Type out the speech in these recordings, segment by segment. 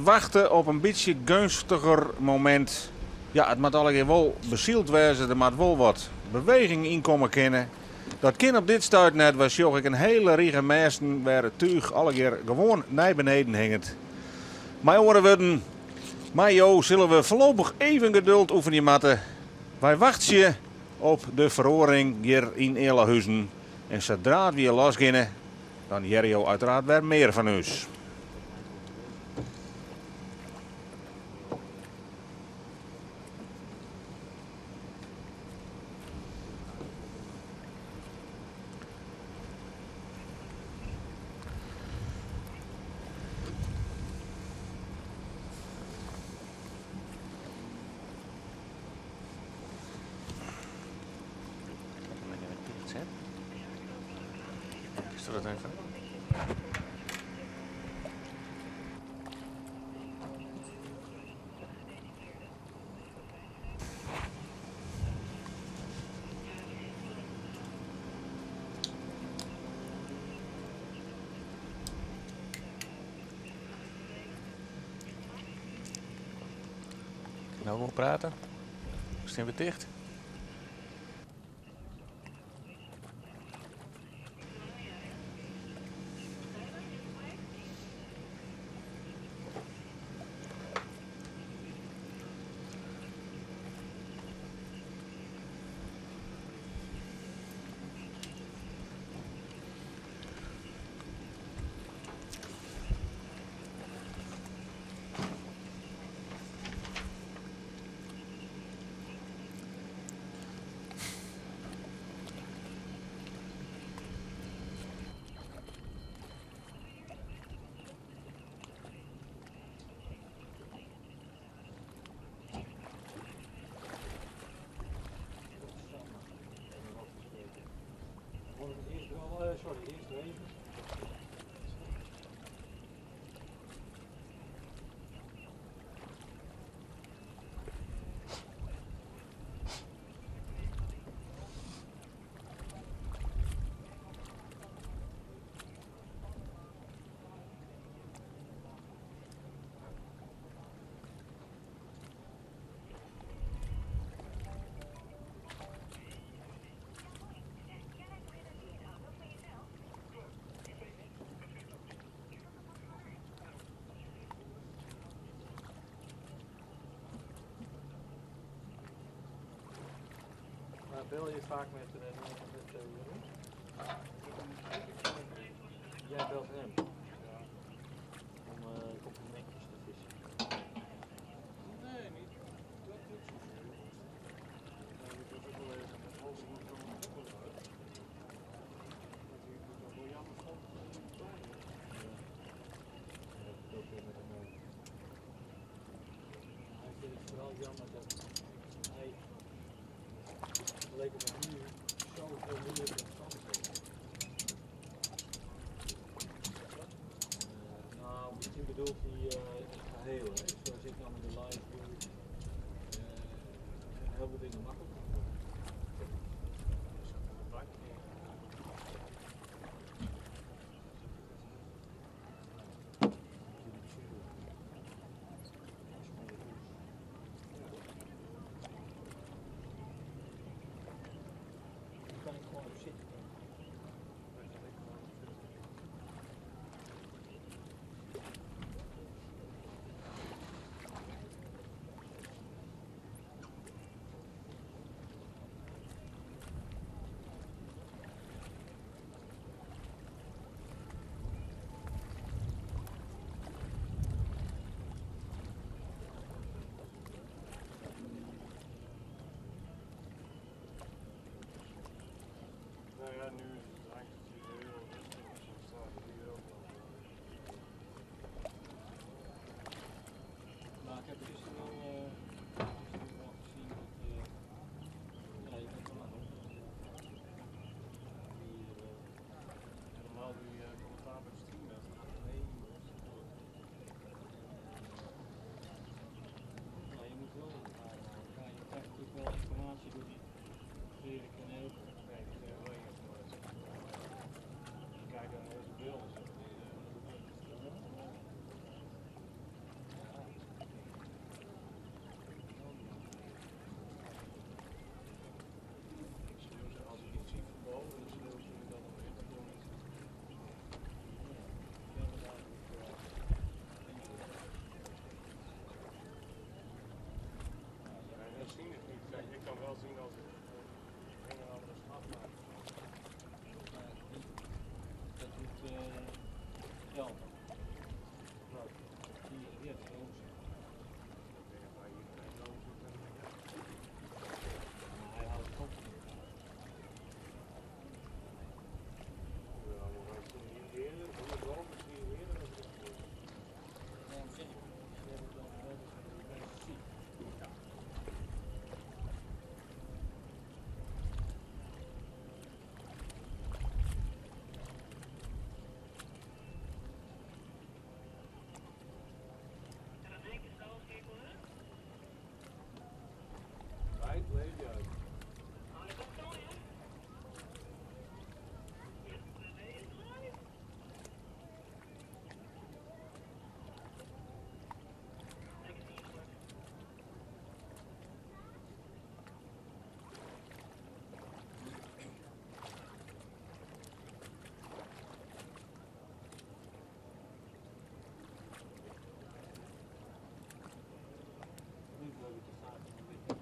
Wachte op in bytsje geunstiger momint. Ja, it moat allegear wol besyld wêze, der moat wol wat beweging yn komme kinne. Dat kin op dit stuit net, wy sjogge ek in hele rige mêsten wêr it túch allegear gewoan nei beneden hinget. Mei oare wurden, mei jo sille we foarlopich even geduld oefenje moatte. Wy wachtsje op de feroaring hjir yn Ealahuzen en sadra't wy los geane, dan hearre jo uiteraard wer mear fan ús. No wol prate. Stean we ticht? Maar bel je vaak met Jeroen? Jij belt hem? Ja. Om complimentjes te vissen. Nee, niet. Dat niet zozeer. Nee, ik was ook wel even met Hans en van de Koppel uit. Dat hij het wel jammer vond dat hij niet bij was. Ja. Ja, dat heb ik ook weer met hem over. Hij vindt het vooral jammer dat hij vergeleken met nu zoveel moeilijker omstandigheden heeft. Nou, misschien bedoelt hij het geheel, hè? Zoals ik nou met de live doe, zijn heel veel dingen makkelijker geworden. Hier kan ik gewoon op zitten. Nou ja, nu is het ankertje heel rustig zo staat het hier ook wel. Nou, ik heb gisteren wel gezien dat ja, je bent wel aan het Helemaal die commentaar bij de stream, dat gaat helemaal goed. Ja, je moet wel in de gaten houden. Ja, je krijgt natuurlijk wel informatie door die Erik en ook. Nee, die zijn wel informatie. Nu geloof ik de staat een beetje.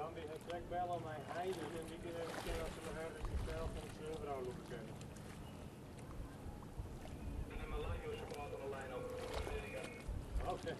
Jan die hat krekt belle mei Heide en dy kin even sjen oft se noch ergens de stijl fan de server ôflûke kinne. Oké.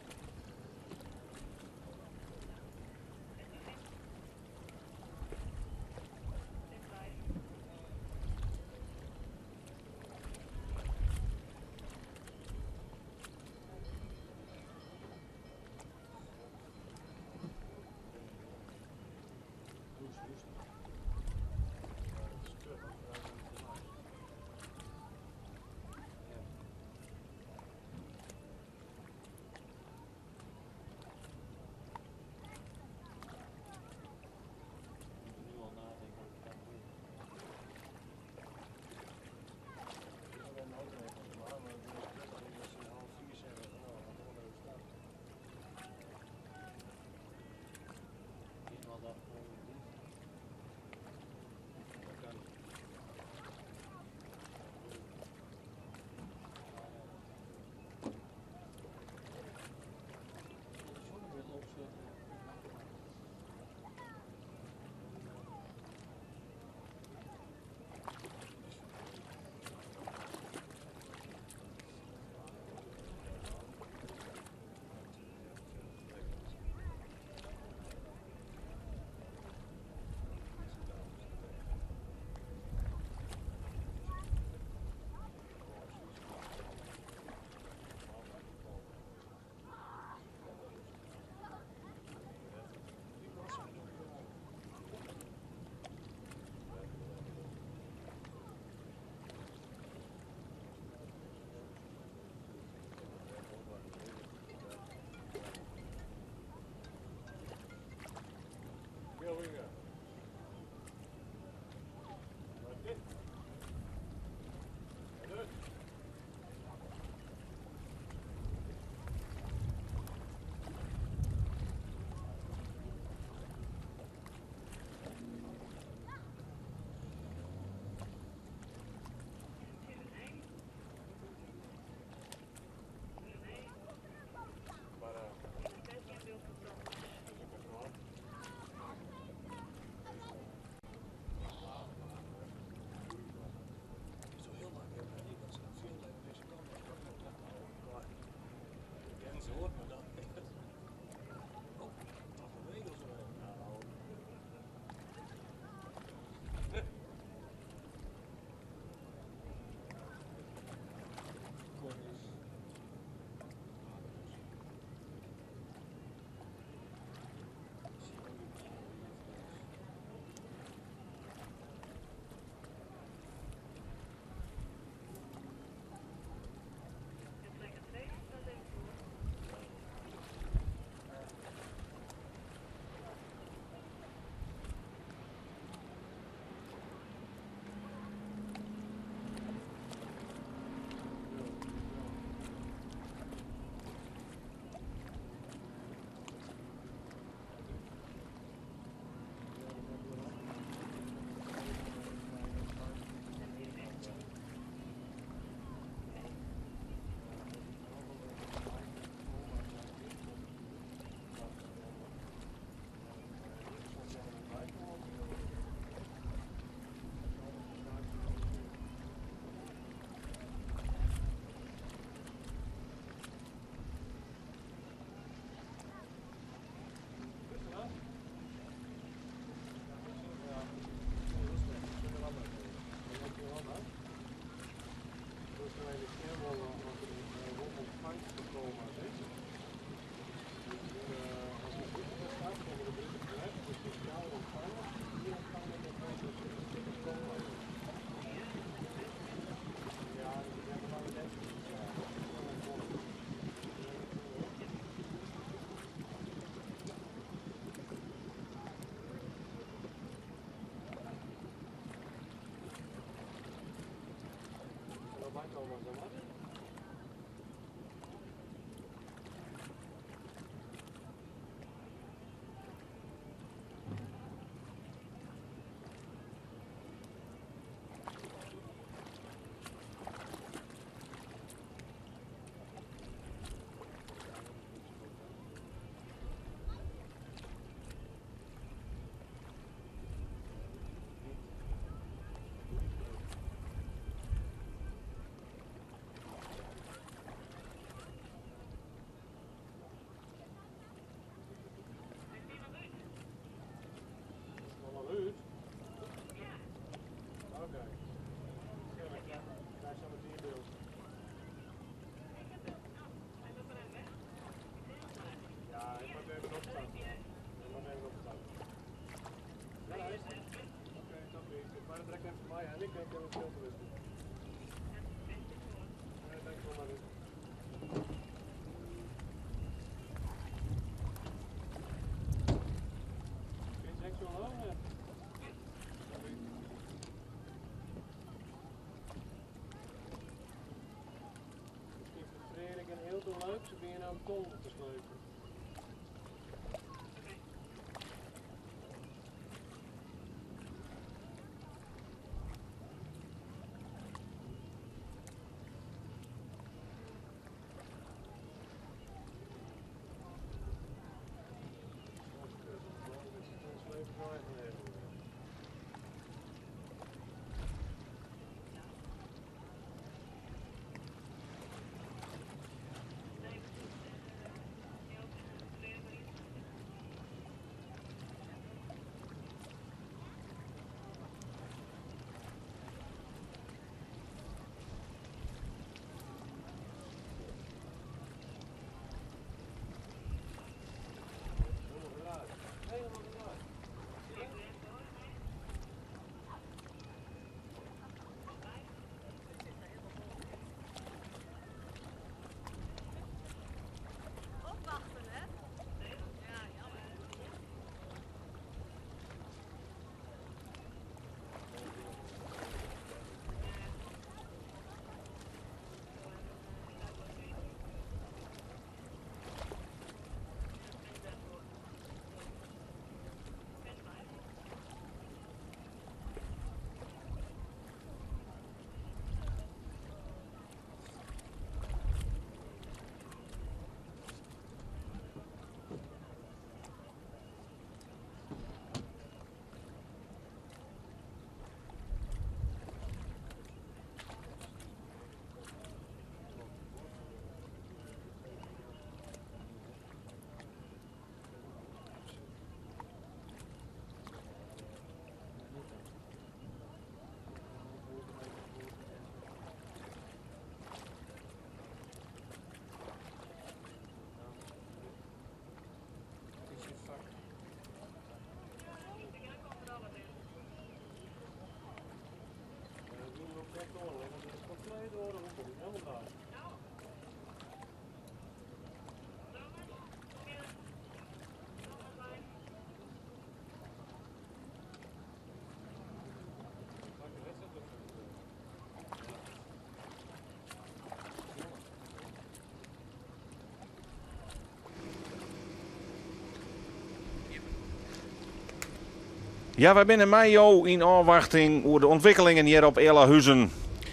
Ja, wy binne mei jo yn ôfwachting oer de ûntwikkelingen hjir op Ealahuzen.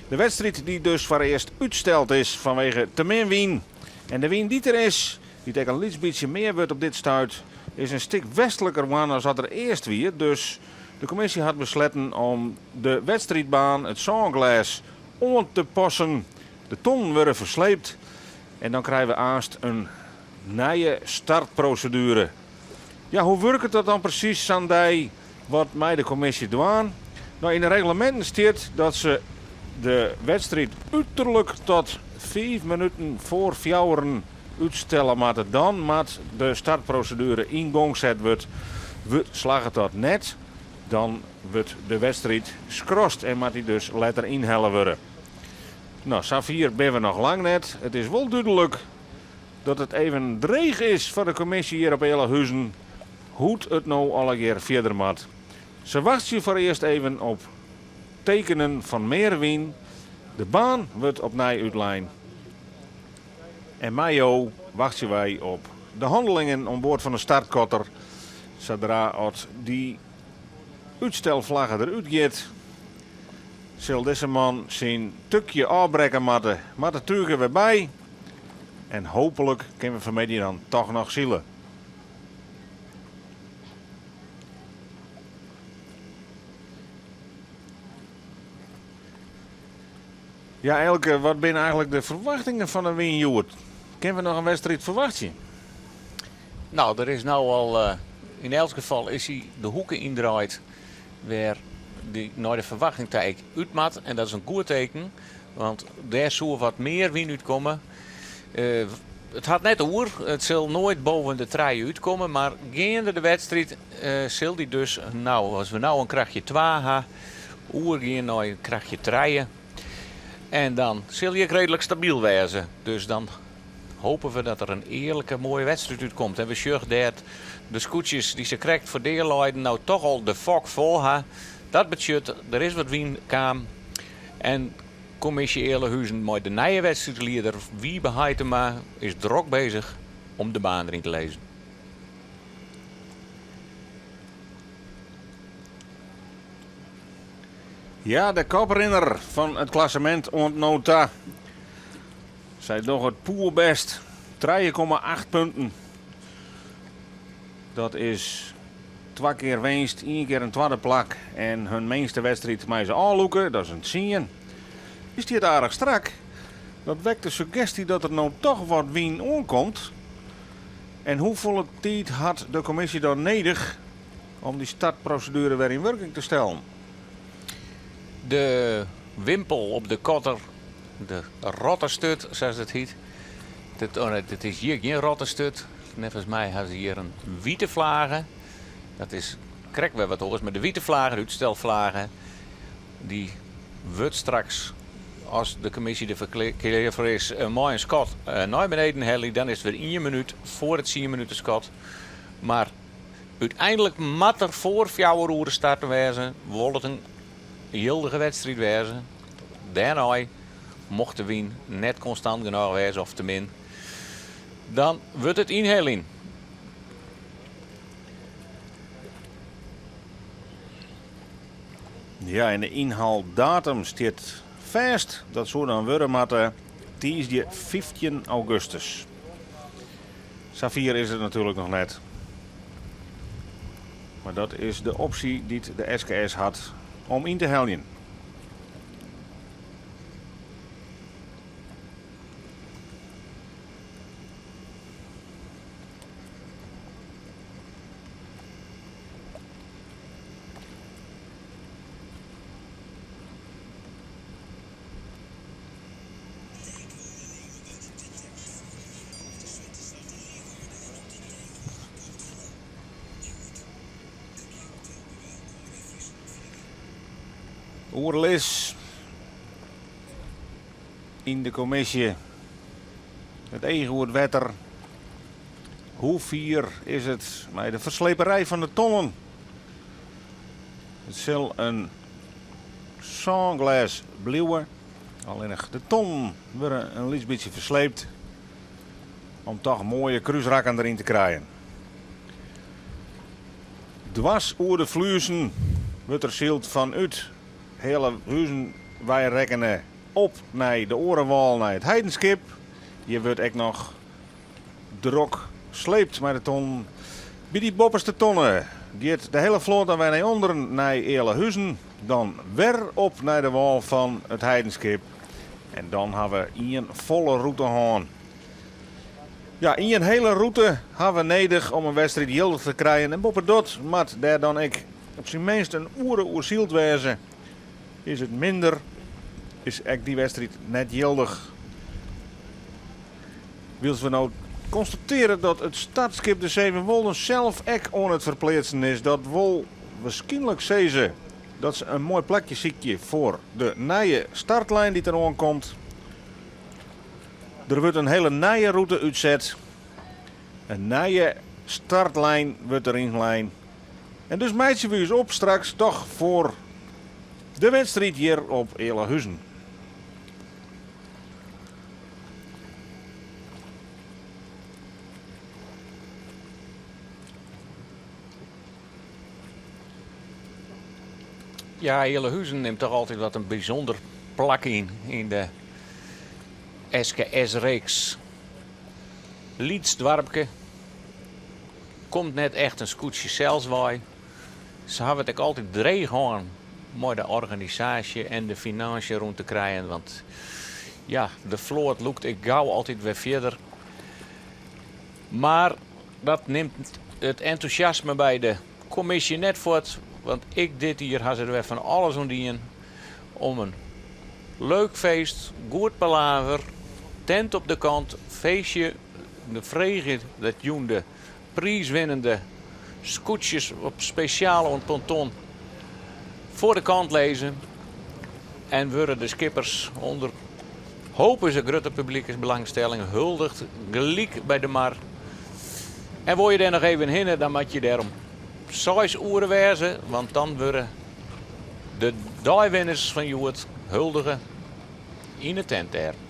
De wedstriid dy't dus foarearst útsteld is fanwege te min wyn. En de wyn dy't der is, dy't ek in lyts bytsje mear wurdt op dit stuit, is in stik westliker woarn as dat er earst wie. Dus de kommisje hat besletten om de wedstriidbaan, it sânglês, oan te passen. De tonnen wurde fersleept en dan krije we aanst in nije startproseduere. Ja, hoe wurket dat dan presys sa'n dei? Wat mei de kommisje dwaan? No, yn de regleminten stiet dat se de wedstriid uterlik tot fiif minuten foar fjouweren útstelle moatte. Dan moat de startproseduere yn gong set wurdt. Slagget dat net, dan wurdt de wedstriid skrast en moat dy dus letter ynhelle wurde. No, safier binne we noch lang net. It is wol dúdlik dat it even dreech is foar de kommisje hjir op Ealahuzen hoe't it no allegear fierder moat. Se wachtsje foarearst even op tekenen fan mear wyn. De baan wurdt opnij útlein. En mei jo wachtsje wy op de hannelingen oan board fan de startkotter. Sadra at dy útstelflagge derút giet, sil dizze man syn tukje ôfbrekke moatte. Moat de túch der wer by en hooplik kinne we fanmiddei dan toch noch sile. Ja, Elke, wat binne eigenlik de ferwachtingen fan de wyn hjoed? Kinne we noch in wedstriid ferwachtsje? No, der is no al, yn elts gefal is hy de hoeke yndraaid wêr dy nei de ferwachting ta ek út moat. En dat is in goed teken, want dêr soe wat mear wyn útkomme. It hat net oer, it sil noait boven de trije útkomme, mar geande de wedstriid sil dy dus, no, as we no in krachtje twa ha, Oergean nei krachtje trije. En dan sil hy ek reedlik stabyl wêze. Dus dan hopen we dat der in earlike moaie wedstriid útkomt. En we sjogge dêr't de skûtsjes dy't se krekt foar dea leiden no toch al de fok fol ha. Dat betsjut, der is wat wyn kaam. En kommisje Ealahuzen mei de nije wedstriidlieder Wiebe Haitema is drok bezich om de baan deryn te lizzen. Ja, de koprinner fan it klassemint oant no ta. Sy dogge it poerbêst. 3,8 punten. Dat is twa kear winst, ien kear in twadde plak en hun minste wedstriid meie se ôflûke, dat is in tsien. Dy stiet aardich strak. Dat wekt de suggesty dat der no toch wat wyn oankomt. En hoefolle tiid hat de kommisje dan nedich om dy startproseduere wer yn wurking te stellen? De wimpel op de kotter, de rottesturt sa't it hyt. Dit, oh nee, dit is hjir gjin rottesturt. Neffens my ha se hjir in wite flage. Dat is krekt wer wat oars. Mar de wite flage, de útstelflage, dy wurdt straks, as de kommisje der klear foar is, mei in skot nei beneden helje. Dan is it wer ien minút foar it tsien minuten skot. Mar úteinlik moat der foar fjouwer oere starten wêze, wol it in jildige wedstriid wêze. Dêrnei, mocht de wyn net konstant genôch wêze of te min, dan wurdt it ynheljen. Ja, en de ynhaldatum stiet fêst. Dat soe dan wurde moatte tiisdei 15 augustus. Safier is it natuerlik noch net. Mar dat is de opsje dy't de SKS hat om yn te heljen. Oerlis yn de kommisje. It each oer it wetter. Hoe fier is it mei de fersleperij fan de tonnen? It sil in sânglês bliuwe. Allinnich de tonnen wurde in lyts bytsje fersleept om toch moaie krúsrakken deryn te krijen. Dwars oer de Fluezen wurdt der syld fanút Ealahuzen wei rekkene op nei de oare wâl nei It Heidenskip. Hjir wurdt ek noch drok sleept mei de tonnen. By dy boppeste tonne giet de hele float dan wer nei ûnderen nei Ealahuzen, dan wer op nei de wâl fan It Heidenskip en dan ha we ien folle rûte hân. Ja, ien hele rûte ha we nedich om in wedstriid jildich te krijen en boppedat moat dêr dan ek op syn minst in oere oer syld wêze. Is it minder, is ek dy wedstriid net jildich. Wylst we no konstatearje dat it startskip de Sevenwolden sels ek oan it ferpleatsen is, dat wol wierskynlik sizze dat se in moai plakje sykje foar de nije startlijn dy't deroan komt. Der wurdt in hele nije rûte útset. In nije startlijn wurdt deryn lein. En dus meitsje we ús op straks toch foar de wedstriid hjir op Ealahuzen. Ja, Ealahuzen nimt toch altyd wat in bysûnder plak yn yn de SKS-reeks. Lyts doarpke, komt net echt in skûtsje sels wei. Se hawwe it ek altyd dreech hân mei de organisaasje en de finânsje rûn te krijen, want ja, de float lûkt ek gau altyd wer fierder. Mar dat nimt it entûsjasme by de kommisje net fuort, want ek dit jier ha se der wer fan alles oan dien om in leuk feest, goed palaver, tent op de kant, feestje, de freegje dat jûn de priiswinnende skûtsjes op spesjaal oan it ponton. Foar de kant lizze en wurde de skippers ûnder hope se grutte publyksbelangstelling huldigd gelyk by de mar. En wol je dêr noch even hinne, dan moat je dêr om seis oere wêze, want dan wurde de deiwinners fan hjoed huldige yn 'e tent dêr.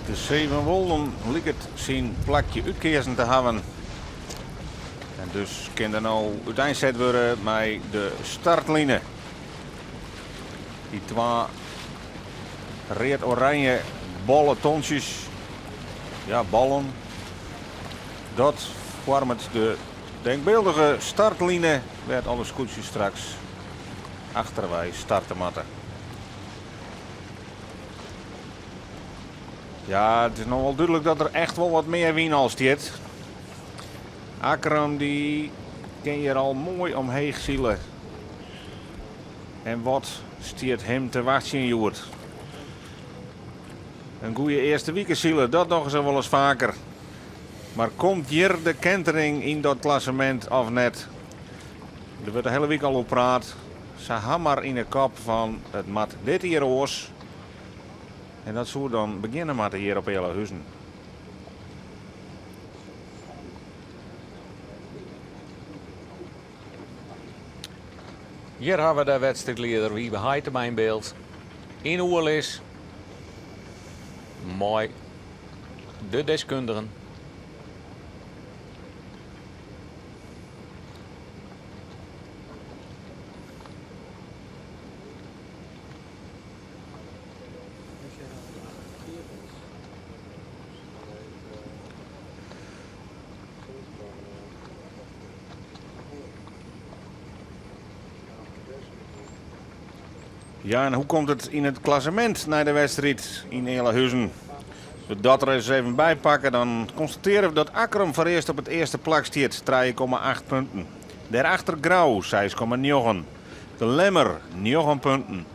De Sevenwolden liket syn plakje útkeazen te hawwen. En dus kin der no úteinset wurde mei de startline. Dy twa read-oranje bolletontsjes, ja ballen, dat foarmet de denkbyldige startline wêr't alle skûtsjes straks achterwei starte moatte. Ja, it is no wol dúdlik dat der echt wol wat mear wyn al stiet. Akkrum dy kin hjir al moai omheech sile. En wat stiet him te wachtsjen hjoed? In goede earste wike sile, dat dogge se wolris faker. Mar komt hjir de kentering yn dat klassemint of net? Der wurdt de hiele wike al oer praat. Se ha mar yn 'e kop fan it moat dit jier oars. En dat soe dan begjinne moatte hjir op Ealahuzen. Hjir hawwe we de wedstriidlieder Wiebe Haitema yn byld. Yn oerlis mei de deskundigen. Ja, en hoe komt it yn it klassemint nei de wedstriid yn Ealahuzen? As we dat der ris even by pakke, dan konstatearje we dat Akkrum foarearst op it earste plak stiet, 3,8 punten. Dêrachter Grou, 6,9. De Lemmer, 9 punten.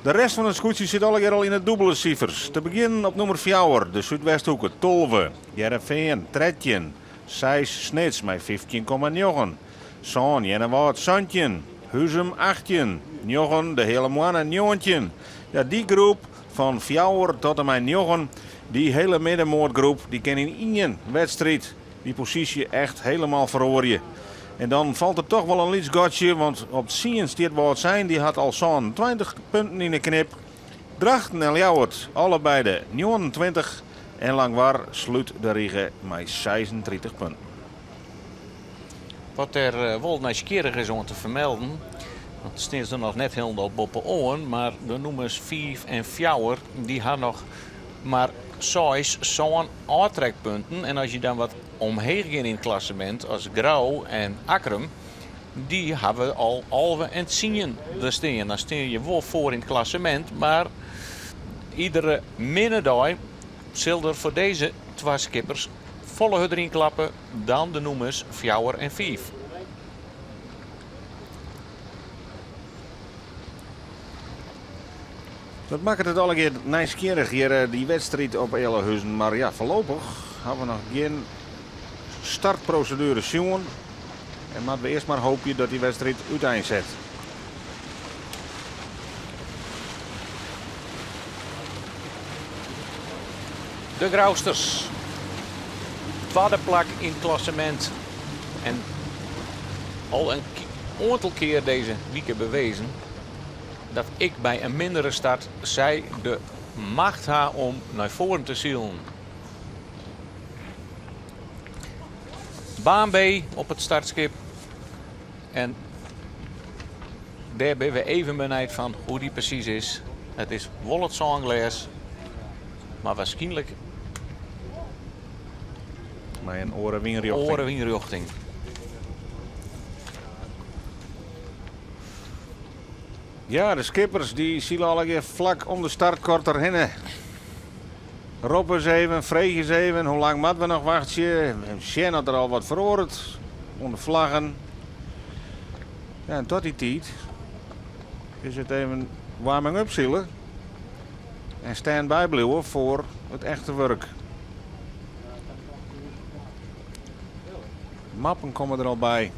De rest fan it skûtsje sit allegear al yn 'e dûbele sifers. Te begjinnen op nûmer fjouwer, de Súdwesthoeke, 12. Hearrenfean, 13. Seis Snits mei 15,9. Sân Earnewâld, 17. Huzum, 18. Njoggen de Heale Moanne, 19. Ja, dy groep fan fjouwer tot en mei njoggen, dy hele middenmoatgroep, dy kin yn ien wedstriid dy posysje echt helemaal feroarje. En dan falt der toch wol in lyts gatsje, want op tsien stiet Wâldsein, dy hat al 27 punten yn 'e knip. Drachten en Ljouwert allebeide 29 en Langwar slút de rige mei 36 punten. Wat der wol nijsgjirrich is oan te fermelden, want stean se noch net hielendal boppe-oan, mar de nûmers fiif en fjouwer dy ha noch mar seis, sân ôftrekpunten. En as je dan wat omheech gean yn it klassemint as Grou en Akkrum, dy hawwe al 11 en tsien der stean. Dan stean je wol foar yn it klassemint, mar iedere minne dei sil der foar dizze twa skippers folle hurder ynklappe dan de nûmers fjouwer en fiif. Dat makket it allegear nijsgjirrich hjir, dy wedstriid op Ealahuzen. Mar ja, foarlopich hawwe we noch gjin startproseduere sjoen. En moatte we earst mar hoopje dat dy wedstriid úteinset. De Grousters, twadde plak yn it klassemint en al in oantal kear dizze wike bewezen dat ek by in mindere start sy de macht ha om nei foaren te silen. Baan B op it startskip en dêr binne we even benijd fan hoe dy presys is. It is wol it sânglês, mar wierskynlik Mei in oare wynrjochting. Oare wynrjochting. Ja, de skippers dy sile allegear flak om de startkorter hinne. Roppe se even, freegje se even, hoe lang moatte we noch wachtsje? Sjen oft der al wat feroaret oan de flaggen. Ja, en tot dy tiid is it even warming up sile en stand-by bliuwe foar it echte wurk. Mappen komme der al by.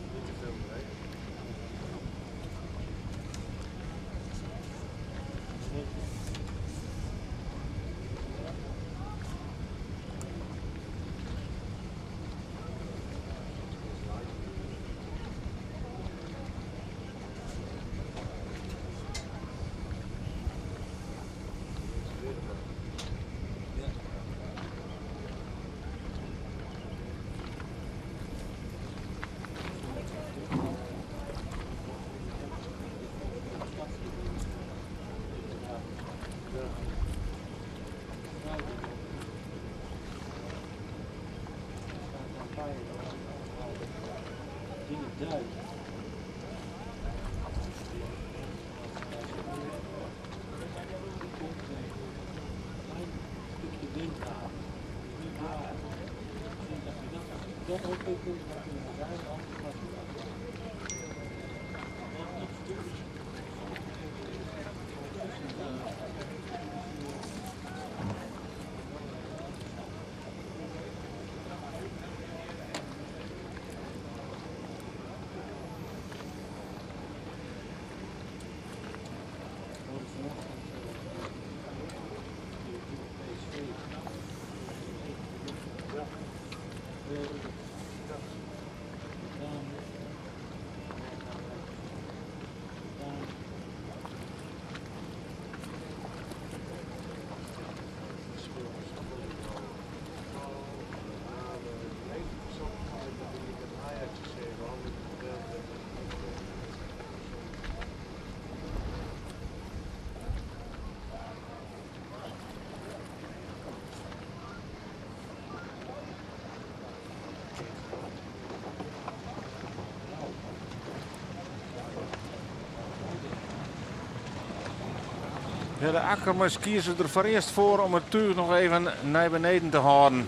Ja, de Akkermers kieze der foarearst foar om it túch noch even nei beneden te hâlden.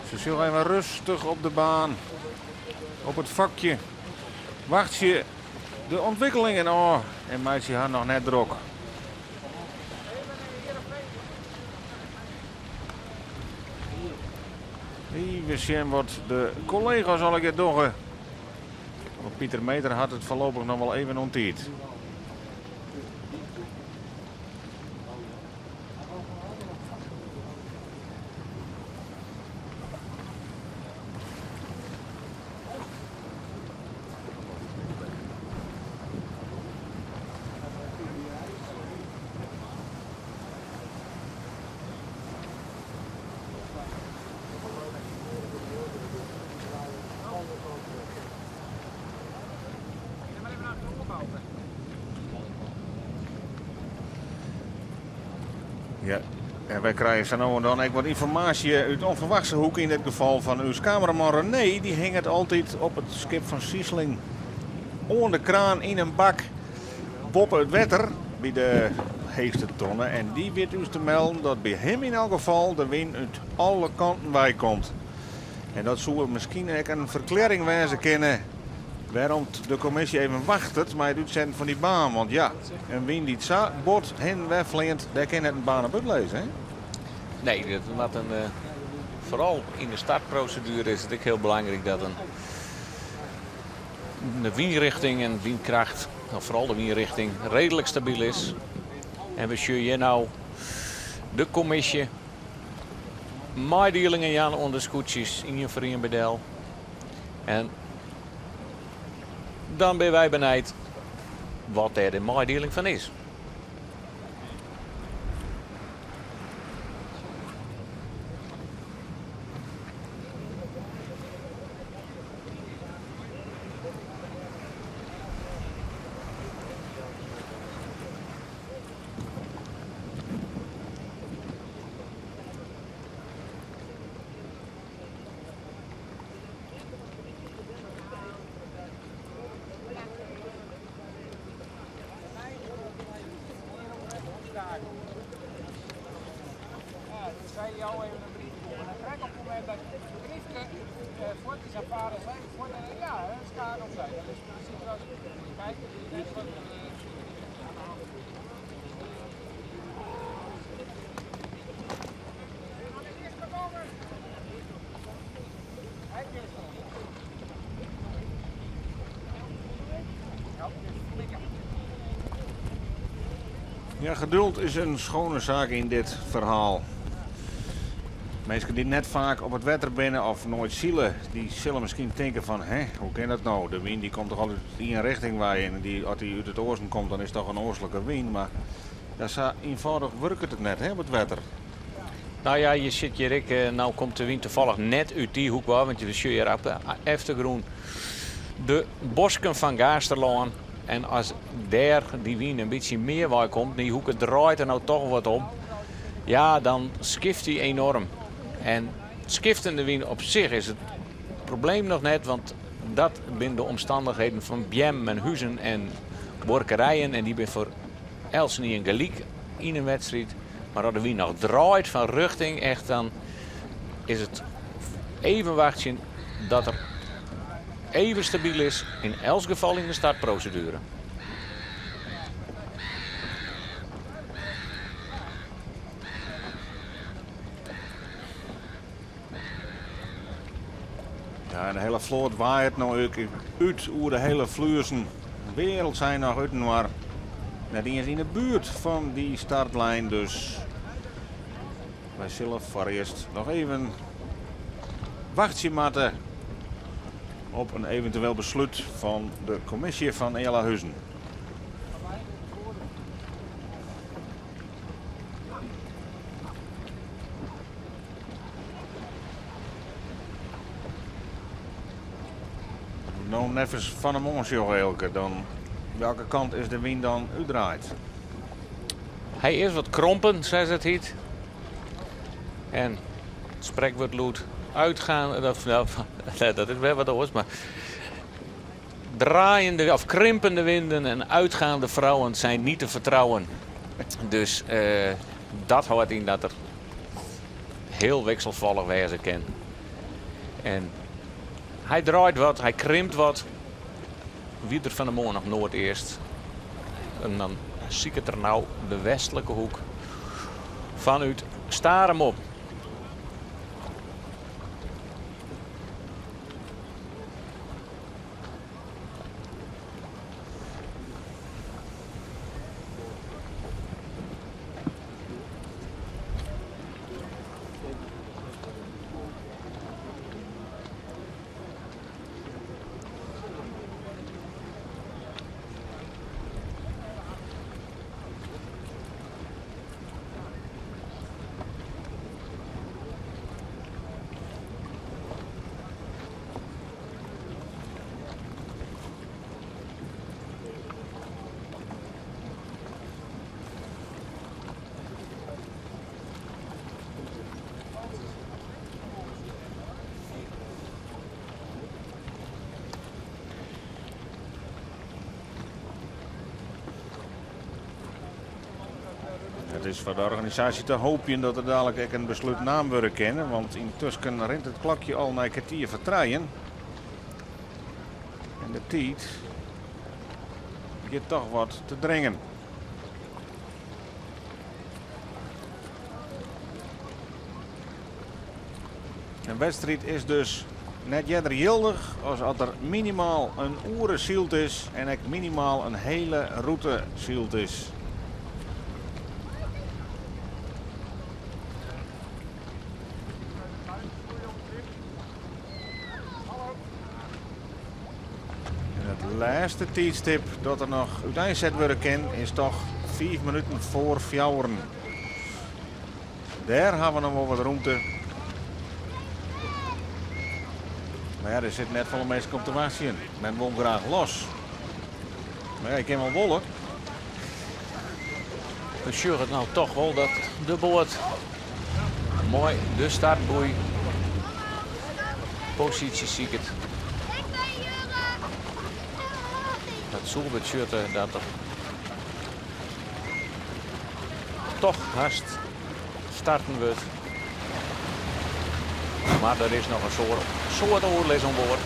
Se sjogge even rêstich op de baan, op it fokje. Wachtsje de ûntwikkelingen ôf en meitsje har noch net drok. Even sjen wat de kollega's allegear dogge. Want Pieter Meeter hat it foarlopich noch wol even oan tiid. Ja, en wy krije sa no en dan ek wat ynformaasje út ûnferwachtse hoek. Yn dit gefal fan ús kameraman René. Dy hinget altyd op it skip fan Siesling oan de kraan yn in bak boppe it wetter by de heechste tonne. En dy wit ús te melden dat by him yn elk gefal de wyn út alle kanten wei komt. En dat soe miskien ek in ferklearring wêze kinne wêrom't de kommisje even wachtet mei it útsetten fan dy baan. Want ja, in wyn dy't sa bot hinne en wer fleant, dêr kin net in baan op útlizze, hè? Nee, dat moat in, foaral yn de startproseduere is it ek hiel belangryk dat in de wynrichting en wynkracht, of foaral de wynrichting, reedlik stabyl is. En we sjogge hjir no de kommisje meidielingen jaan oan de skûtsjes, ien foar ien by del. En dan binne wy benijd wat dêr de meidieling fan is. Ja, geduld is in schone zaak yn dit ferhaal. Minsken dy't net faak op it wetter binne of noait sile, dy sille miskien tinke fan, hè, hoe kin dat no? De wyn dy komt toch altyd út ien richting wei en dy, as dy út it oasten komt, dan is it toch in oastlike wyn. Mar ja, sa ienfâldich wurket it net, hè, op it wetter. Nou ja, je sit hjir ek, no komt de wyn tafallich net út dy hoek wei, want je sjogge hjir op de eftergrûn de bosken fan Gaasterlân. En as dêr dy wyn in bytsje mear wei komt, dy hoeke draait der no toch wat om, ja, dan skift dy enorm. En skiftende wyn op sich is it probleem noch net, want dat binne de omstannichheden fan beammen en huzen en buorkerijen en dy binne foar eltsenien gelyk yn in wedstriid. Mar as de wyn noch draait fan rjochting echt, dan is it even wachtsjen dat er even stabyl is, yn elts gefal yn de startproseduere. Ja, en de hiele float waait no ek út oer de hiele Fluessen. Wereld zijn noch útinoar. Net iens yn de buert fan dy startlijn, dus wy sille foarearst noch even wachtsje moatte op in eventueel beslút fan de kommisje fan Ealahuzen. No neffens fan 'e moarn sjogge Eelke, dan welke kant is de wyn dan útdraaid? Hy is wat krompen, sa it hyt. En it sprekwurd lûd uitgaan, dat, nou, dat is wer wat oars, mar draaiende of krimpende winden en uitgaande vrouwen zijn niet te vertrouwen. Dus dat hâldt yn dat er hiel wikselfallich wêze kin. En hy draait wat, hy krimpt wat. Wie er fan 'e moarn noch noardeast. En dan siket er no de westlike hoek fanút Starum op. It is foar de organisaasje te hoopjen dat der dalik ek in beslút naam wurde kin, want yntusken rint it klokje al nei kertier foar trijen. En de tiid giet toch wat te dringen. In wedstriid is dus net earder jildich as at der minimaal in oere syld is en ek minimaal in hele rûte syld is. En it lêste tiidstip dat der noch úteinset wurde kin is toch 5 minuten foar fjouweren. Dêr ha we noch wol wat rûmte. Mar ja, der sit net folle minsken op te wachtsjen. Men wol graach los. Mar ja, je kin wol wolle. We sjogge it no toch wol dat de boat mei de startboei posysje siket. Dat soe betsjutte dat er toch hast starten wurdt. Mar der is noch in soad oerlis oan board.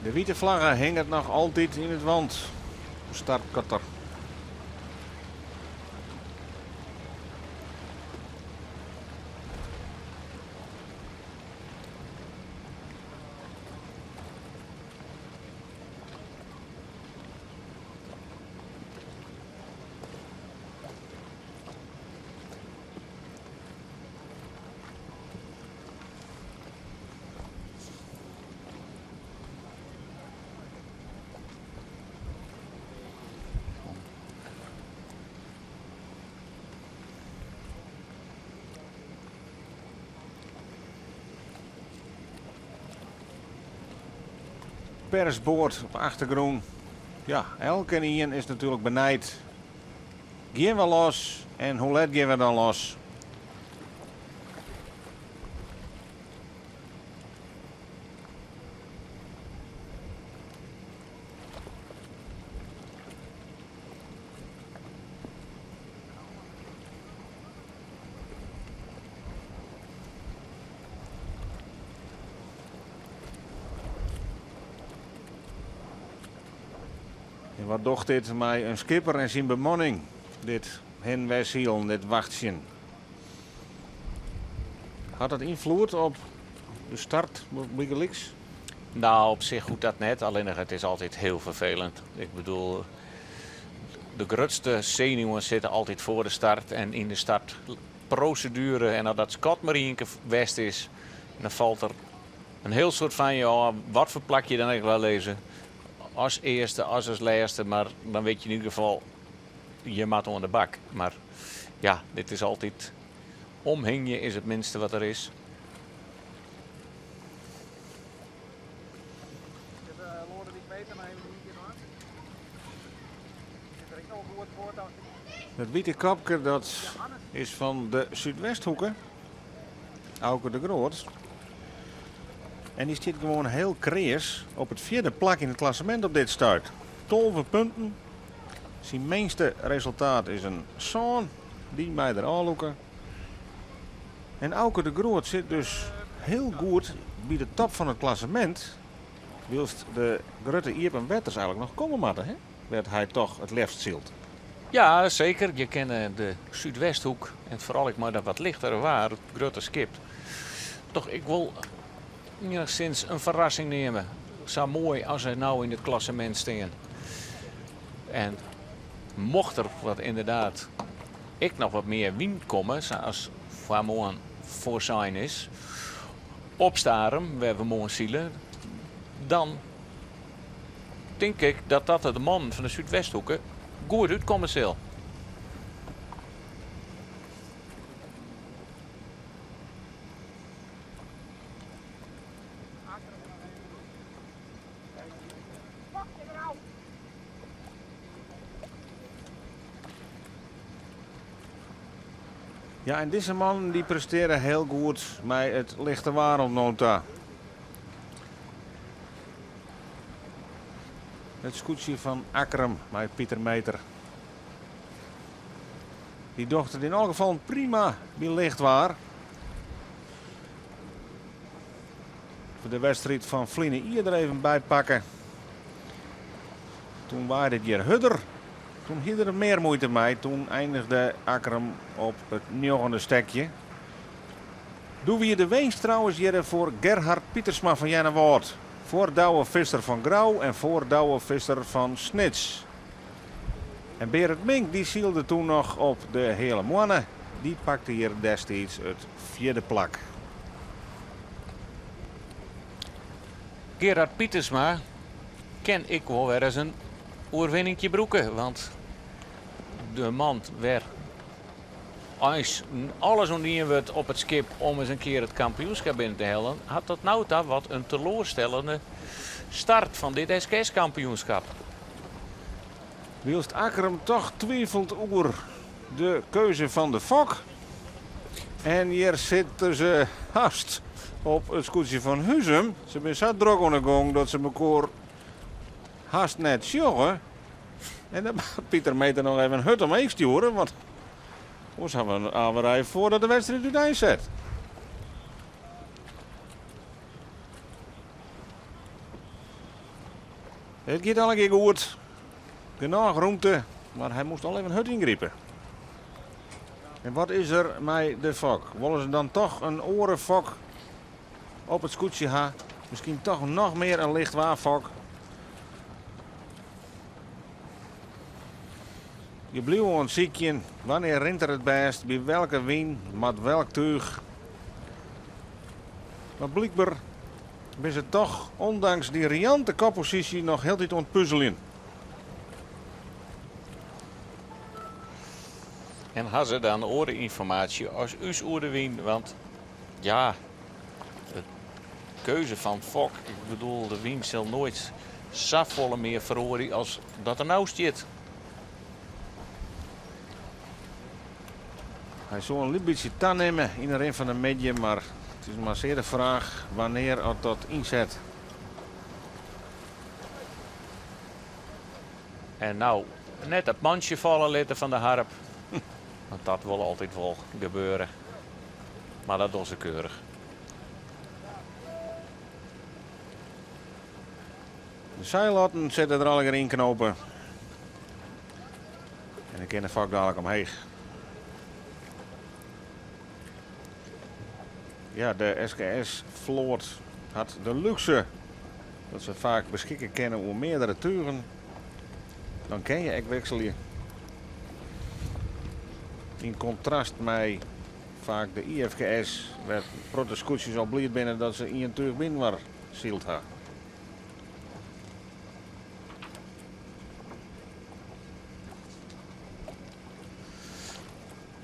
De wite flagge hinget noch altyd yn it want. Startkotter. Persboat op de achtergrûn. Ja, elkenien is natuerlik benijd. Gean we los en hoe let gean we dan los? En wat docht dit mei in skipper en syn bemanning? Dit hinne-en-wer silen, dit wachtsjen. Hat dat ynfloed op de start bygelyks? Nou, op sich hoecht dat net. Allinnich it is altyd hiel ferfelend. Ik bedoel, de grutste senuwen sitte altyd foar de start en yn de startproseduere. En as dat skot mar ien kear west is, dan falt der in hiel soad fan je ôf. Wat foar plak je dan ek wol lizze. As earste, as as lêste, mar dan wit je yn ieder gefal, je moatte oan de bak. Mar ja, dit is altyd omhingje is it minste wat der is. Dat wite kopke dat is fan de Súdwesthoeke, Auke de Groot. En dy stiet gewoan hiel kreas op it fjirde plak yn it klassemint op dit stuit. 12 punten. Syn minste resultaat is in sân. Dy mei der ôflûke. En Auke de Groot sit dus hiel goed by de top fan it klassemint, wylst de grutte iepen wetters eigenlik noch komme moatte, hè? Wêr't hy toch it leafst sylt. Ja, seker. Je kenne de Súdwesthoek en foaral ek mei dat wat lichtere waar, it grutte skip, toch ek wol iennichsins in ferrassing neame. Sa moai as se no yn it klassemint stean. En mocht der wat ynderdaad ek noch wat mear wyn komme, sa as foar moarn foarsein is, op Starum, wêr we moarn sile, dan tink ik dat dat de mannen fan de Súdwesthoeke goed útkomme sil. Ja, en dizze mannen dy prestearre hiel goed mei it lichte waar oant no ta. It skûtsje fan Akkrum mei Pieter Meeter. Dy docht it yn alle gefallen prima by licht waar. De wedstriid fan ferline jier der even by pakke. Toen waaide it hjir hurder. Toen hie er mear muoite mei. Toen eindigde Akkrum op it njoggende stekje. Doe wie de winst trouwens hjir foar Gerhard Pietersma fan Earnewâld. Foar Douwe Visser fan Grou en foar Douwe Visser fan Snits. En Berend Mink dy sylde toen noch op de Heale Moanne. Dy pakte hjir destiids it fjirde plak. Gerard Pietersma kin ek wol wer ris in oerwinningje brûke, want de man wêr eins alles oan dien wurdt op it skip om ris in kear it kampioenskip binnen te hellen, hat tot no ta wat in teloarstellende start fan dit SKS-kampioenskip. Wylst Akkrum toch twivelt oer de keuze fan de fok. En hjir sitte se hast op it skûtsje fan Huzum. Se binne sa drok oan de gong dat se mekoar hast net sjogge. En dan moat Pieter Meeter noch even hurd omheech stjoere, want oars ha we in averij foardat de wedstriid úteinset. It giet allegear goed. Genôch rûmte, mar hy moast al even hurd yngripe. En wat is der mei de fok? Wolle se dan toch in oare fok op it skûtsje ha? Miskien toch noch mear in licht waarfok? Je bliuwe oan it sykjen. Wannear rint er it bêst? By welke wyn? Moat welk túch? Mar blykber binne se toch, ûndanks dy riante kopposysje, noch hieltyd oan it puzeljen. En ha se dan oare ynformaasje as ús oer de wyn? Want ja, it Keuze fan fok. Ik bedoel, de wyn sil noait safolle mear feroarje as dat der no stiet. Hy soe in lyts bytsje tanimme yn de rin fan de middei, mar it is mar sear de fraach wannear oft dat ynset. En no net it mantsje falle litte fan de harp, want dat wol altyd wol gebeure. Mar dat dogge se keurich. De seillatten sitte der allegear yn knopen. En dan kin de fok dadelijk omheech. Ja, de SKS-float hat de lúkse dat se faak beskikke kinne oer meardere tugen. Dan kin je ek wikselje. Yn kontrast mei faak de IFKS, wêr't protte skûtsjes al bliid binne dat se ien túch byinoar syld ha.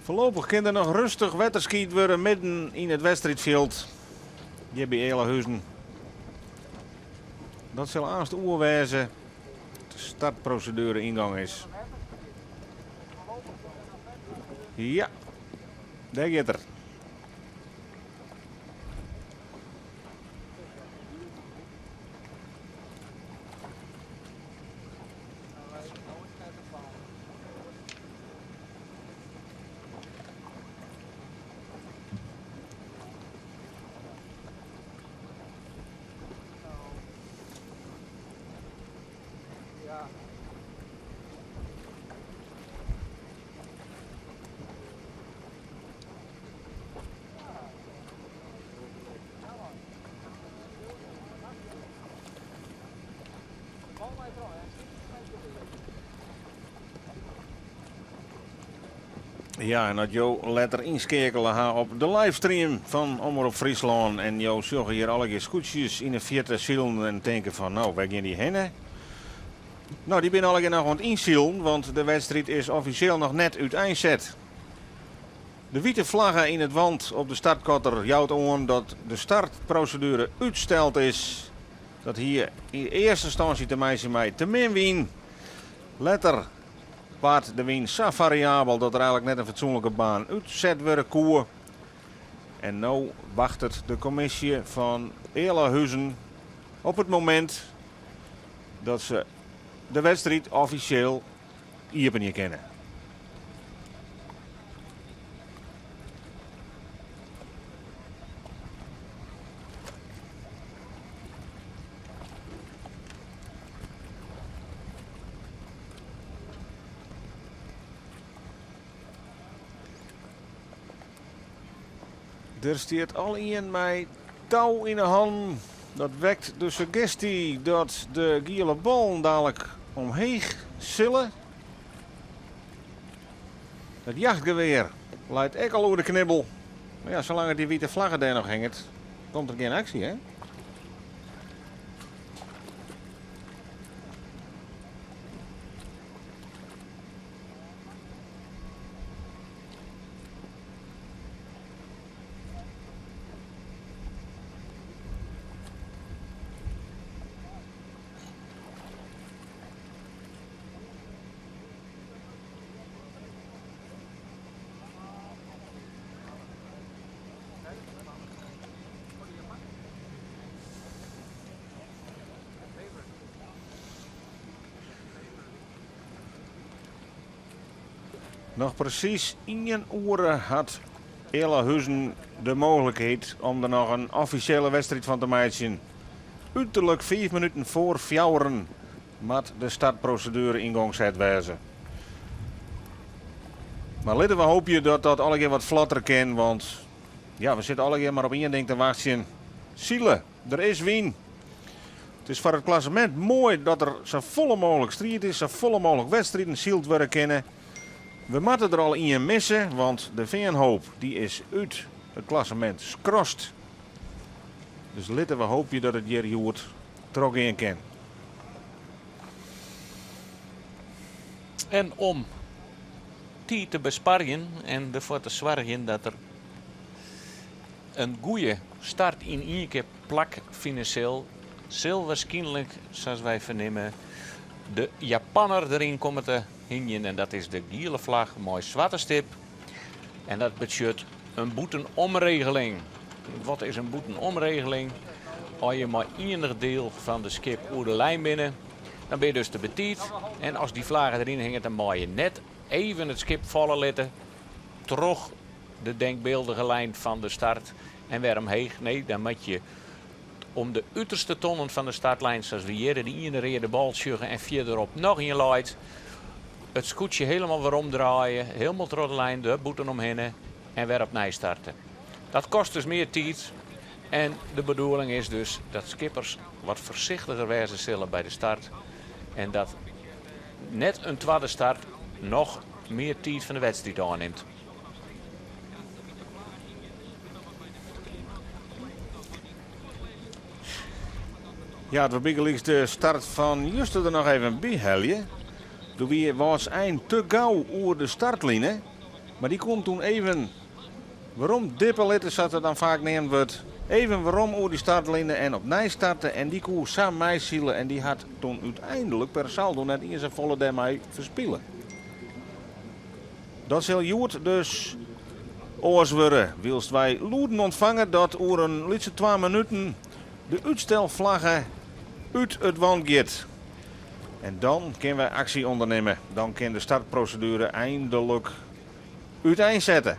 Foarlopich kin der noch rêstich wetterskied wurde midden yn it wedstriidfjild hjir by Ealahuzen. Dat sil aanst oer wêze de startproseduere yn gong is. Ja, dêr giet er. Ja, en as jo letter ynskeakele ha op de livestream fan Omrop Fryslân en jo sjogge hjir allegear skûtsjes yn 'e fierte silen en tinke fan no, wêr gean dy hinne? No, dy binne allegear noch oan it ynsilen, want de wedstriid is offisjeel noch net úteinset. De wite flagge yn it want op de startkotter jout oan dat de startproseduere útsteld is. Dat hie yn earste ynstânsje te meitsjen mei te min wyn. Letter waard de wyn sa fariabel dat der eigenlik net in fatsoenlike baan útset wurde koe. En no wachtet de kommisje fan Ealahuzen op it momint dat se de wedstriid offisjeel iepenje kinne. Der stiet al ien mei tou yn 'e hannen. Dat wekt de suggesty dat de giele ballen dadelijk omheech sille. It jachtgewear leit ek al oer de knibbel. Mar ja, salang't dy wite flagge dêr noch hinget, komt der gjin aksje, hè? Noch presys ien oere hat Ealahuzen de mooglikheid om der noch in offisjele wedstriid fan te meitsjen. Uterlik fiif minuten foar fjouweren moat de startproseduere yn gong set wêze. Mar litte we hoopje dat dat allegear wat flotter kin, want ja, we sitte allegear mar op ien ding te wachtsjen. Sile, der is wyn. It is foar it klassemint moai dat der sa folle mooglik striid is, sa folle mooglik wedstriden syld wurde kinne. We moatte der al ien misse, want de Feanhoop dy is út it klassemint skrast. Dus litte we hoopje dat it hjir hjoed trochgean kin. En om tiid te besparjen en derfoar te soargjen dat der in goede start yn ien kear. plak fine sil, sil wierskynlik, sa't wy fernimme, de Japanner deryn komme te hingjen. En dat is de giele flagge mei swarte stip. En dat betsjut in bûtenomregeling. Wat is in bûtenomregeling? As je mei ienich diel fan de skip oer de lijn binne, dan bin je dus te betiid. En as dy flagge deryn hinget, dan mei je net even it skip falle litte troch de denkbeeldige lijn fan de start en wer omheech. Nee, dan moat je om de uterste tonnen fan de startlijn, sa't we hjir de iene reade bal sjogge en fierderop noch ien leit, it skûtsje hielendal werom draaie, hielendal troch de lijn, der bûten omhinne en wer opnij starte. Dat kostet dus mear tiid en de bedoeling is dus dat skippers wat foarsichtiger wêze sille by de start en dat net in twadde start noch mear tiid fan de wedstriid ôfnimt. Ja, as we bygelyks de start fan juster der noch even by helje. Doe wie Wâldsein te gau oer de startline, mar dy koe him toen even werom dippe litte, sa't it dan faak neamd wurdt. Even werom oer dy startline en opnij starte en dy koe sa meisile en dy hat toen úteinlik per saldo net iens safolle dêrmei ferspile. Dat sil hjoed dus oars wurde, wylst wy lûden ûntfange dat oer in lytse twa minuten de útstelflagge út it want giet. En dan kinne wy aksje ûndernimme. Dan kin de startproseduere eindelik úteinsette.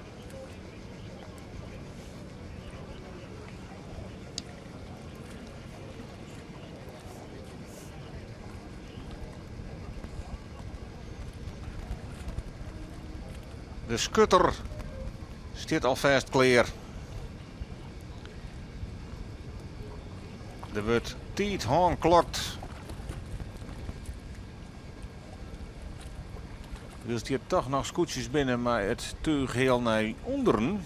De skutter stiet alfêst klear. Der wurdt tiid hânklokt. Wylst hjir toch noch skûtsjes binne mei it túch heal nei ûnderen.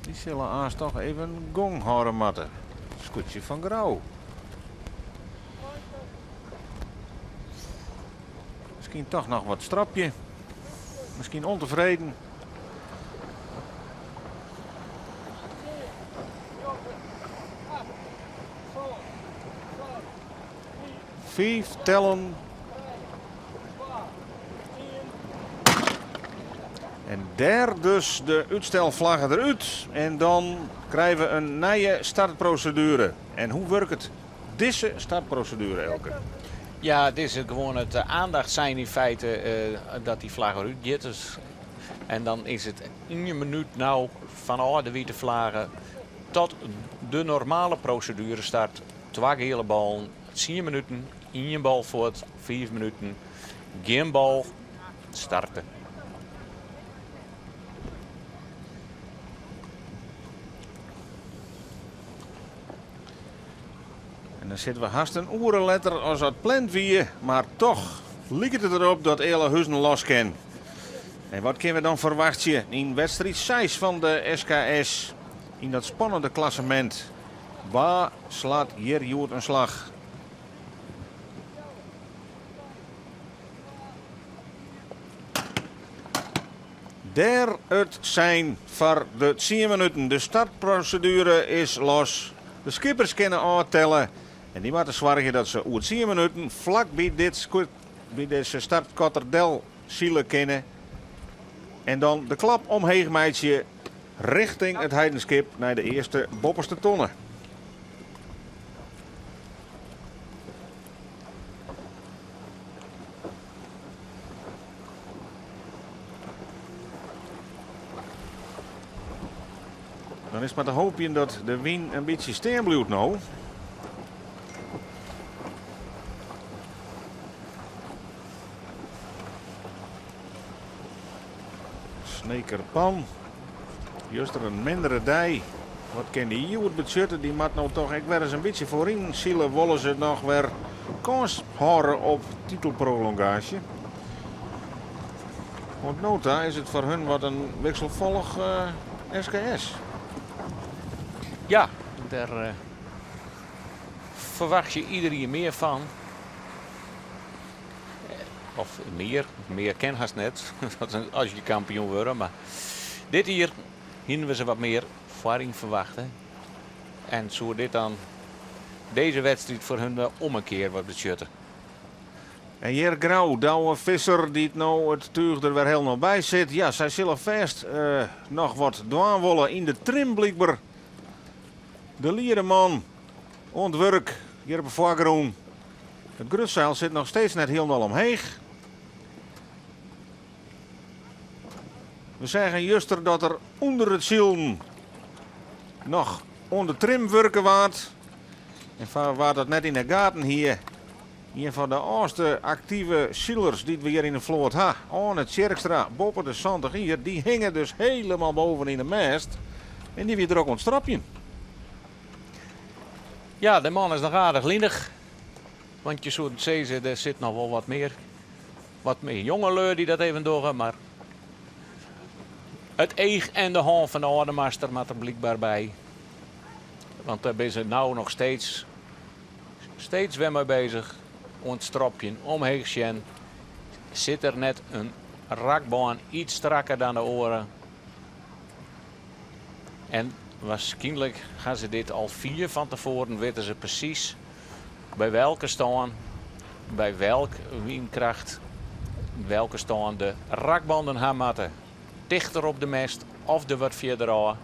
Dy sille aanst toch even gong hâlde moatte. Skûtsje fan Grou. Miskien toch noch wat strapje. Miskien ûntefreden. Fiif tellen. En dêr dus de útstelflagge derút. En dan krije we in nije startproseduere. En hoe wurket dizze startproseduere, Elke? Ja, it is gewoan it aandachtssein yn feite dat dy flagge derút giet. Dus, en dan is it ien minút no fanôf de wite flagge tot de normale proseduere start. Twa giele ballen, tsien minuten, ien bal fuort, fiif minuten, gjin bal, starte. En dan sitte we hast in oere letter as dat pland wie, mar toch liket it derop dat Ealahuzen los kin. En wat kinne we dan ferwachtsje yn wedstriid 6 fan de SKS yn dat spannende klassemint? Wa slacht hjir hjoed in slach? Dêr it sein foar de tsien minuten. De startproseduere is los. De skippers kinne ôftelle en dy moatte soargje dat se oer tsien minuten flak by dit by dizze startkotter del sile kinne en dan de klap omheech meitsje richting It Heidenskip nei de earste boppeste tonne. Dan is it mar te hoopjen dat de wyn in bytsje stean bliuwt no. Sneker Pan. Juster in mindere dei. Wat kin dy hjoed betsjutte? Dy moat no toch ek wer ris in bytsje foaryn sile. Wolle se noch wer kâns hâlde op titelprolongaasje? Oant no ta is it foar hun wat in wikselfallich SKS. Ja, dêr ferwachtsje ieder jier mear fan. Of mear, mear kin hast net as je kampioen wurde. Mar dit jier. Hiene we se wat mear foaryn ferwachte en soe dit dan dizze wedstriid foar hun om in kear wat betsjutte. En hjir Grou, Douwe Visser, dy't no it túch der wer helemaal by sit. Ja, sy sille fêst noch wat dwaan wolle yn de trim blykber. De liereman oan it wurk hjir op de foargrûn. It grutseil sit noch steeds net hielendal omheech. We seagen juster dat der ûnder it silen noch oan de trim wurke waard. En foar wa't dat net yn 'e gaten hie, ien fan de âldste aktive silers dy't we hjir yn de float ha, Arne Tjerkstra, boppe de 70 jier, dy hinge dus helemaal boven yn de mêst en dy wie drok oan it stropjen. Ja, de man is noch aardich linich, want je soenen sizze der sit noch wol wat mear Wat mear jongelju dy't dat even dogge, mar it each en de hân fan de âlde master moat der blykber by. Want dêr binne se no noch steeds, steeds wer mei bezich oan it stropjen, omheech sjen. Sit der net in rakbân iets strakker dan de oare? En waarskynlik ha se dit al fier fan tefoaren, witte se presys by welke stân, by welk wynkracht, welke stân de rakbanden ha moatte. Tichter op de mêst of der wat fierder ôf.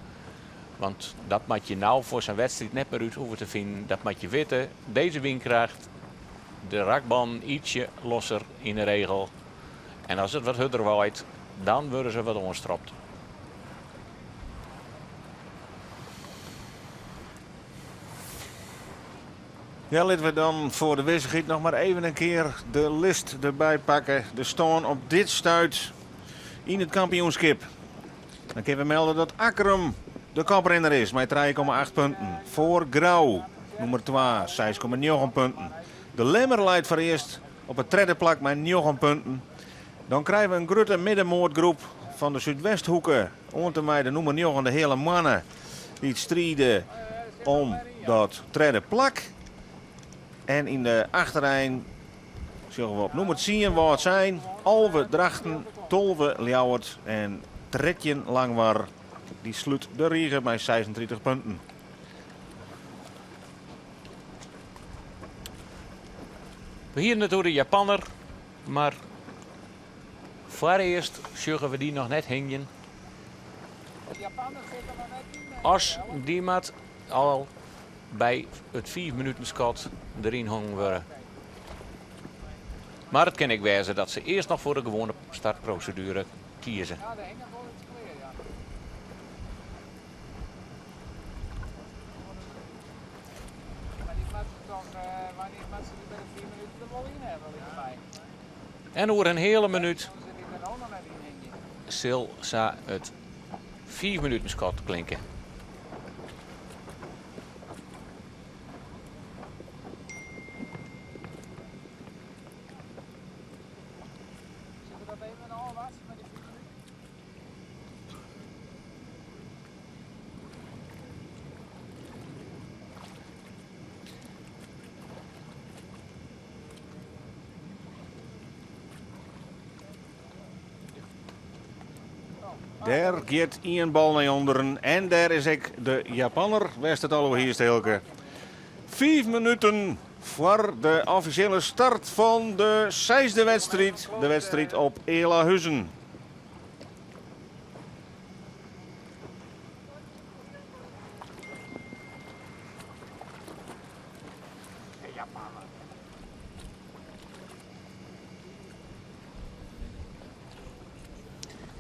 Want dat moat je no foar sa'n wedstriid net mear út hoege te finen. Dat moat je witte, dizze wynkracht, de rakbannen ietsje losser yn 'e regel. En as it wat hurder waait, dan wurde se wat oanstropt. Ja, litte we dan foar de wissichheid noch mar even in kear de list derby pakke. De stân op dit stuit yn it kampioenskip. Dan kinne we melde dat Akkrum de koprinner is mei 3,8 punten. Foar Grou, nûmer 2, 6,9 punten. De Lemmer leit foarearst op it tredde plak mei 9 punten. Dan krije we in grutte middenmoatgroep fan de Súdwesthoeke oant en mei de nûmer 9 de Heale Moanne dy't stride om dat tredde plak. En yn de achterein sjogge we op nûmer 10 Wâldsein, 11 Drachten, 12 Ljouwert en 13 Langwar. Dy slút de rige mei 36 punten. We hienen it oer de Japanner, mar foarearst sjogge we dy noch net hingjen. As dy moat al by it fiif minuten skot deryn hongen wurde. Mar it kin ek wêze dat se earst noch foar de gewoane startproseduere kieze. En oer in heale minút sil sa it fiif minuten skot klinke. Dêr giet ien bal nei ûnderen en dêr is ek de Japanner, wêr'tst it al oer hiest, Eelke. Fiif minuten foar de offisjele start fan de seisde wedstriid, de wedstriid op Ealahuzen.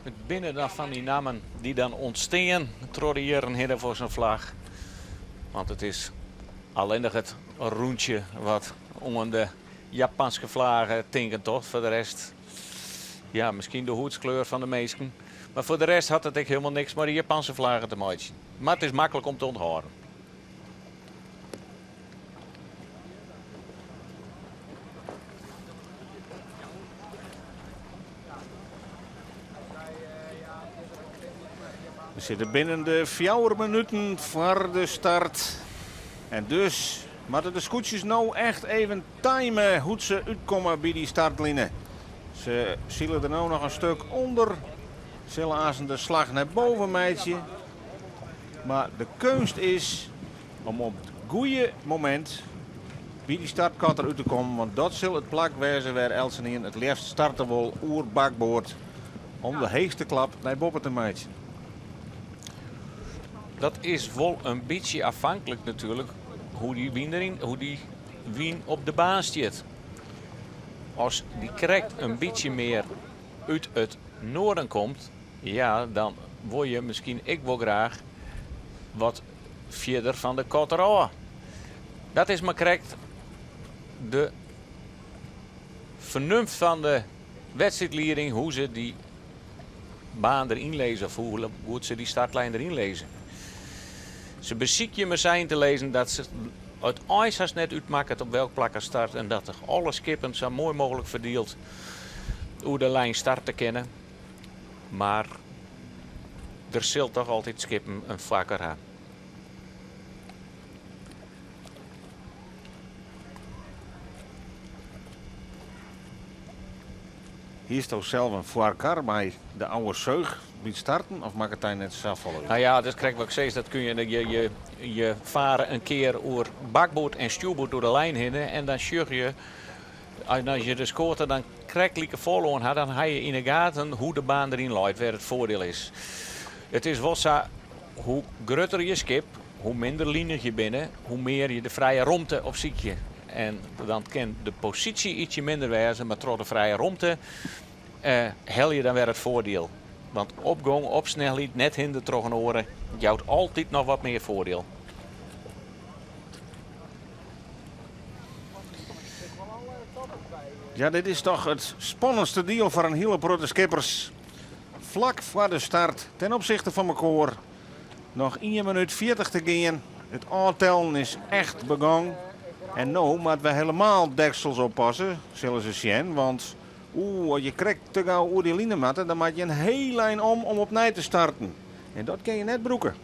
It binne dan fan dy nammen dy't dan ûntstean troch de jierren hinne foar sa'n flach. Want it is allinnich it rûntsje wat oan de Japanske flage tinken docht. Foar de rest, ja, miskien de hûdskleur fan de minsken. Mar foar de rest hat it ek hielendal niks mei de Japanske flage te meitsjen. Mar it is maklik om te ûnthâlden. We sitte binnen de fjouwer minuten foar de start. En dus moatte de skûtsjes no echt even time hoe't se útkomme by dy startline. Se sile der no noch in stik ûnder. Sille aansen de slach nei boven meitsje. Mar de keunst is om op it goede momint by dy startkotter út te kommen, want dat sil it plak wêze wêr eltsenien it leafst starte wol oer bakboard om de heechste klap nei boppe te meitsjen. Dat is wol in bytsje afhanklik natuerlik hoe dy wyn deryn, hoe dy wyn op de baan stiet. As dy krekt in bytsje mear út it noarden komt, ja, dan wol je miskien ek wol graach wat fierder fan de kotter ôf. Dat is mar krekt de fernunft fan de wedstriidlieding hoe se dy baan deryn lizze of hoe goed se dy startlijn deryn lizze. Se besykje mar sa yn te lizzen dat se it eins hast net útmakket op welk plak er start en dat alle skippen sa moai mooglik ferdield oer de lijn starte kinne. Mar der sil toch altyd skippen in foarkar ha. Hiesto sels in foarkar mei de oude seug by it starten of makket dy net safolle út? Nou ja, dat is krekt wat ik sis. Dat kun je, je, je, je fare in kear oer bakboard en stjoerboard oer de lijn hinne en dan sjoch je, as je de skoater dan krekt like fol oan ha, dan ha je yn 'e gaten hoe de baan deryn leit, wêr it foardiel is. It is wol sa, hoe grutter je skip, hoe minder linich je binne, hoe mear je de frije romte opsykje. En dan kin de posysje ytsje minder wêze, mar troch de frije romte helje je dan wer it foardiel. Want opgong op snelheid, net hinder troch in oare, jout altyd noch wat mear foardiel. Ja, dit is toch it spannendste diel foar in hiele protte skippers. Flak foar de start ten opsichte fan mekoar. Noch ien minút 40 te gean. It ôftellen is echt begong. En no moatte we helemaal deksels oppasse, sille se sjen. Want oeh, as je krekt te gau oer dy line moatte, dan moat je in hiel ein om om opnij te starten. En dat kin je net brûke.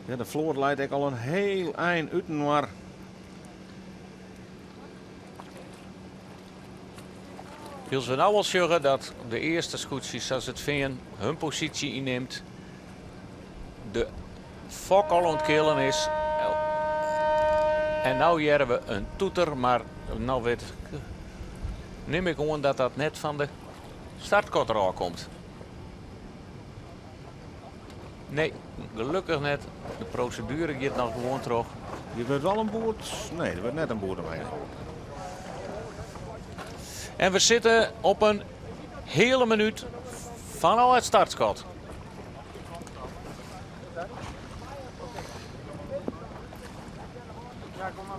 Ja, de float leit ek al in hiel ein útinoar. Wylst we no al sjogge dat de earste skûtsjes sa's it Fean hun posysje ynnimt, de fok al oan it keallen is. En no hearre we in toeter, mar no wit, nim ik oan dat dat net fan de startkotter ôfkomt. Nee, gelokkich net. De proseduere giet noch gewoan troch. Der wurdt wol in boerd. Nee, der wurdt net in boerd omheech holden. En we sitte op in heale minút fanôf it startskot.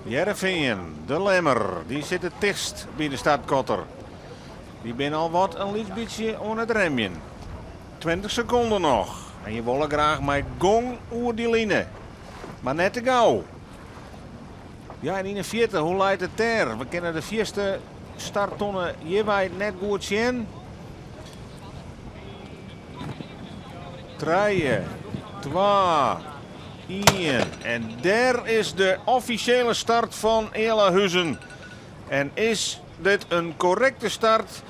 Hearrenfean, de Lemmer, dy sit it tichtst by de startkotter. Dy binne al wat in lyts bytsje oan it remjen. 20 sekonden noch en je wolle graach mei gong oer dy line. Mar net te gau. Ja, en yn 'e fierte, hoe leit it dêr? We kinne de fierste starttonne hjirwei net goed sjen. Trije, twa, ien. En dêr is de offisjele start fan Ealahuzen. En is dit in korrekte start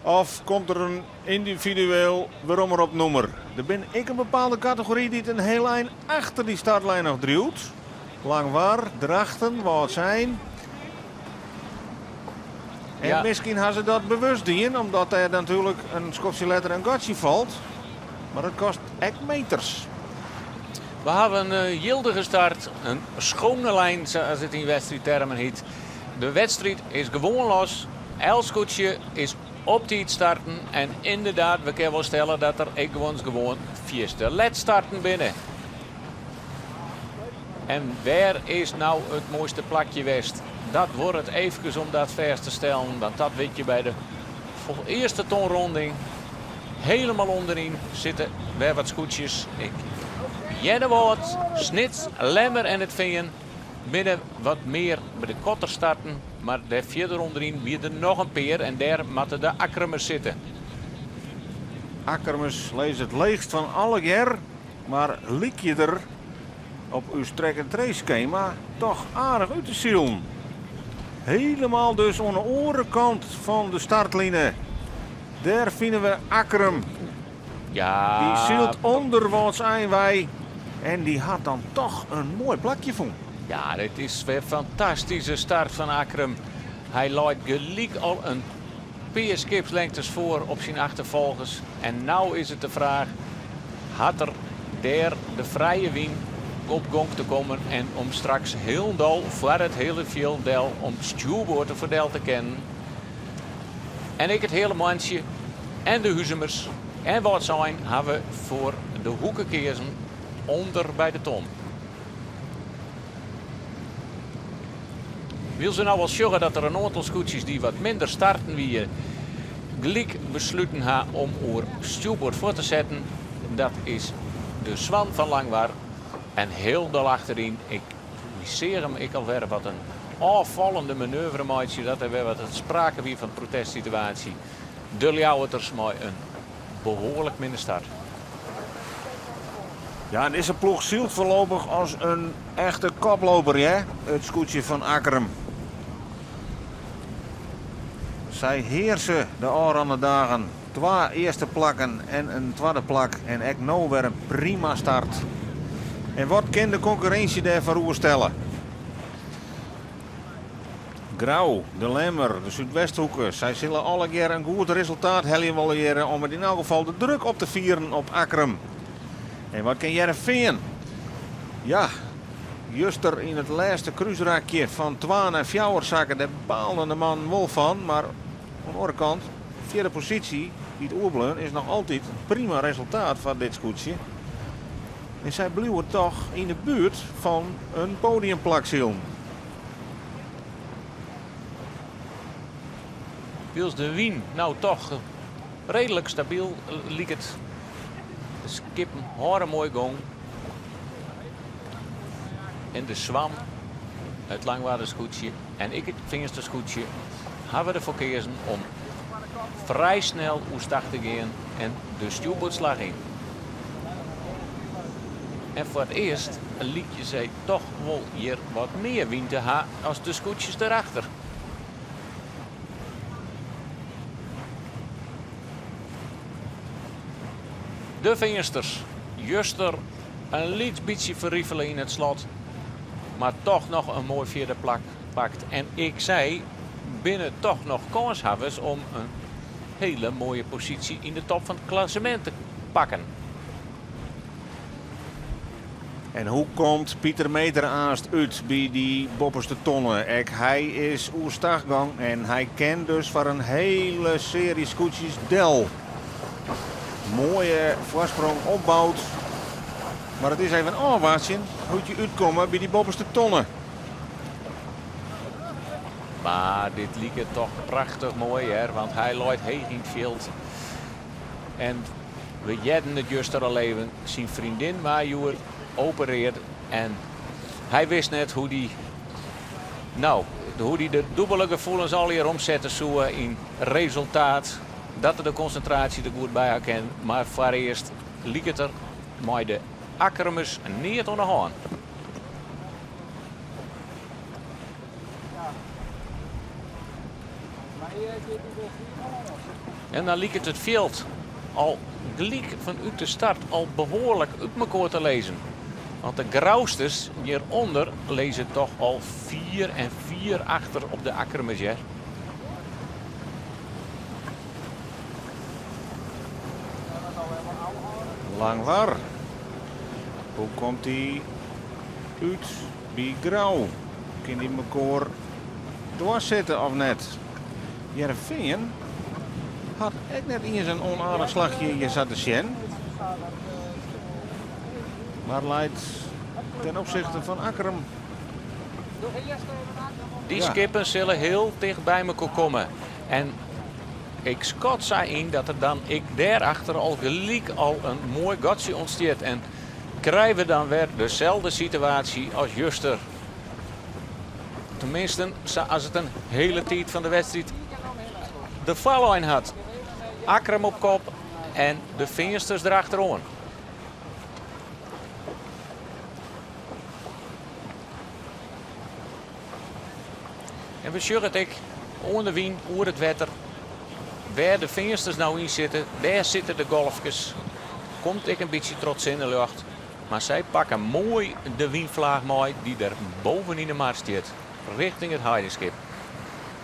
of komt der in yndividueel weromropnûmer? Der binne ek in bepaalde kategory dy't in hiel ein achter dy startlijn noch driuwt. Langwar, Drachten, Wâldsein. En Ja. miskien ha se dat bewust dien, omdat der natuerlik in skoftsje letter in gatsje falt. Mar dat kostet ek meters. We hawwe in eh, jildige start, in schone lijn, sa't it yn wedstriidtermen hjit. De wedstriid is gewoan los. Elk skûtsje is op tiid starten. En ynderdaad, we kinne wol stelle dat der ek gewoan gewoan fierste let starten binne. En wêr is no it moaiste plakje west? Dat duorret eefkes om dat fêst te stellen, want dat wit je by de earste tonronding. Helemaal ûnderyn sitte wer wat skûtsjes. Ik Earnewâld, Snits, Lemmer en it Fean binne wat mear by de kotter starten, mar dêr fierder ûnderyn wie der noch in pear en dêr moatte de Akkrumers sitte. Akkrumers lizze it leechst fan allegear, mar lykje der op ús track-and-trace skema toch aardich út te silen. Helemaal dus oan de oare kant fan de startline. Dêr fine we Akkrum. Ja. Dy sylt ûnder Wâldsein wei en dy hat dan toch in moai plakje fûn. Ja, dit is wer fantastyske start fan Akkrum. Hy leit gelyk al in pear skipslengtes foar op syn achterfolgers. En no is it de fraach, hat er dêr de frije wyn op gong te kommen en om straks hielendal foar it hiele fjild del om stjoerboard der foar del te kinnen. En ek it hiele mantsje en de Huzumers en Wâldsein hawwe foar de hoeke keazen ûnder by de ton. Wylst we no al sjogge dat der in oantal skûtsjes dy't wat minder starten wie, gelyk besluten ha om oer stjoerboard fuort te setten. Dat is de Swan fan Langwar en hielendal achteryn, ik seach him ek alwer wat in ôffallende manoeuvre meitsje, dat der wer wat sprake wie fan protestsituaasje. De Ljouwerters mei in behoarlik minne start. Ja, en dizze ploech sylt foarlopich as in echte koploper, hè? It skûtsje fan Akkrum. Sy hearse de ôfrûne dagen. Twa earste plakken en in twadde plak en ek no wer in prima start. En wat kin de konkurrinsje dêrfoar oerstelle? Grou, De Lemmer, de Súdwesthoeke, sy sille allegear in goed resultaat helje wolle hjirre om it yn elk gefal de druk op te fieren op Akkrum. En wat kin Hearrenfean? Ja, juster yn it lêste krúsrakje fan twa nei fjouwer sakke, dêr baalden de mannen wol fan, mar oan de oare kant, fjirde posysje dy't oerbleaun is noch altyd in prima resultaat foar dit skûtsje. En sy bliuwe toch yn de buert fan in podiumplak silen. Wylst de wyn no toch reedlik stabyl liket. De skippen hâlde moai gong. En de Swan, it Langwarder skûtsje en ek it Feanster skûtsje hawwe derfoar keazen om frij snel oerstach te gean en de stjoerboardslach yn. En foar it earst lykje sy toch wol hjir wat mear wyn te ha as de skûtsjes derachter. De Feansters, juster in lyts bytsje ferrifele yn it slot, mar toch noch in moai fjirde plak pakt. En ek sy binne toch noch kânshawwers om in hiele moaie posysje yn de top fan it klassemint te pakken. En hoe komt Pieter Meeter aanst út by dy boppeste tonne? Ek hy is oerstach gong en hy kin dus foar in hiele searje skûtsjes del. Moaie foarsprong opboud. Mar it is even ôfwachtsjen hoe't je útkomme by dy boppeste tonne. Mar dit liket toch prachtich moai hear, want hy leit heech yn it fjild. En we hearden it juster al even, syn freondin waard hjoed opereard en hy wist net hoe dy, no, hoe dy de dûbele gefoelens allegear omsette soe yn resultaat, dat er de konsintraasje der goed by ha kin. Mar foarearst liket der mei de Akkermers neat oan de hân. En dan liket it fjild al gelyk fanút de start al behoarlik út mekoar te lizzen. Want de Grousters hjirûnder lizze toch al fier en fier achter op de Akkermers hear. Langwar, hoe komt dy út by Grou? Kin dy mekoar dwarssitte of net? Hearrenfean hat ek net iens in onaardich slachje hjir sa te sjen. Mar leit ten opzichte fan Akkrum. Dy skippen sille hiel ticht by mekoar komme. En ik skat sa yn dat der dan ek dêrachter al gelyk al in moai gatsje ûntstiet. En krije we dan wer deselde situaasje as juster. Teminsten, sa as it in hiele tiid fan de wedstriid der foarlein hat. Akkrum op kop en de Feansters derachteroan. En we sjogge it ek oan de wyn oer it wetter. Wêr de Feansters no yn sitte, dêr sitte de golfkes. Komt ek in bytsje troch it sinneljocht. Mar sy pakke moai de wynflaach mei dy't der boven yn de mar stiet, rjochting It Heidenskip.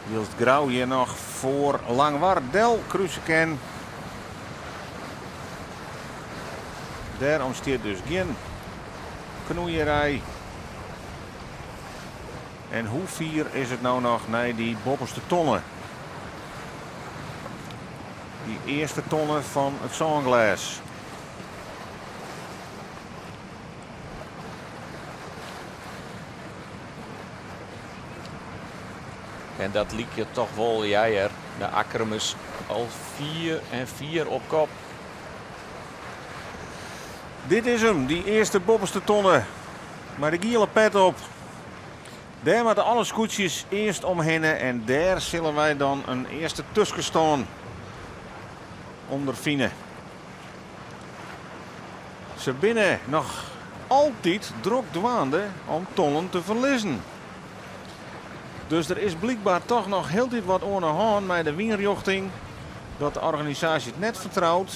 Wylst Grou hjir noch foar Langwar del kruse kin. Dêr ûntstiet dus gjin knoeierij. En hoe fier is it no noch nei dy boppeste tonne? Dy earste tonne fan it sânglês. En dat liket toch wol, ja hear, de Akkrumers al fier en fier op kop. Dit is 'm, dy earste boppeste tonne mei de giele pet op. Dêr moatte alle skûtsjes earst omhinne en dêr sille wy dan in earste tuskenstân ûnderfine. Se binne noch altyd drok dwaande om tonnen te ferlizzen. Dus der is blykber toch noch hieltyd wat oan 'e hân mei de wynrjochting dat de organisaasje it net fertrout.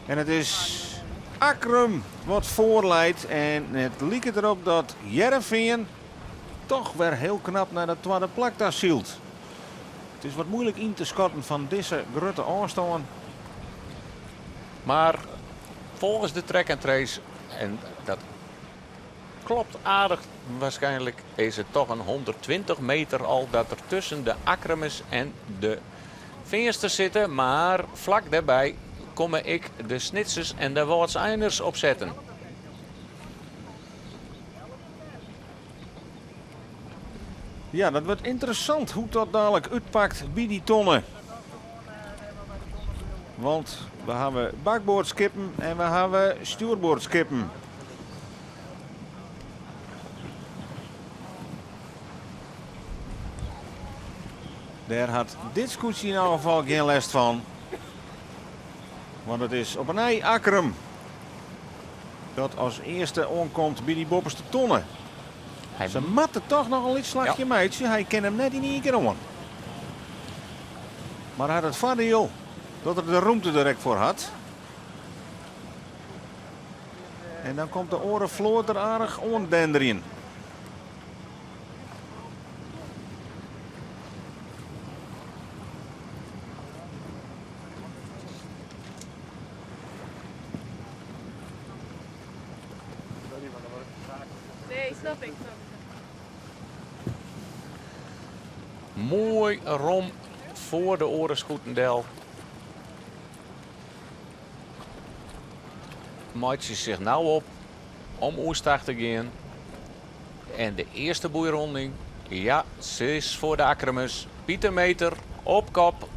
En it is Akkrum wat foarleit en it liket derop dat Hearrenfean toch wer hiel knap nei dat twadde plak ta sylt. It is wat muoilik yn te skatten fan dizze grutte ôfstân. Mar folgens de track and trace, en dat klopt aardich waarskynlik, is it toch in 120 meter al dat der tusken de Akkrumers en de Feansters sitte. Mar flak dêrby komme ek de Snitsers en de Wâldseiners opsetten. Ja, dat wurdt ynteressant hoe't dat dalik útpakt by dy tonne. Want we hawwe bakboardskippen en we hawwe stjoerboardskippen. Dêr hat dit skûtsje yn elk gefal gjin lêst fan. Want it is op 'e nij Akkrum dat as earste oankomt by dy boppeste tonne. Se moatte toch noch in lyts slachje meitsje. Hy kin him net yn ien kear oan. Mar hy hat it foardiel dat er de rûmte der ek foar hat. En dan komt de oare float der aardich oandenderjen. Nee, snap ik. Snap ik. Moai rom foar de oare skûten del. Meitsje sich no op om oerstach te gean. En de earste boeironding, ja, se is foar de Akkrumers. Pieter Meeter op kop,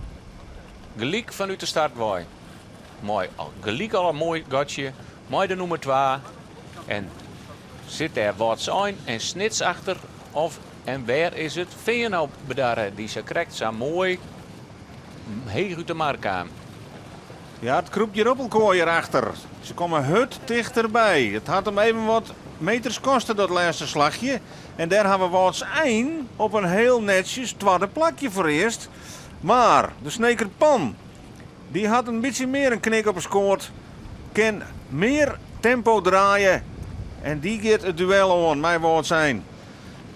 gelyk fanút de start wei. Mei gelyk al in moai gatsje mei de nûmer twa. En sit dêr Wâldsein en Snits achter? Of en wêr is it Fean no bedarre dy sa krekt sa moai heech út de mar kaam? Ja, it krûpt hjir op elkoar hjir achter. Se komme hurd tichterby. It hat him even wat meters koste dat lêste slachje. En dêr hawwe Wâldsein op in hiel netsjes twadde plakje foarearst. Mar de Sneker Pan Dy hat in bytsje mear in knik op 'e skoat, kin mear tempo draaie en dy giet it duel oan mei Wâldsein.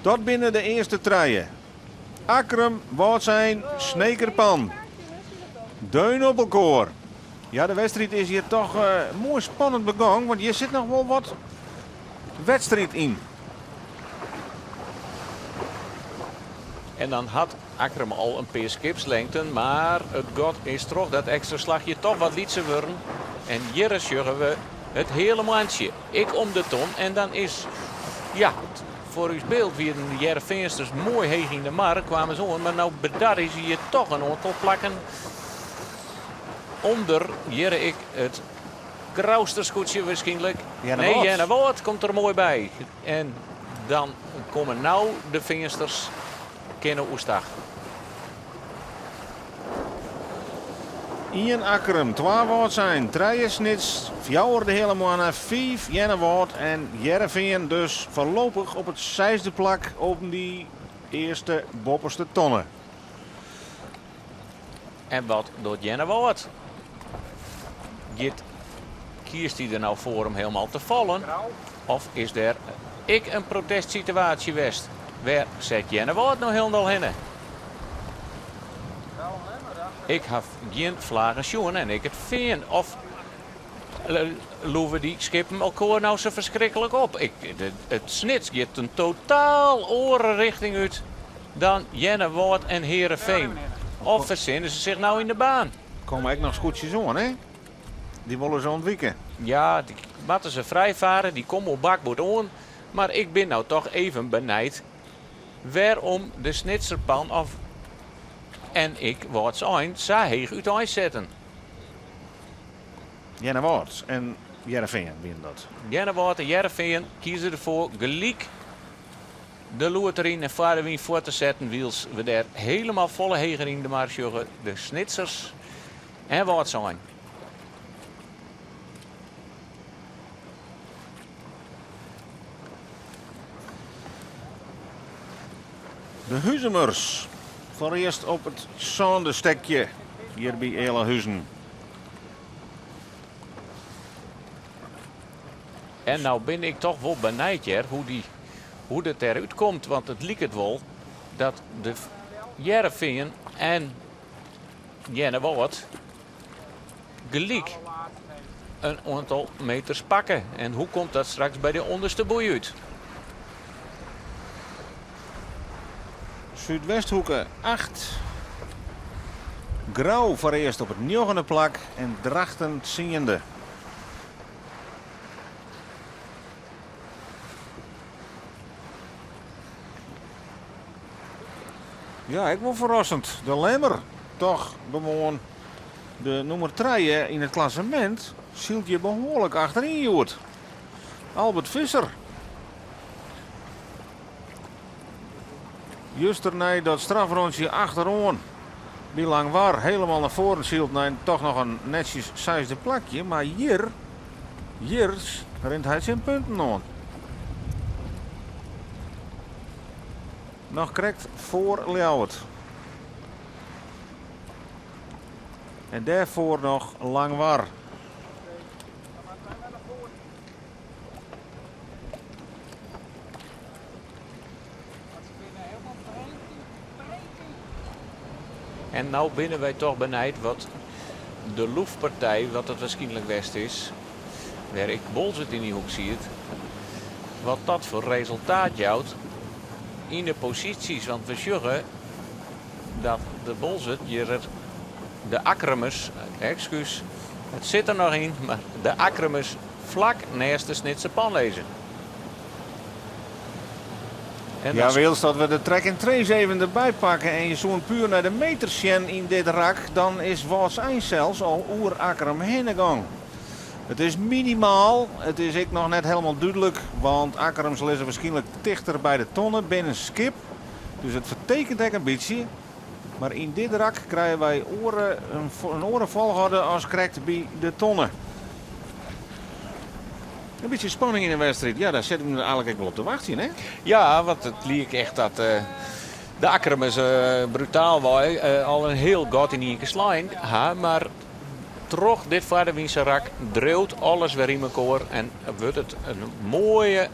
Dat binne de earste trije. Akkrum, Wâldsein, Sneker Pan. Deun op elkoar. Ja, de wedstriid is hjir toch moai spannend begong, want hjir sit noch wol wat wedstriid yn. En dan hat Akkrum al in pear skipslengten, mar it gat is troch dat ekstra slachje toch wat lytser wurden. En hjir sjogge we it heale moantsje, ek om de ton. En dan is, ja, foar ús byld wienen de Hearrenfeansters moai heech yn de mar, kwamen se oan, mar no bedarje se hjir toch in oantal plakken ûnder. Hjir ek it Grouster skûtsje wierskynlik. Nee, Earnewâld komt der moai by. En dan komme no de Feansters kinne oerstach. Ien Akkrum, twa Wâldsein, trije Snits, fjouwer de Heale Moanne, fiif Earnewâld en Hearrenfean dus foarlopich op it seisde plak op dy earste boppeste tonne. En wat docht Earnewâld? Giet kiest hy der no foar om hielendal te fallen? Of is der ek in protestsituaasje west? Wêr set Earnewâld no hielendal hinne? Ik haw gjin flaggen sjoen en ek it Fean. Of loeve dy skippen elkoar no sa ferskriklik op? Ik, it Snits giet in totaal oare richting út dan Earnewâld en Hearrenfean. Of fersinne se sich no yn de baan? Komme ek noch skûtsjes oan, hè? Dy wolle se ûntwike. Ja, dy moatte se frijfare, dy komme op bakboard oan. Mar ik bin no toch even benijd wêrom de Snitser Pan of en ek Wâldsein sa heech úteinsetten. Earnewâld en Hearrenfean wienen dat. Earnewâld en Hearrenfean kieze derfoar gelyk de loer deryn en foar de wyn fuort te setten, wylst we dêr helemaal folle heger yn de mar sjogge, de Snitsers en Wâldsein. De Huzumers foarearst op it sânde stekje hjir by Ealahuzen. En nou bin ik toch wol benijd hear hoe dy, hoe dat derút komt, want it liket wol dat de Hearrenfean en Earnewâld gelyk in oantal meters pakke. En hoe komt dat straks by de ûnderste boei út? Súdwesthoeke 8. Grou foarearst op it njoggende plak en Drachten tsiende. Ja, ek wol ferrassend. De Lemmer, toch gewoan de nûmer trije yn it klassemint, sylt hjir behoarlik achteryn hjoed. Albert Visser. Juster nei dat strafrûntsje achteroan by Langwar helemaal nei foaren syld nei toch noch in netsjes seisde plakje, mar hjir, hjir rint hy tsjin punten oan. Noch krekt foar Ljouwert. En dêrfoar noch Langwar. En no binne wy toch benijd wat de loefpartij, wat dat waarskynlik west is, wêr ek Boalsert yn dy hoek siet, wat dat foar resultaat jout yn de posysjes. Want we sjogge dat de Boalsert hjir de Akkrumers, ekskús, it sit der noch yn, mar de Akkrumers flak nêst de Snitser Pan lizze. En ja, wylst dat we de track and trace even derby pakke en je soene puer nei de meters sjen yn dit rak, dan is Wâldsein sels al oer Akkrum hinne gong. It is minimaal, it is ek noch net helemaal dúdlik, want Akkrums lizze waarskynlik tichter by de tonne binnen skip, dus it fertekent ek in bytsje. Mar yn dit rak krije wy oare, in oare folchoarder as krekt by de tonne. In bytsje spanning yn de wedstriid, ja, dêr sitte we eigentlik ek wol op te wachtsjen, hè? Ja, want it liek echt dat de Akkrumers brutaalwei al in hiel gat yn ien kear slein ha, mar troch dit foardewynse rak driuwt alles wer yn mekoar en wurdt it in moaie,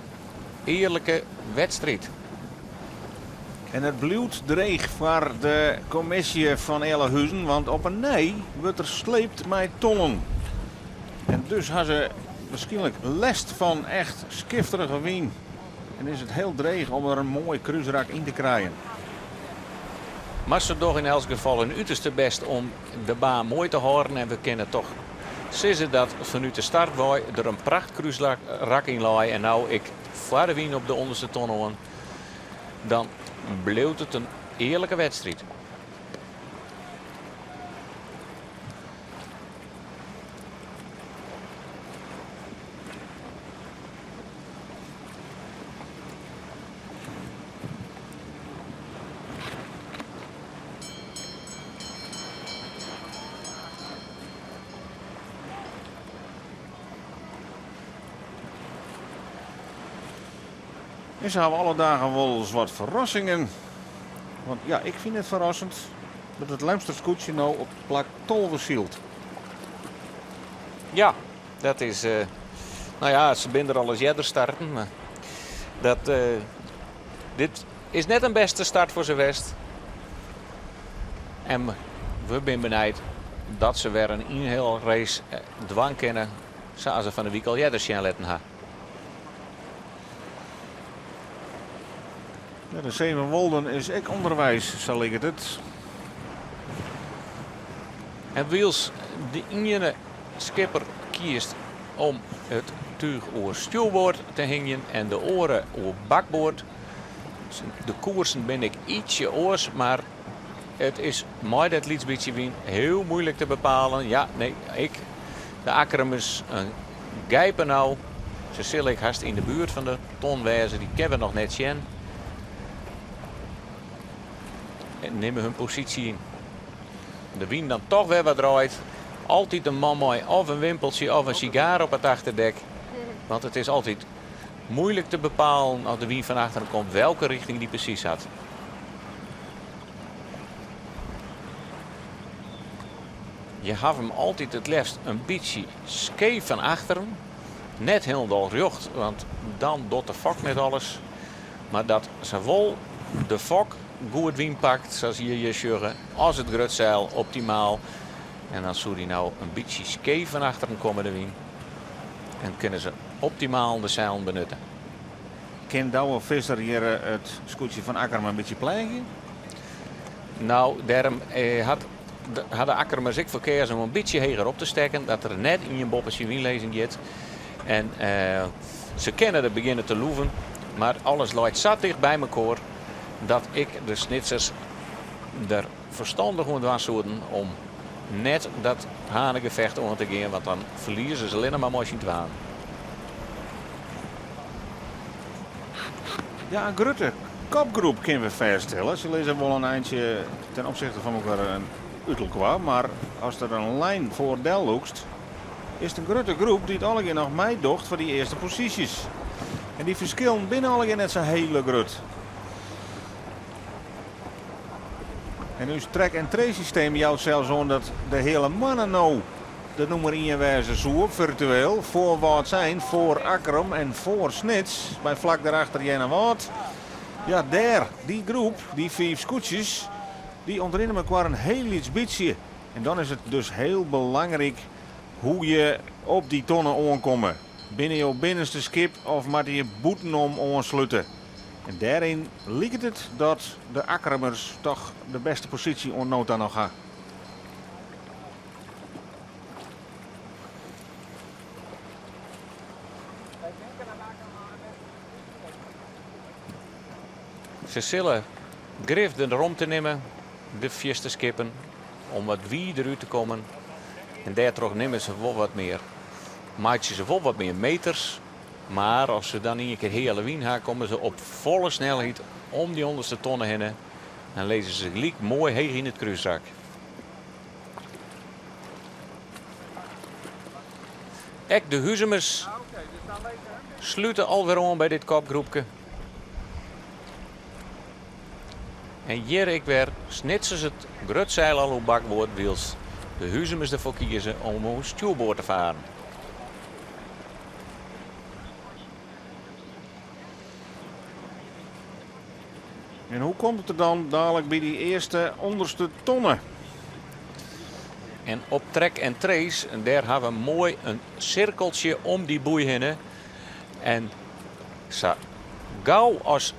earlike wedstriid. En it bliuwt dreech foar de kommisje fan Ealahuzen, want op 'e nij wurdt der sleept mei tonnen. En dus ha se waarskynlik lêst fan echt skifterige wyn en is it hiel dreech om der in moai krúsrak yn te krijen. Mar se dogge yn elts gefal hun uterste bêst om de baan moai te hâlden en we kinne toch sizze dat fanút de start wei der in prachtkrúsrak yn lei en no ek foar de wyn op de ûnderste ton oan, dan bliuwt it in earlike wedstriid. En se hawwe alle dagen wolris wat ferrassingen. Want ja, ik fyn it ferrassend dat it Lemster skûtsje no op plak 12 sylt. Ja, dat is. No ja, se binne der al ris earder starten, mar dat, dit is net in bêste start foar se west. En we binne benijd dat se wer in ynhelrace dwaan kinne, sa as se fan 'e wike al earder sjen litten ha. Ja, de Sevenwolden is ek ûnderweis, sa liket it. En wylst de iene skipper kiest om it túch oer stjoerboard te hingjen en de oare oer bakboard. De koersen binne ek ytsje oars, mar it is mei dat lyts bytsje wyn hiel muoilik te bepalen. Ja, nee, ek de Akkermers in gijpen no. Se sille ek hast yn de buert fan de ton wêze, dy kinne we noch net sjen. En nimme hun posysje yn. De wyn dan toch wer wat draait. Altyd in man mei of in wimpeltsje of in sigaar op it achterdek. Want it is altyd moeilik te bepalen as de wyn fan achteren komt welke richting dy presys hat. Je hawwe him altyd it leafst in bytsje skeef fan achteren. Net hielendal rjocht, want dan docht de fok net alles. Mar dat sawol de fok goed wyn pakt, sa as je hjir sjogge, as it grutseil optimaal. En dan soe dy no in bytsje skeef fan achteren komme, de wyn. En kinne se optimaal de seilen benutte. Kin Douwe Visser hjir it skûtsje fan Akkrum in bytsje pleagje? No, dêrom hat ha de Akkermers ek foar keazen om in bytsje heger op te stekken, dat der net ien boppe syn wynlizzing giet. En se kinne der begjinne te loeven, mar alles leit sa ticht by mekoar dat ek de Snitsers der ferstannich oan dwaan soenen om net dat hanegefecht oan te gean, want dan ferlieze se allinnich mar mei syn twaen. Ja, in grutte kopgroep kinne we fêststelle. Se lizze wol in eintsje ten opzichte fan elkoar út elkoar, mar as der in lijn foar del lûkst, is it in grutte groep dy't allegear noch meidocht foar dy earste posysjes. En dy ferskillen binne allegear net sa hiele grut. En ús track en trace systeem jout sels oan dat de Heale Moanne no de nûmer ien wêze soe, firtueel, foar Wâldsein, foar Akkrum en foar Snits, mei flak dêrachter Earnewâld. Ja, dêr, dy groep, dy fiif skûtsjes, dy ûntrinne mekoar in hiel lyts bytsje. En dan is it dus hiel belangryk hoe je op dy tonne oankomme. Binne jo binnenste skip of moatte je bûtenom oanslute? En dêryn liket it dat de Akkrumers toch de bêste posysje oant no ta noch ha. Se sille grif de romte nimme, de fierste skippen, om wat wider út te kommen. En dêrtroch nimme se wol wat mear, meitsje se wol wat mear meters. Mar as se dan ien kear heale wyn ha, komme se op folle snelheid om dy ûnderste tonne hinne en lizze se gelyk moai heech yn it krúsrak. Ek de Huzumers slute alwer oan by dit kopgroepke. En hjir ek wer Snitsers it grutseil al oer bakboard, wylst de Huzumers derfoar kieze om oer stjoerboard te faren. En hoe komt it der dan dalik by dy earste ûnderste tonne? En op track en trace, en dêr ha we moai in sirkeltsje om dy boei hinne. En sa gau as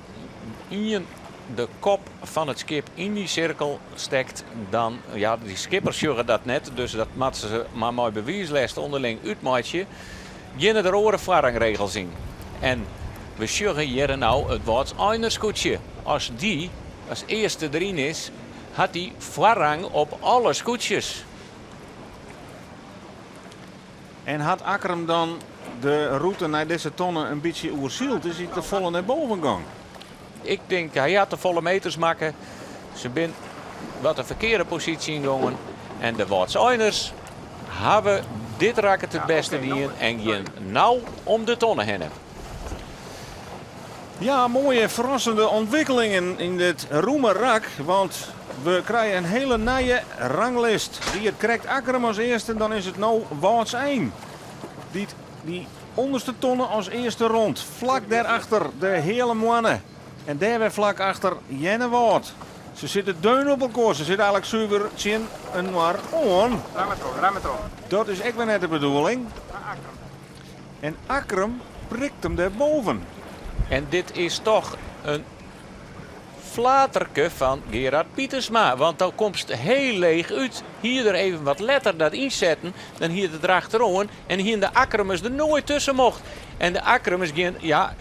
ien de kop fan it skip yn dy sirkel stekt, dan, ja, dy skippers sjogge dat net, dus dat moatte se mar mei bewiislêst ûnderling útmeitsje, geane der oare foarrangregels yn. En we sjogge hjir no it Wâldseinerskûtsje. As dy as earste deryn is, hat dy foarrang op alle skûtsjes. En hat Akkrum dan de rûte nei dizze tonne in bytsje oersyld? Is hy te folle nei boven gong? Ik tink, hy hat te folle meters makke. Se bin wat de ferkearde posysje yngongen. En de Wâldseiners hawwe dit raket it bêste dien en gean no om de tonne hinne. Ja, moaie ferrassende ûntwikkelingen yn dit rûme rak, want we krije in hiele nije ranglist. Wie it krekt Akkrum as earste, dan is it no Wâldsein dy't dy ûnderste tonne as earste rûnt. Flak dêrachter de Heale Moanne en dêr wer flak achter Earnewâld. Se sitte deun op elkoar, se sitte eigenlik suver tsjin inoar oan. Dat is ek wer net de bedoeling. En Akkrum prikt him dêrboven. En dit is toch in flaterke fan Gerard Pietersma, want dan komst heel leech út. Hie er even wat letter dat ynsetten, dan hie er der achteroan en hiene de Akkrumers der noait tusken mocht. En de Akkrumers gean, ja,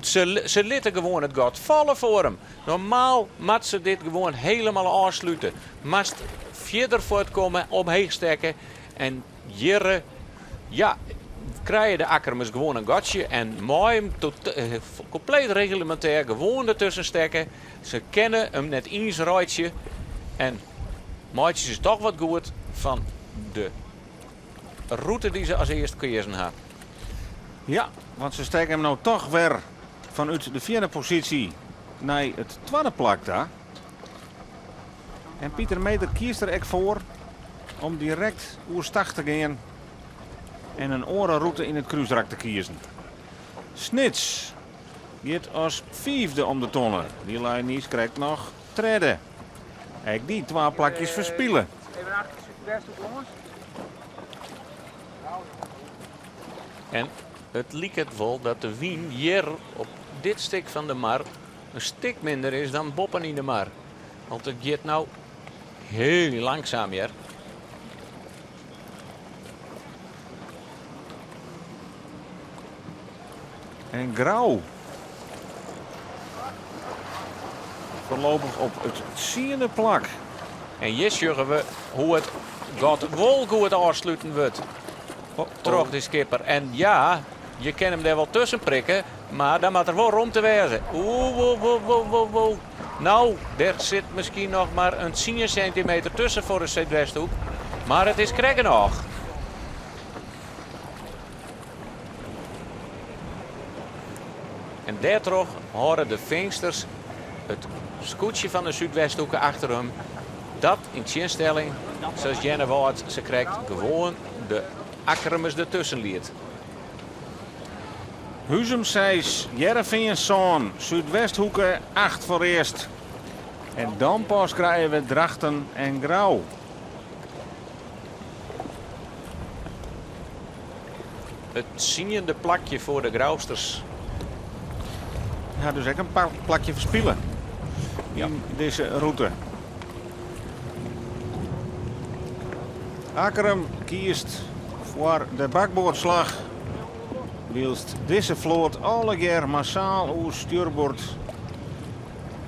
se, se litte gewoan it gat falle foar him. Normaal moat se dit gewoan helemaal ôfslute. Moatst fierder fuortkomme, omheech stekke en Hjirre, ja, krije de Akkrumers gewoan in gatsje en mei him kompleet reglemintêr gewoan dertusken stekke. Se kinne him net iens reitsje en meitsje se toch wat goed fan de rûte dy't se as earst keazen ha. Ja, want se stekke him no toch wer fanút de fjirde posysje nei it twadde plak ta. En Pieter Meeter kiest der ek foar om direkt oerstach te gean en in oare rûte yn it krúsrak te kiezen. Snits giet as fiifde om de tonne. Dy lei niiskrekt noch tredde. Ek dy twa plakjes ferspile. En it liket wol dat de wyn hjir op dit stik fan de mar in stik minder is dan boppen yn de mar. Want it giet no hiel langsaam hjir. En Grou foarlopich op it tsiende plak. En hjir sjogge we hoe it gat wol goed ôfsluten wurdt troch de skipper. En ja, je kinne him dêr wol tusken prikke, mar dan moat der wol romte wêze. Oeh, woe, woe, woe, woe, woe. Nou, der sit miskien noch mar in tsien sintimeter tusken foar de Súdwesthoek, mar it is krekt genôch. En dêrtroch hâlde de Feansters it skûtsje fan de Súdwesthoeke achter him. Dat yn tsjinstelling, sa's Earnewâld sakrekt gewoan de Akkrumers dertusken liet. Huzum seis, Hearrenfean sân, Súdwesthoeke acht foarearst. En dan pas krije we Drachten en Grou. It tsiende plakje foar de Grousters. Ja, dus ek in plakje ferspile yn dizze rûte. Akkrum kiest foar de bakboardslach, wylst dizze float allegear massaal oer stjoerboard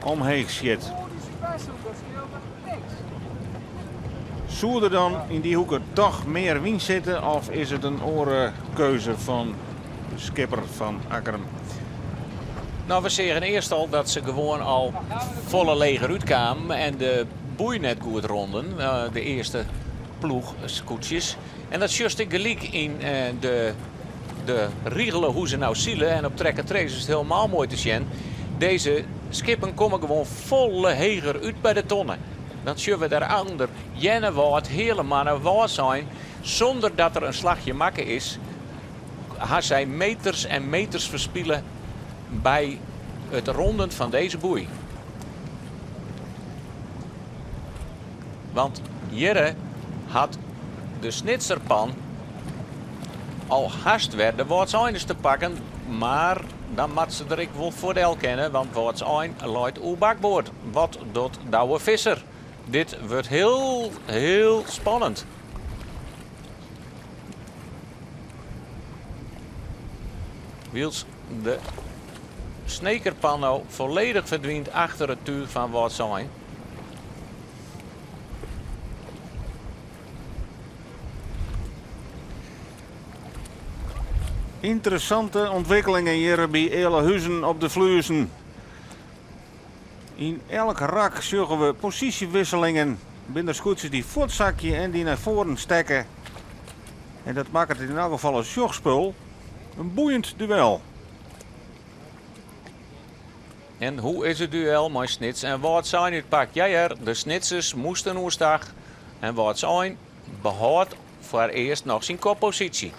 omheech sjit. Soe der dan yn dy hoeke toch mear wyn sitte of is it in oare keuze fan de skipper fan Akkrum? No, we seagen earst al dat se gewoan al folle leger útkamen en de boei net goed ronden, de earste ploech skûtsjes. En dat sjochst ek gelyk yn de de rigele hoe se no sile en op Track and Trace is it hielemaal moai te sjen. Dizze skippen komme gewoan folle heger út by de tonne. Dan sjogge we dêrûnder Earnewâld, Heale Moanne, Wâldsein. Sûnder dat der in slachje makke is, ha sy meters en meters ferspile by it ronden fan dizze boei. Want hjirre hat de Snitserpan al hast wer de Wâldseiners te pakken, mar dan moat se der ek wol foar del kinne, want Wâldsein leit oer bakboard. Wat docht Douwe Visser? Dit wurdt hiel, hiel spannend. Wylst de Snekerpan no folledich ferdwynt achter it túch fan Wâldsein. Ynteressante ûntwikkelingen hjir by Ealahuzen op de Fluezen. Yn elk rak sjogge we posysjewisselingen. Binne der skûtsjes dy't fuortsakje en dy nei foaren stekke. En dat makket it yn elk gefal in sjochspul. In boeiend duel. En hoe is it duel mei Snits en Wâldsein útpakt? Ja hear, de Snitsers moasten oerstach en Wâldsein behâldt foarearst noch syn kopposysje.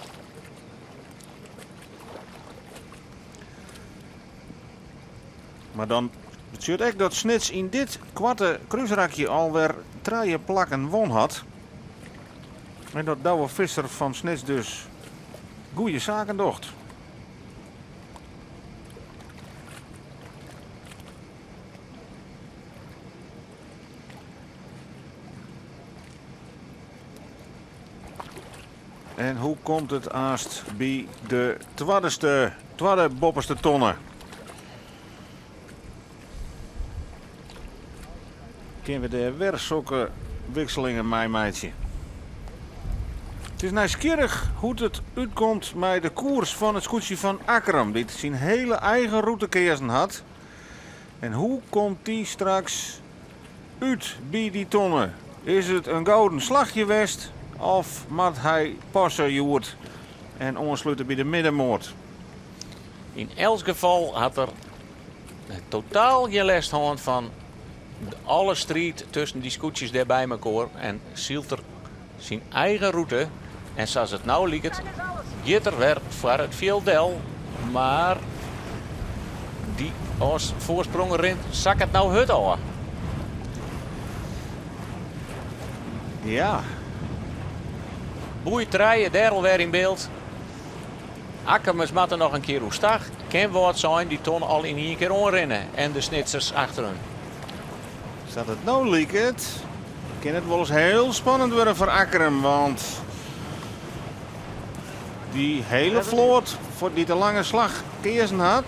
Mar dan betsjut ek dat Snits yn dit koarte krúsrakje alwer trije plakken won hat. En dat Douwe Visser fan Snits dus goede saken docht. En hoe komt it aanst by de twaddeste, twadde boppeste tonne? Kinne we dêr wer sokke wikselingen mei meitsje? It is nijsgjirrich hoe't it útkomt mei de koers fan it skûtsje fan Akkrum, dy't syn hele eigen rûte keazen hat. En hoe komt dy straks út by dy tonne? Is it in gouden slachje west of moat hy passe hjoed en oanslute by de middenmoat? Yn elts gefal hat er totaal gjin lêst hân fan alle striid tusken dy skûtsjes dêr by mekoar en sylt er syn eigen rûte. En sa's it no liket, giet er wer foar it fjild del, mar dy as foarsprong rint sakket no hurd ôf. Ja. Boei trije dêr alwer yn byld. Akkermers moatte noch in kear oerstach. Kin Wâldsein dy tonne al yn ien kear oanrinne en de Snitsers achter hun? Sa't it no liket, kin it wolris hiel spannend wurde foar Akkrum, want dy hele float dy't de lange slach keazen hat,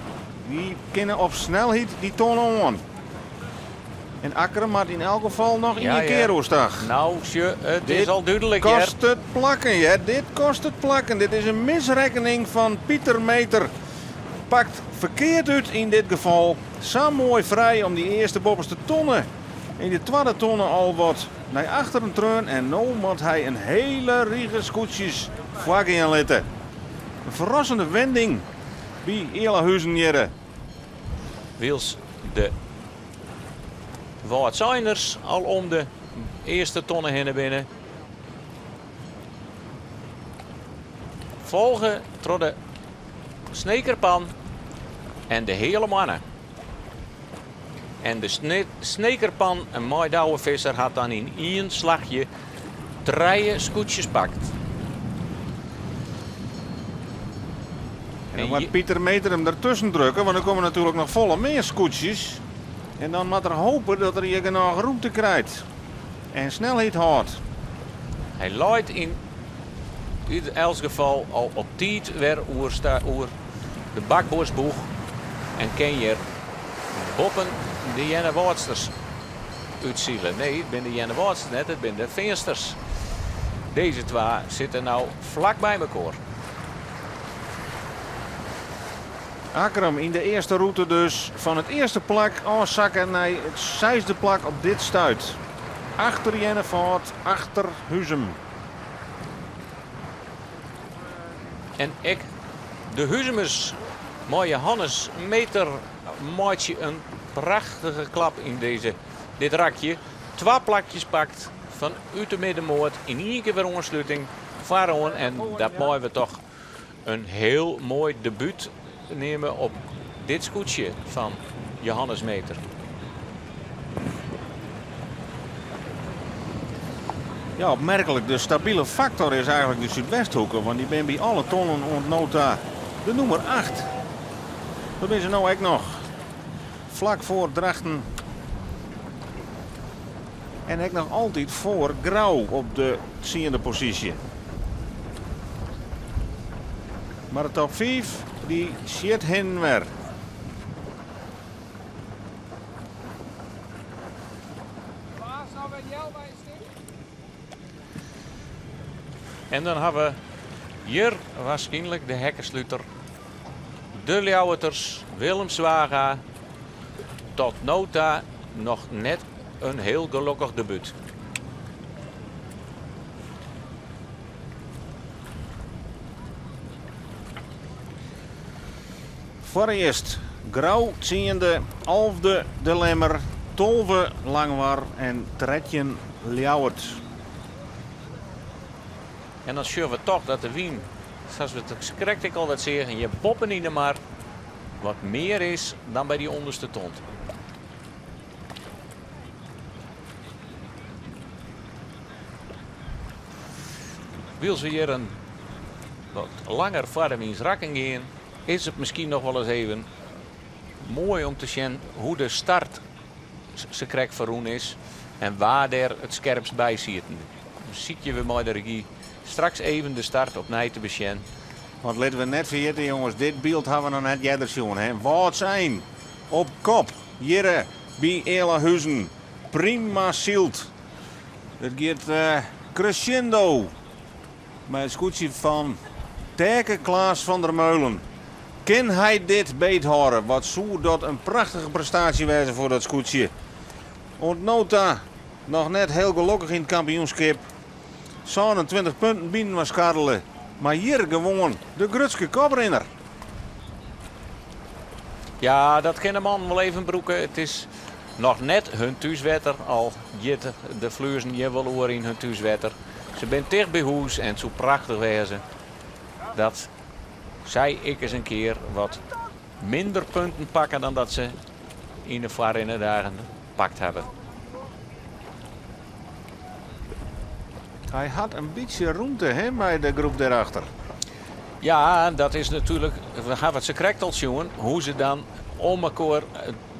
dy kinne op snelheid dy tonne oan. En Akkrum moat yn elk gefal noch ien kear oerstach. No, sjoch, it is al dúdlik hear. Dit kostet plakken hear, dit kostet plakken. Dit is in misrekkening fan Pieter Meeter. Pakt ferkeard út yn dit gefal. Sa moai frij om dy earste boppeste tonne yn de twadde tonne al wat nei achteren treaun en no moat hy in hele rige skûtsjes foargean litte. In ferrassende wending by Ealahuzen hjirre. Wylst de Wâldseiners al om de earste tonne hinne binne. Folge troch de Snekerpan en de Heale Moanne. En de Snekerpan mei Douwe Visser hat dan yn ien slachje trije skûtsjes pakt. En dan moat Pieter Meeter him dertusken drukke, want der komme natuerlik noch folle mear skûtsjes. En dan moat er hope dat er hjir genôch rûmte krijt en snelheid hâldt. Hy leit yn elts gefal al op tiid wer oer de bakboardsboech en kin hjir boppen de Earnewâldsters útsile. Nee, it binne de Earnewâldsters net, it binne de Feansters. Dizze twa sitte no flak by mekoar. Akkrum yn de earste rûte dus fan it earste plak ôfsakke nei it seisde plak op dit stuit. Achter Earnewâld, achter Huzum. En ek de Huzumers mei Johannes Meeter meitsje in prachtige klap yn dizze, dit rakje. Twa plakjes pakt fan út de middenmoat yn ien kear wer oansluting foaroan en dat meie we toch in hiel moai debút neame op dit skûtsje fan Johannes Meeter. Ja, opmerklik, de stabile faktor is eigenlik de Súdwesthoeke, want dy binne by alle tonnen oant no ta de nûmer acht. Dat binne se no ek noch. Flak foar Drachten en ek noch altyd foar Grou op de tsiende posysje. Mar de top fiif dy sjit hin wer. En dan ha we hjir waarskynlik de hekkesluter. De Ljouwerters, Willem Zwaga, tot no ta noch net in hiel gelokkich debút. Foarearst. Grou tsiende, alfde De Lemmer, 12 Langwar en 13 Ljouwert. En dan sjogge we toch dat de wyn, sa't we it krekt ek al wat seagen, hjir boppen yn de mar wat mear is dan by dy ûnderste ton. Wylst we hjir in wat langer foar de wyn rakken gean, is it miskien noch wolris even moai om te sjen hoe't de start sakrekt ferrûn is en wa dêr it skerpst by sieten. Sykje we mei de regy straks even de start opnij te besjen. Want litte we net ferjitte, jonges, dit byld ha we noch net earder sjoen. Hè? Wâldsein op kop, hjir by Ealahuzen. Prima syld. It giet crescendo mei it skûtsje fan Taeke Klaas van der Meulen. Kin hy dit beethâlde? Wat soe dat in prachtige prestaasje wêze foar dat skûtsje. Oant no ta noch net hiel gelokkich yn it kampioenskip. 27 punten byinoar skarrele, mar hjir gewoan de grutste koprinner. Ja, dat kin de man wol even brûke. It is noch net hun thúswetter, al giet de Fluezen hjir wol oer yn hun thúswetter. Se binne ticht by hûs en it soe prachtich wêze dat sy ek ris in kear wat minder punten pakke dan dat se yn de foarrinne dagen pakt hawwe. Hy hat in bytsje rûmte, hè, mei de groep dêrachter. Ja, dat is natuerlik, we hawwe it sakrekt al sjoen, hoe't se dan om elkoar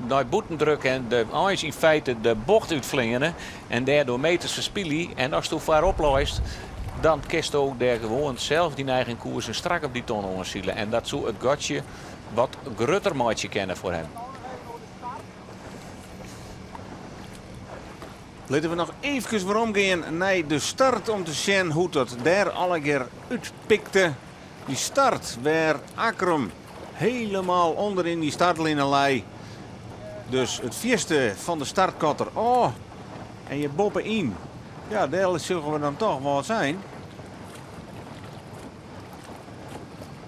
nei bûten drukke en de eins yn feite de bocht útfleane en dêrdoar meters ferspylje. En asto foarop leist, dan kinsto dêr gewoan sels dyn eigen koers en strak op dy ton oansile. En dat soe it gatsje wat grutter meitsje kinne foar him. Litte we noch eefkes weromgean nei de start om te sjen hoe't dat dêr allegear útpikte. Dy start wêr Akkrum helemaal ûnder yn dy startline lei. Dus it fierste fan de startkotter ôf en hjir boppe-yn. Ja, dêr sjogge we dan toch Wâldsein.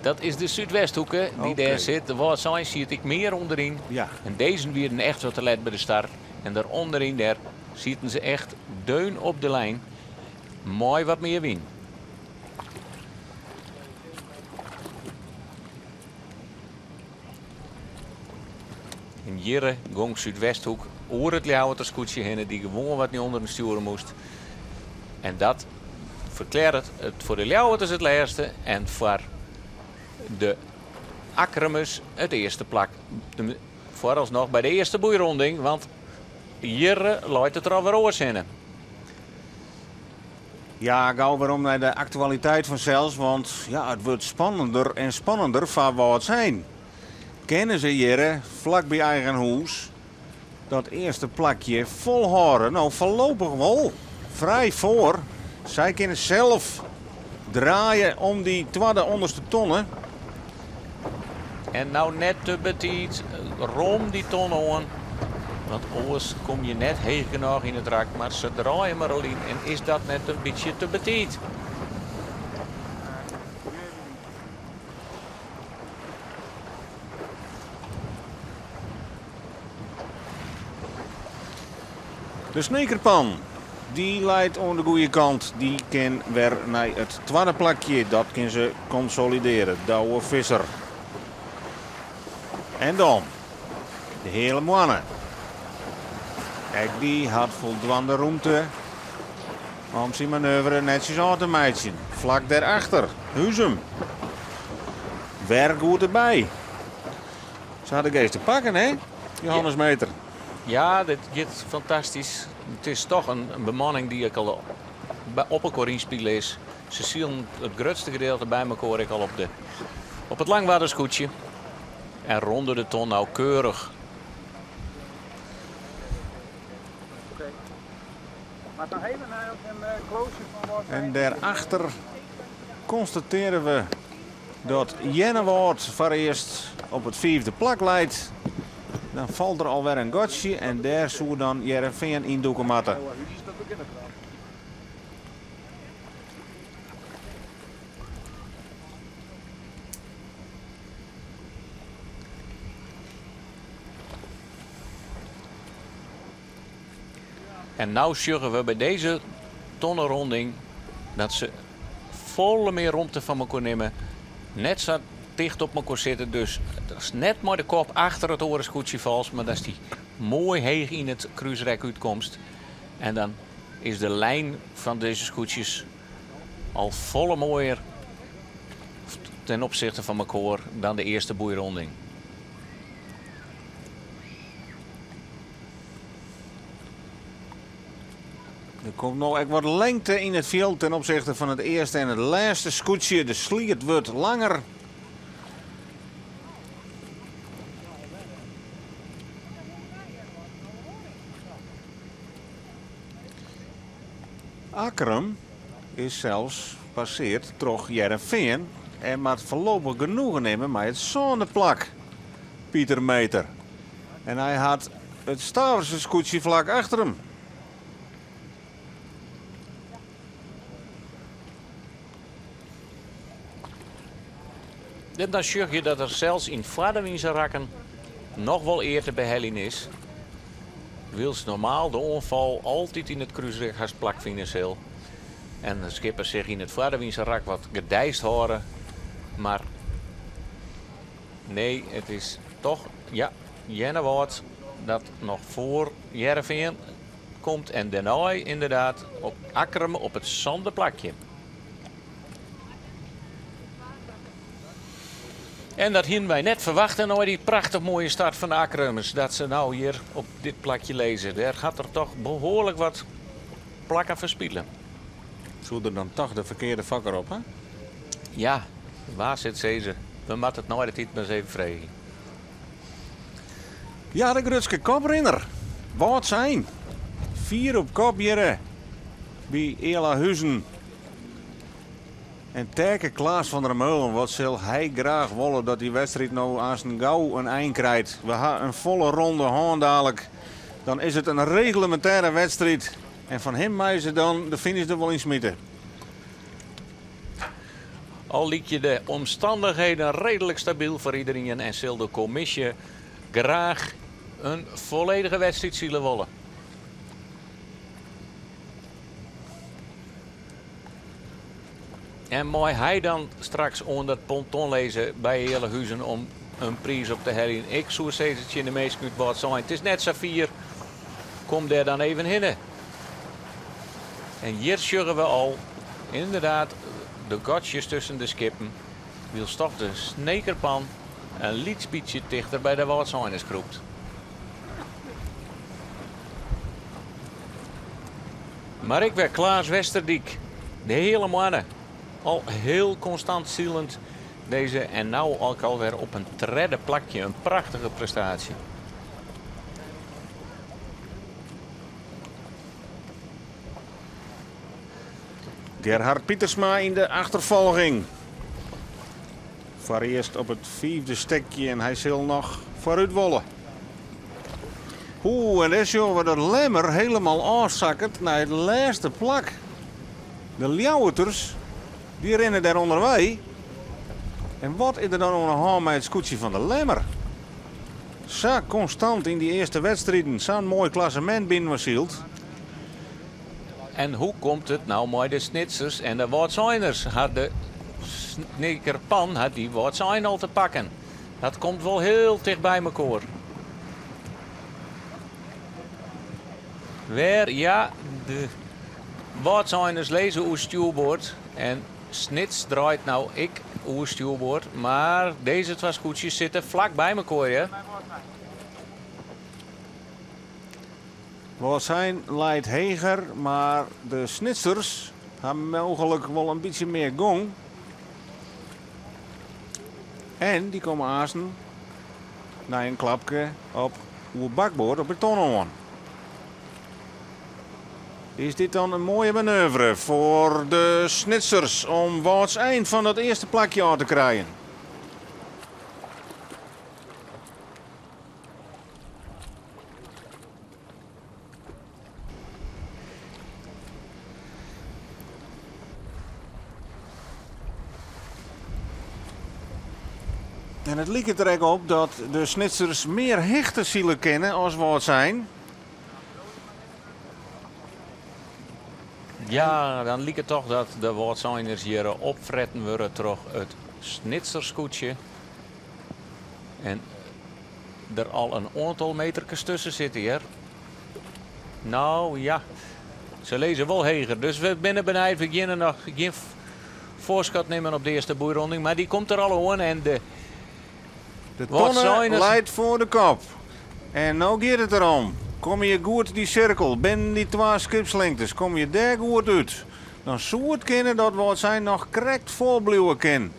Dat is de Súdwesthoeke dy't dêr sit. De Wâldsein siet ek mear ûnderyn. En dizze wienen echt wat te let by de start. En dêr ûnderyn dêr sieten se echt deun op de lijn mei wat mear wyn. En hjirre gong Súdwesthoek oer it Ljouwerter skûtsje hinne, dy't gewoan wat nei ûnderen stjoere moast. En dat ferklearret it foar de Ljouwerters it lêste en foar de Akkrumers it earste plak. Foaralsnoch by de earste boeironding, want hjirre leit it der alwer oars hinne. Ja, gau werom nei de aktualiteit fansels, want ja, it wurdt spannender en spannender foar Wâldsein. Kinne se hjirre, flak by eigen hûs, dat earste plakje folhâlde? No, foarlopich wol. Frij foar. Sy kinne sels draaie om dy twadde ûnderste tonne. En no net te betiid, rom dy ton oan, want oars kom je net heech genôch yn it rak. Mar se draaie mar al yn en is dat net in bytsje te betiid? De Snekerpan, dy leit oan de goede kant. Dy kin wer nei it twadde plakje. Dat kin se konsolidearje. Douwe Visser. En dan de Heale Moanne. Ek dy hat foldwaande rûmte om syn manoeuvre netsjes ôf te meitsjen. Flak dêrachter, Huzum. Wer goed derby. Se ha de geast te pakken, hè, Johannes Meeter? Ja, dit giet fantastysk. It is toch in bemanning dy't ek al op elkoar ynspile is. Se silen it grutste gedeelte by elkoar ek al op, de, op it Langwarderskûtsje. En ronde de ton no keurich. En dêrachter konstatearje we dat Earnewâld foarearst op it fiifde plak leit. Dan falt der alwer in gatsje en dêr soe dan Hearrenfean yndûke moatte. En no sjogge we by dizze tonneronding dat se folle mear romte fan mekoar nimme. Net sa ticht op mekoar sitte, dus datst net mei de kop achter it oare skûtsje falst, mar datst dy moai heech yn it krúsrek útkomst. En dan is de lijn fan dizze skûtsjes al folle moaier ten opzichte fan mekoar dan de earste boeironding. Der komt no ek wat lengte yn it fjild ten opzichte fan it earste en it lêste skûtsje. De sliert wurdt langer. Akkrum is sels passeard troch Hearrenfean en moat foarlopich genoegen nimme mei it sânde plak. Pieter Meeter. En hy hat it Staverse skûtsje flak achter him. En dan sjoch je dat der sels yn foarderwynse rakken noch wol ear te beheljen is, wylst normaal de oanfal altyd yn it krúsrek hast plakfine sil en de skippers sich yn it foarderwynse rak wat gedeisd hâlde. Mar nee, it is toch ja, Earnewâld dat noch foar Hearrenfean komt en dêrnei ynderdaad op Akkrum op it sânde plakje. En dat hienen wy net ferwachte nei dy prachtich moaie start fan de Akkrummers, dat se no hjir op dit plakje lizze. Dêr hat er toch behoarlik wat plakken ferspile. Soe der dan toch de ferkearde fokker op, hè? Ja, wa sil it sizze? We moatte it nei de tiid mar ris even freegje. Ja, de grutske koprinner. Wâldsein. Fier op kop hjirre by Ealahuzen. En Taeke Klaas van der Meulen, wat sil hy graach wolle dat dy wedstriid no aansten gau in ein krijt. We ha in folle ronde hân dalik. Dan is it in reglemintêre wedstriid en fan him meie se dan de finish der wol yn smite. Al lykje de omstannichheden reedlik stabyl foar iderien en sil de kommisje graach in folledige wedstriid sile wolle. En mei hy dan straks oan dat ponton lizze by Ealahuzen om in priis op te heljen? Ik soe sizze tsjin de minsken út Wâldsein, it is net sa fier, kom dêr dan even hinne. En hjir sjogge we al ynderdaad de gatsjes tusken de skippen, wylst toch de Snekerpan in lyts bytsje tichter by de Wâldseiners krûpt. Mar ek wer Klaas Westerdyk, de hiele moanne al hiel konstant silend dizze en no ek alwer op in tredde plakje, in prachtige prestaasje. Gerhard Pietersma yn de achterfolging. Foarearst op it fiifde stekje en hy sil noch foarút wolle. Oeh, en dêr sjogge we dat Lemmer helemaal ôfsakket nei it lêste plak. De Ljouwerters, dy rinne dêr ûnderwei. En wat is der dan oan 'e hân mei it skûtsje fan de Lemmer? Sa konstant yn dy earste wedstriden, sa'n moai klassemint binnen syld. En hoe komt it no mei de Snitsers en de Wâldseiners? Hat de Snekerpan hat dy Wâldsein al te pakken? Dat komt wol hiel ticht by mekoar. Wêr, ja, de Wâldseiners lizze oer stjoerboard en Snits draait no ek oer stjoerboard, mar dizze twa skûtsjes sitte flak by mekoar, hear. Wâldsein leit heger, mar de Snitsers ha mooglik wol in bytsje mear gong. En dy komme aansten nei in klapke op oer bakboard op de ton oan. Is dit dan in moaie manoeuvre foar de Snitsers om Wâldsein fan dat earste plakje ôf te krijen? En it liket der ek op dat de Snitsers mear hichte sile kinne as Wâldsein. Ja, dan liket it toch dat de Wâldseiners hjir opfretten wurde troch it Snitser skûtsje. En der al in oantal meterkes tusken sitte hjir. No ja, se lizze wol heger. Dus we binne benijd. We geane noch gjin foarskot nimmen op de earste boeironding, mar dy komt der al oan en de De tonne leit foar de kop. En no giet it derom. Komme je goed dy sirkel binnen dy twa skipslingtes, komme je dêr goed út, dan soe it kinne dat Wâldsein noch krekt foarbliuwe kin.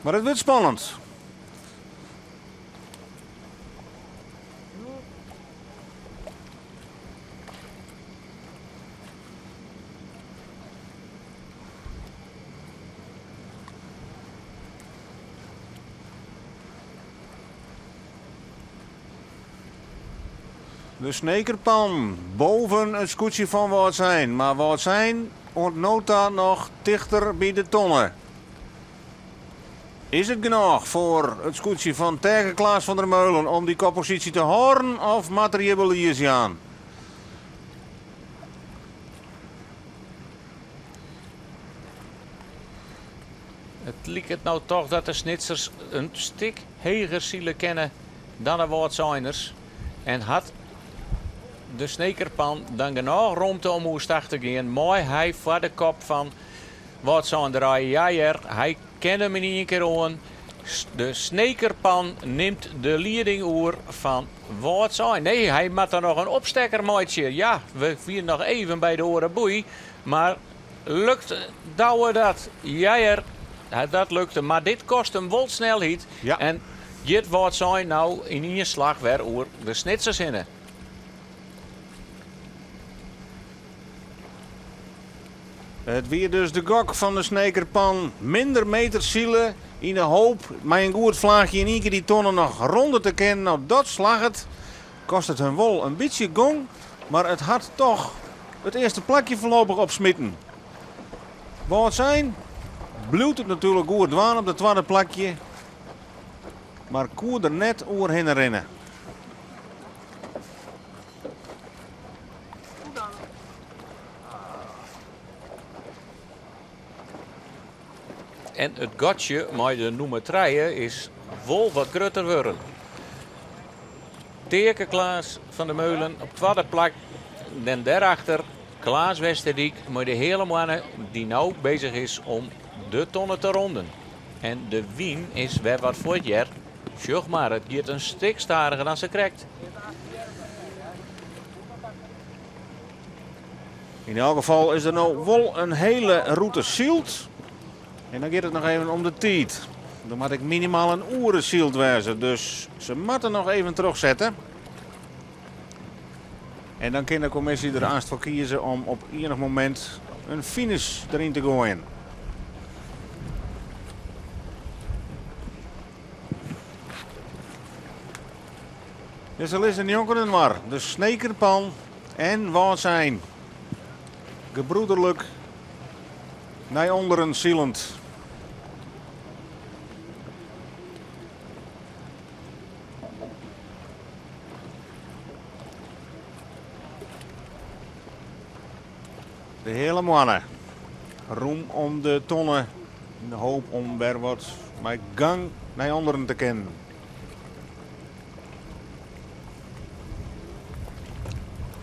Mar it wurdt spannend. De Snekerpan boven it skûtsje fan Wâldsein, mar Wâldsein oant no ta noch tichter by de tonne. Is it genôch foar it skûtsje fan Taeke Klaas van der Meulen om dy kopposysje te hâlden of moat er hjir belies jaan? It liket no toch dat de Snitsers in stik heger sile kinne dan de Wâldseiners en hat de Snekerpan dan genôch romte om oerstach te gean, mei hy foar de kop fan Wâldsein draaie. Ja hear, hy kin him yn ien kear oan. De Snekerpan nimt de lieding oer fan Wâldsein. Nee, hy moat der noch in opstekker meitsje. Ja, we wiene noch even by de oare boei, mar lukt Douwe dat? Ja hear, dat lukte. Mar dit kost him wol snelheid. Ja. En giet Wâldsein no yn ien slach wer oer de Snitsers hinne. It wie dus de gok fan de Snekerpan. Minder meters sile yn de hoop mei in goed flaachje yn ien kear dy tonne noch ronde te kinnen. No dat slagget. Kostet hun wol in bytsje gong, mar it hat toch it earste plakje foarlopich opsmiten. Wâldsein bliuwt it natuerlik goed dwaan op dat twadde plakje, mar koe der net oerhinne rinne. En it gatsje mei de nûmer trije is wol wat grutter wurden. Taeke Klaas van der Meulen op twadde plak en dêrachter Klaas Westerdyk mei de Heale Moanne dy't no bezich is om de tonne te ronden. En de wyn is wer wat fuort hear. Sjoch mar, it giet in stik stadiger dan sakrekt. Yn elk gefal is der no wol in hiele rûte syld. En dan giet it noch even om de tiid. Der moat ek minimaal in oere syld wêze, dus se moatte noch even trochsette. En dan kin de kommisje der aanst foar kieze om op ienich momint in finish deryn te goaien. Dus se lizze njonken inoar, de Snekerpan en Wâldsein. Gebroederlik nei ûnderen silend. De Heale Moanne rûn om de tonne yn de hoop om wer wat mei gang nei ûnderen te kinnen.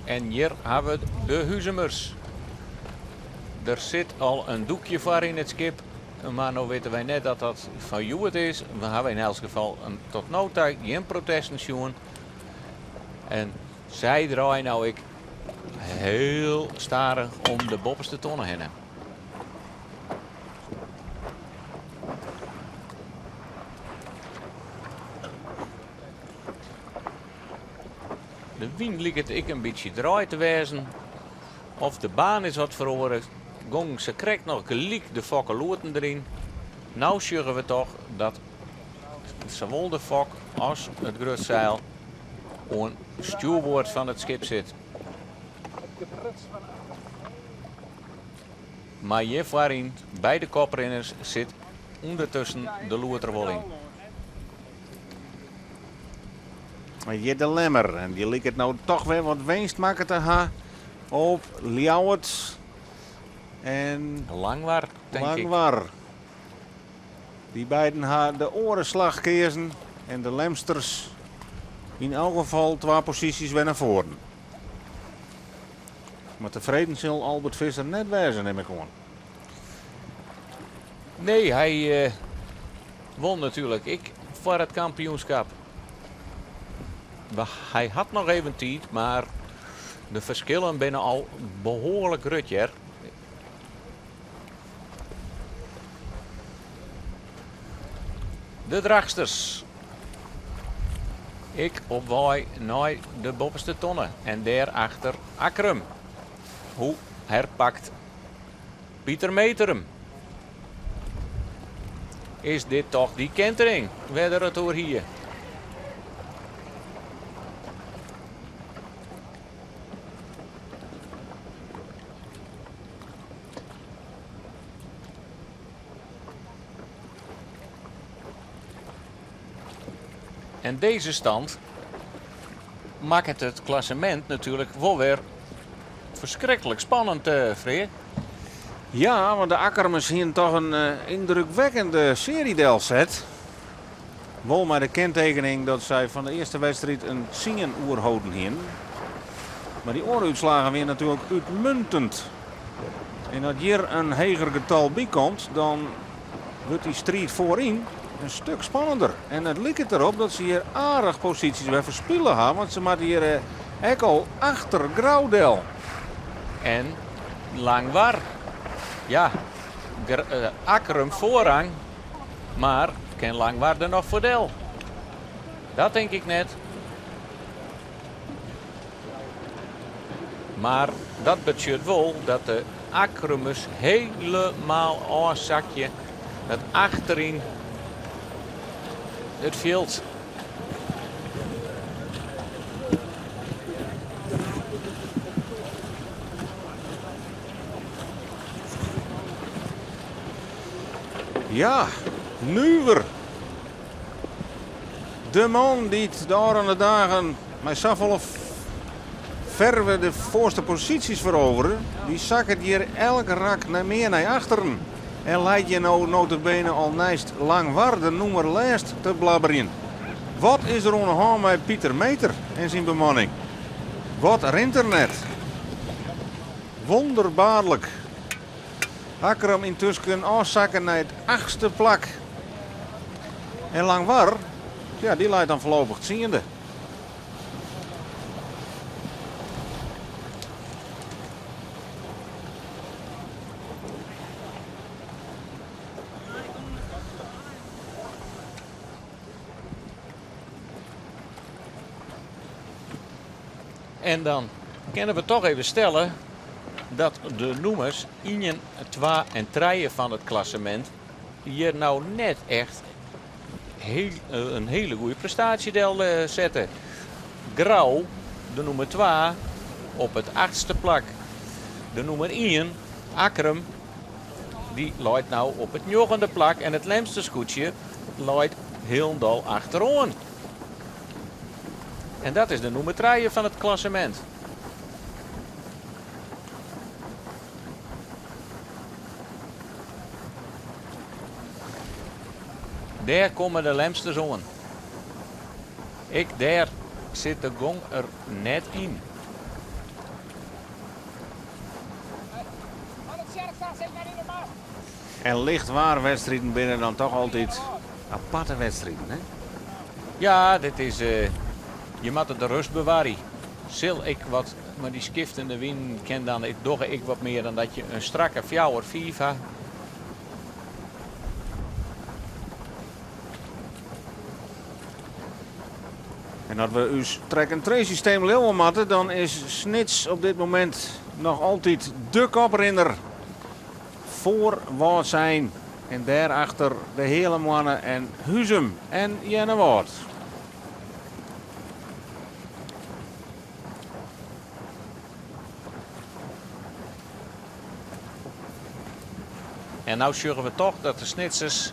En hjir ha we de Huzumers. Der sit al in doekje foar yn it skip, mar no witte wy net dat dat fan hjoed is. We hawwe yn elts gefal tot no ta gjin protesten sjoen. En sy draaie no ek hiel stadich om de boppeste tonne hinne. De wyn liket ek in bytsje draaid te wêzen. Of de baan is wat feroare. Gongen se krekt noch gelyk de fokkeloeten deryn. No sjogge we toch dat sawol de fok as it grutseil oan stjoerboard fan it skip sit. Mar hjir foaryn, by de koprinners, sit ûndertusken de loet der wol yn. Hjir de Lemmer en dy liket no toch wer wat winst makke te ha. Op Ljouwert en Langwar, tink ik. Langwar. Dy beiden ha de oare slach keazen en de Lemsters yn elk gefal twa posysjes wer nei foaren. Mar tefreden sil Albert Visser net wêze, nim ik oan. Nee, hy wol natuerlik ek foar it kampioenskap. Hy hat noch even tiid, mar de ferskillen binne al behoarlik grut hear. De Drachtsters. Ek op wei nei de boppeste tonne en dêrachter Akkrum. Hoe herpakt Pieter Meeter him? Is dit toch dy kentering wêr't er it oer hie? En dizze stand makket it klassemint natuerlik wol wer ferskriklik spannend, eh, Freark. Ja, want de Akkermers hienen toch in eh, yndrukwekkende searje delset. Wol mei de kentekening dat sy fan de earste wedstriid in tsien oerholden hienen. Mar dy oare útslaggen wienen natuerlik útmuntend. En as hjir in heger getal by komt, dan wurdt dy striid foaryn in stik spannender. En it liket derop dat se hjir aardich posysjes wer ferspile ha, want se moatte hjir ek al achter Grou del. En Langwar, ja, Akkrum foarrang, mar kin Langwar der noch foar del? Dat tink ik net. Mar dat betsjut wol dat de Akkrumers helemaal ôfsakje dat achteryn it fjild. Ja, nuver. De man dy't de ôfrûne dagen mei safolle ferve de foarste posysjes ferovere, dy sakket hjir elk rak nei mear nei achteren en leit hjir no notabene al neist Langwar de nûmer lêst te blabberjen. Wat is der oan 'e hân mei Pieter Meeter en syn bemanning? Wat rint der net? Wonderbaarlik. Akkrum yntusken ôfsakke nei it achtste plak. En Langwar, ja, dy leit dan foarlopich tsiende. En dan kinne we toch even stelle dat de nûmers ien, twa en trije fan it klassemint hjir no net echt in hiele goede prestaasje del sette. Grou, de nûmer twa, op it achtste plak. De nûmer ien, Akkrum, dy leit no op it njoggende plak en it Lemster skûtsje leit hielendal achteroan. En dat is de nûmer trije fan it klassemint. Dêr komme de Lemsters oan. Ek dêr sit de gong er net yn. En lichtwaarwedstriden binne dan toch altyd aparte wedstriden, hè? Ja, dit is, je moatte de rust bewarje. Sil ik wat, mar dy skiftende wyn kin dan ek, dogge ek wat mear dan dat je in strakke fjouwer, fiif ha. En as we ús track-and-trace systeem leauwe moatte, dan is Snits op dit momint noch altyd de koprinner foar Wâldsein en dêrachter de Heale Moanne en Huzum en Earnewâld. En no sjogge we toch dat de Snitsers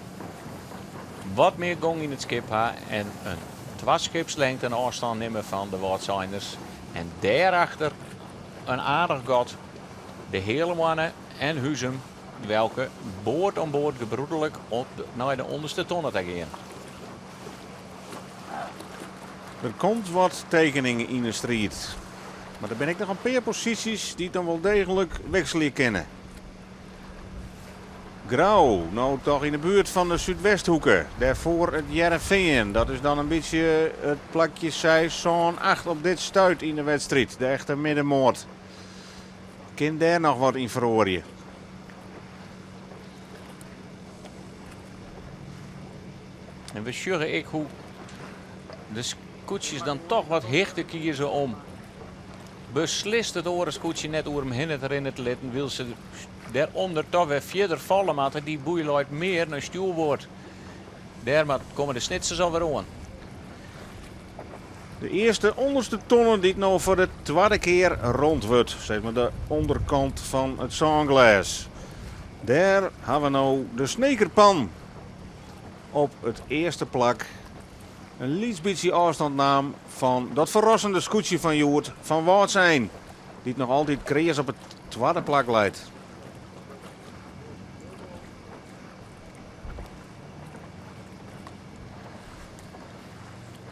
wat mear gong yn it skip ha en in twa skipslengten ôfstân nimme fan de Wâldseiners. En dêrachter in aardich gat de Heale Moanne en Huzum, welke board om board gebroederlik op nei de ûnderste tonne ta gean. Der komt wat tekening yn de striid, mar der binne ek noch in pear posysjes dy't dan wol deeglik wikselje kinne. Grou, no toch yn de buert fan de Súdwesthoeke, dêrfoar it Hearrenfean. Dat is dan in bytsje it plakje seis, sân, acht op dit stuit yn de wedstriid, de echte middenmoat. Kin dêr noch wat yn feroarje? En we sjogge ek hoe de skûtsjes dan toch wat hichte kieze om beslist it oare skûtsje net oer him hinne te rinne te litten, wylst se dêrûnder toch wer fierder falle moatte. Dy boei leit mear nei stjoerboard. Dêr komme de Snitsers alwer oan. De earste ûnderste tonne dy't no foar de twadde kear rond wurdt, sis mar de ûnderkant fan it sânglês. Dêr ha we no de Snekerpan op it earste plak. In lyts bytsje ôfstân naam fan dat ferrassende skûtsje fan hjoed fan Wâldsein, dy't noch altyd kreas op it twadde plak leit.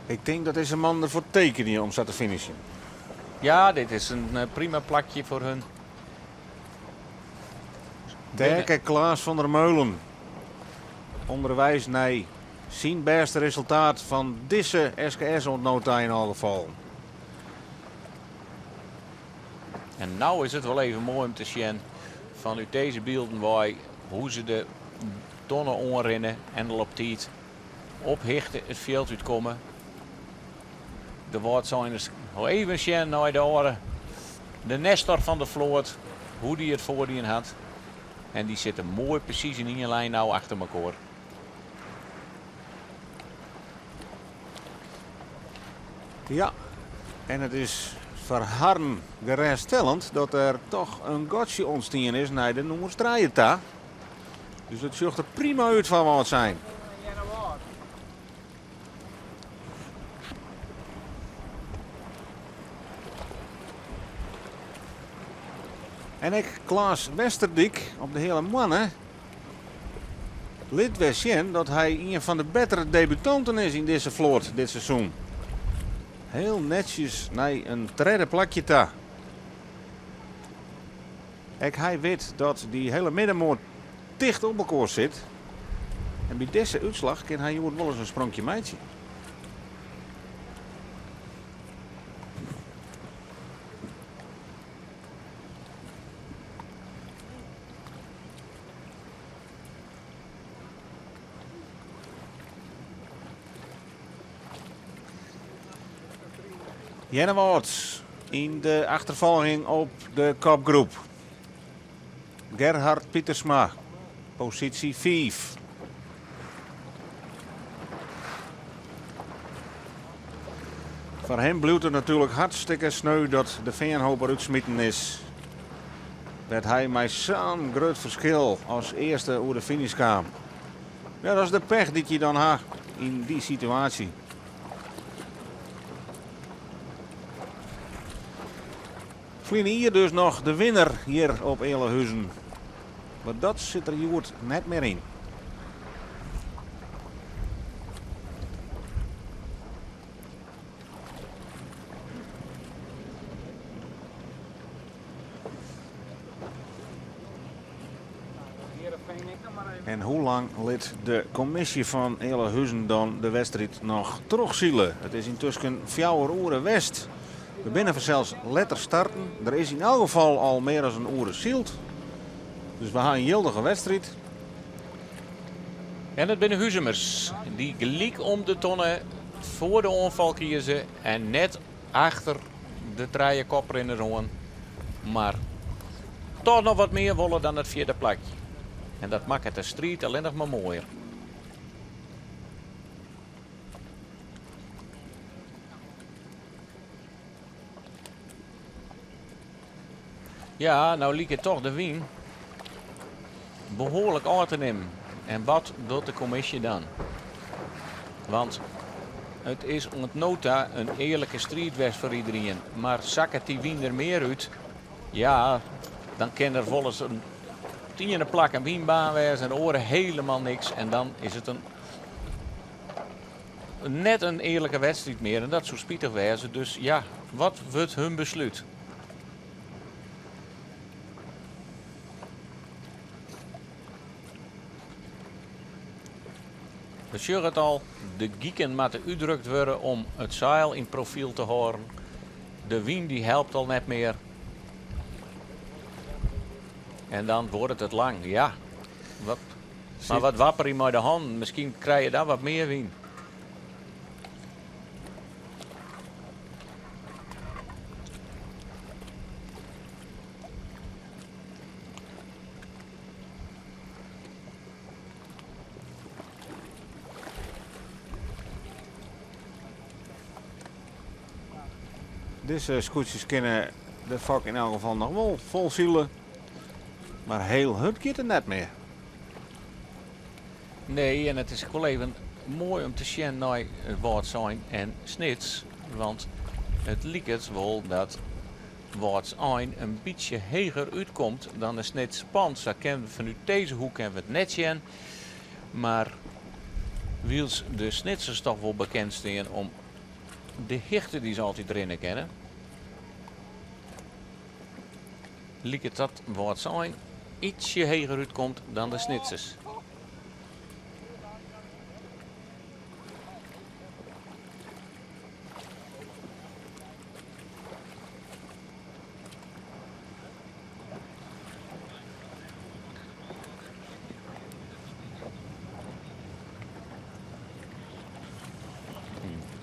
Ik tink dat dizze mannen derfoar tekenje om sa te finishen. Ja, dit is in prima plakje foar hun. Derke Klaas van der Meulen ûnderweis nei syn bêste resultaat fan dizze SKS oant no ta yn alle gefallen. En no is it wol even moai om te sjen fanút dizze bylden wei hoe se de tonne oanrinne en al op tiid op hichte it fjild útkomme. De Wâldseiners even sjen nei de oare, de Nestor fan de float, hoe dy it foardien hat. En dy sitte moai presys yn ien lijn no achter mekoar. Ja, en it is foar harren gerêststellend dat der toch in gatsje ûntstien is nei de nûmers trije ta. Dus it sjocht der prima út foar Wâldsein. En ek Klaas Westerdyk op de Heale Moanne lit wer sjen dat hy ien fan de bettere debutanten is yn dizze float dit seizoen. Hiel netsjes nei in tredde plakje ta. Ek hy wit dat dy hiele middenmoat ticht op elkoar sit. En by dizze útslach kin hy hjoed wolris in spronkje meitsje. Earnewâld yn de achterfolging op de kopgroep. Gerhard Pietersma, posysje 5. Foar him bliuwt it natuerlik hartstikke sneu dat de Feanhoper útsmiten is. Wêr't hy mei sa'n grut ferskil as earste oer de finish kaam. Ja, dat is de pech dy't je dan ha yn dy situaasje. Ferline jier dus noch de winner hjir op Ealahuzen. Mar dat sit der hjoed net mear yn. En hoe lang lit de kommisje fan Ealahuzen dan de wedstriid noch trochsile? It is yntusken fjouwer oere west. We binne fansels letter starten. Der is yn elk gefal al mear as in oere syld. Dus we ha in jildige wedstriid. En it binne Huzumers dy't gelyk om de tonne foar de oanfal kieze en net achter de trije koprinners oan, mar toch noch wat mear wolle dan it fjirde plakje. En dat makket de striid allinnich mar moaier. Ja, no liket toch de wyn behoarlik ôf te nimmen. En wat docht de kommisje dan? Want it is oant no ta in earlike striid west foar iderien. Mar sakket dy wyn der mear út? Ja, dan kin der wolris in iene plak in wynbaan wêze en de oare helemaal niks. En dan is it in net in earlike wedstriid mear en dat soe spitich wêze. Dus ja, wat wurdt hun beslút? We sjogge it al, de giken moatte útdrukt wurde om it seil yn profyl te hâlden. De wyn dy helpt al net mear. En dan duorret it lang, ja. Wat, mar wat wapperje mei de hannen, miskien krije je dan wat mear wyn. Dizze skûtsjes kinne de fok yn elk gefal noch wol fol sile, mar hiel hurd giet it net mear. Nee, en it is ek wol even moai om te sjen nei Wâldsein en Snits, want it liket wol dat Wâldsein in bytsje heger útkomt dan de Snitspan. Sa kinne we fanút dizze hoek kinne we it net sjen, mar wylst de Snitsers toch wol bekend stean om de hichte dy't se altyd rinne kinne, liket dat Wâldsein ytsje heger útkomt dan de Snitsers.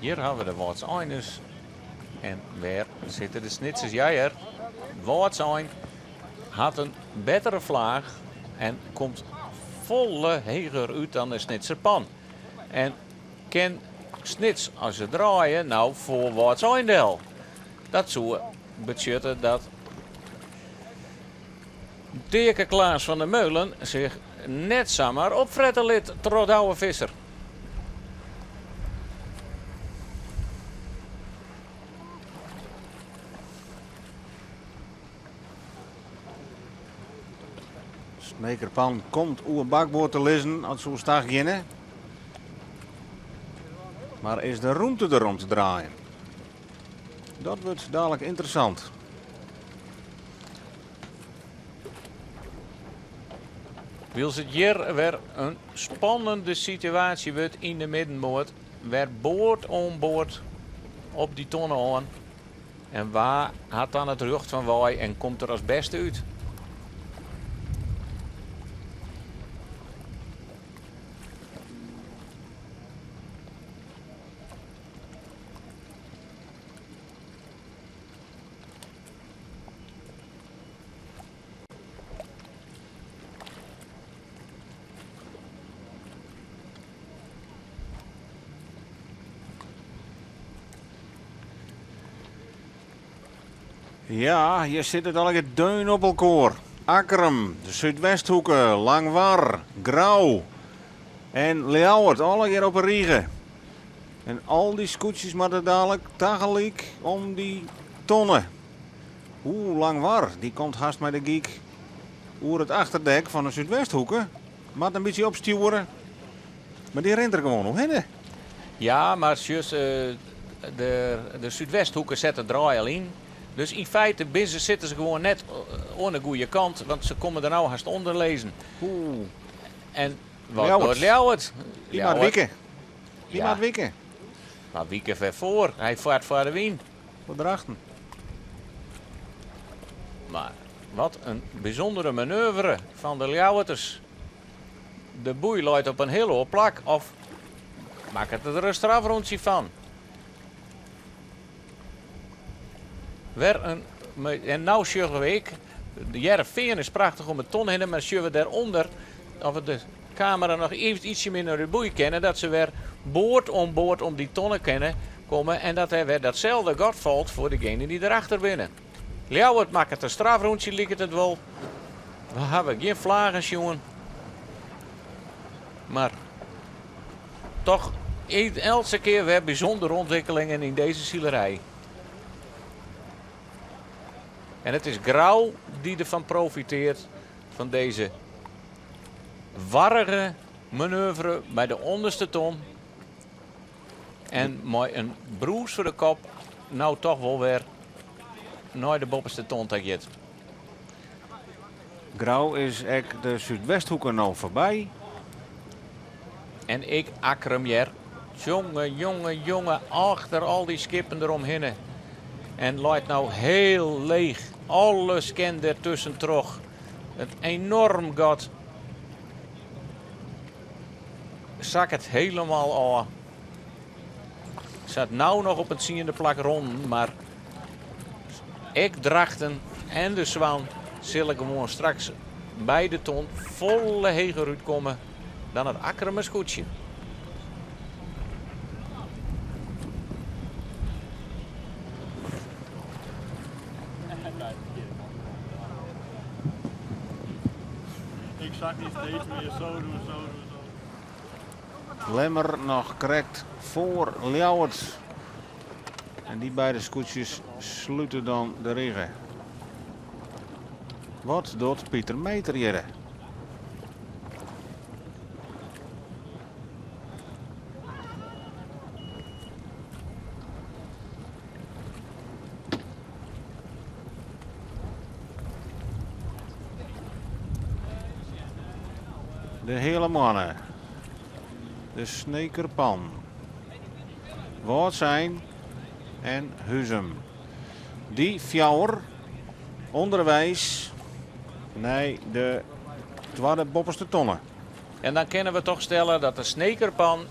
Hjir hawwe we de Wâldseiners en wêr sitte de Snitsers? Ja hear, Wâldsein hat in bettere flaach en komt folle heger út dan de Snitser pan. En kin Snits as se draaie no foar Wâldsein del? Dat soe betsjutte dat Teake Klaas van der Meulen sich net samar opfrette lit troch Douwe Visser. Smekerpan komt oer bakboard te lizzen as se oerstach geane. Mar is de rûmte der om te draaien? Dat wurdt dalik ynteressant. Wylst it hjir wer in spannende situaasje wurdt yn de middenboat, wer board oan board op dy tonne oan. En wa hat dan it rjocht fan wei en komt der as bêste út? Ja, hjir sit it allegear deun op elkoar. Akkrum, de Súdwesthoeke, Langwar, Grou en Ljouwert, allegear op 'e rige. En al dy skûtsjes moatte dalik tagelyk om dy tonne. Oeh, Langwar, dy komt hast mei de gyk oer it achterdek fan de Súdwesthoeke. Moat in bytsje opstjoere, mar dy rint der gewoan oerhinne. Ja, mar sjochst, de Súdwesthoeke set de draai al yn. Dus yn feite binne se, sitte se gewoan net oan de goede kant, want se komme der no hast ûnder lizzen. Oeh. En wat docht Ljouwert? Dy moat wike. Dy moat wike. Mar wike wêrfoar? Hy fart foar de wyn. Foar Drachten. Mar wat in bysûndere manoeuvre fan de Ljouwerters. De boei leit op in hiel oar plak of makket der in strafrûntsje fan. Wer in, en no sjogge we ek, de Hearrenfean is prachtich om 'e ton hinne, mar sjogge we dêrûnder of we de kamera noch even ietsje mear nei de boei kinne, dat se wer board oan board om dy tonne kinne komme en dat der wer datselde gat falt foar degenen dy't derachter binne. Ljouwert makket in strafrûntsje liket it wol. We hawwe gjin flagen sjoen, mar toch eltse kear wer bysûndere ûntwikkelingen yn dizze silerij. En it is Grou dy't derfan profiteart fan dizze warrige manoeuvre by de ûnderste ton. En mei in brûs foar de kop no toch wol wer nei de boppeste ton ta giet. Grou is ek de Súdwesthoeke no foarby. En ek Akkrum hear. Jonge, jonge, jonge, achter al dy skippen deromhinne. En leit no hiel leech. Alles kin der tuskentroch. It enoarm gat sakket helemaal ôf. Sit no noch op it tsiende plak rûn, mar ek Drachten en de Swan sille gewoan straks by de ton folle heger útkomme dan it Akkrumer skûtsje. Ik zag die steeds meer zo doen, zo doen, zo doen. Lemmer noch krekt foar Ljouwert. En dy beide skûtsjes slute dan de rige. Wat docht Pieter Meeter hjirre? De Heale Moanne, de Snekerpan, Wâldsein en Huzum. Dy fjouwer ûnderweis nei de twadde boppeste tonne. En dan kinne we toch stelle dat de Snekerpan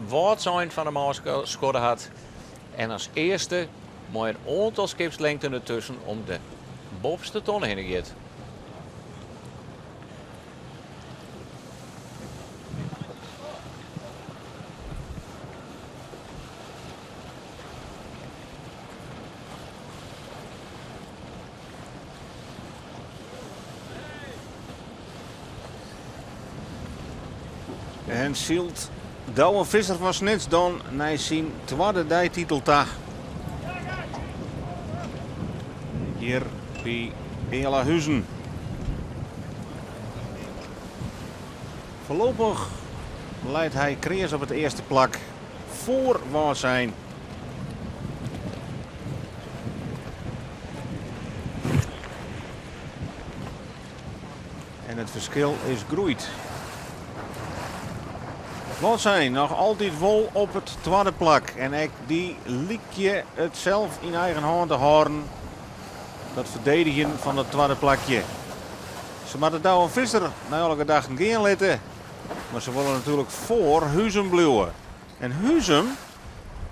Wâldsein fan de mâl skodde hat en as earste mei in oantal skipslengten dertusken om de boppeste tonne hinne giet. En sylt Douwe Visser fan Snits dan nei syn twadde deititel ta. Hjir by Ealahuzen. Foarlopich leit hy kreas op it earste plak foar Wâldsein. En it ferskil is groeid. Wâldsein noch altyd wol op it twadde plak en ek dy lykje it sels yn eigen hân te hâlden, dat ferdedigjen fan it twadde plakje. Se moatte Douwe Visser nei alle gedachten gean litte, mar se wolle natuerlik foar Huzum bliuwe. En Huzum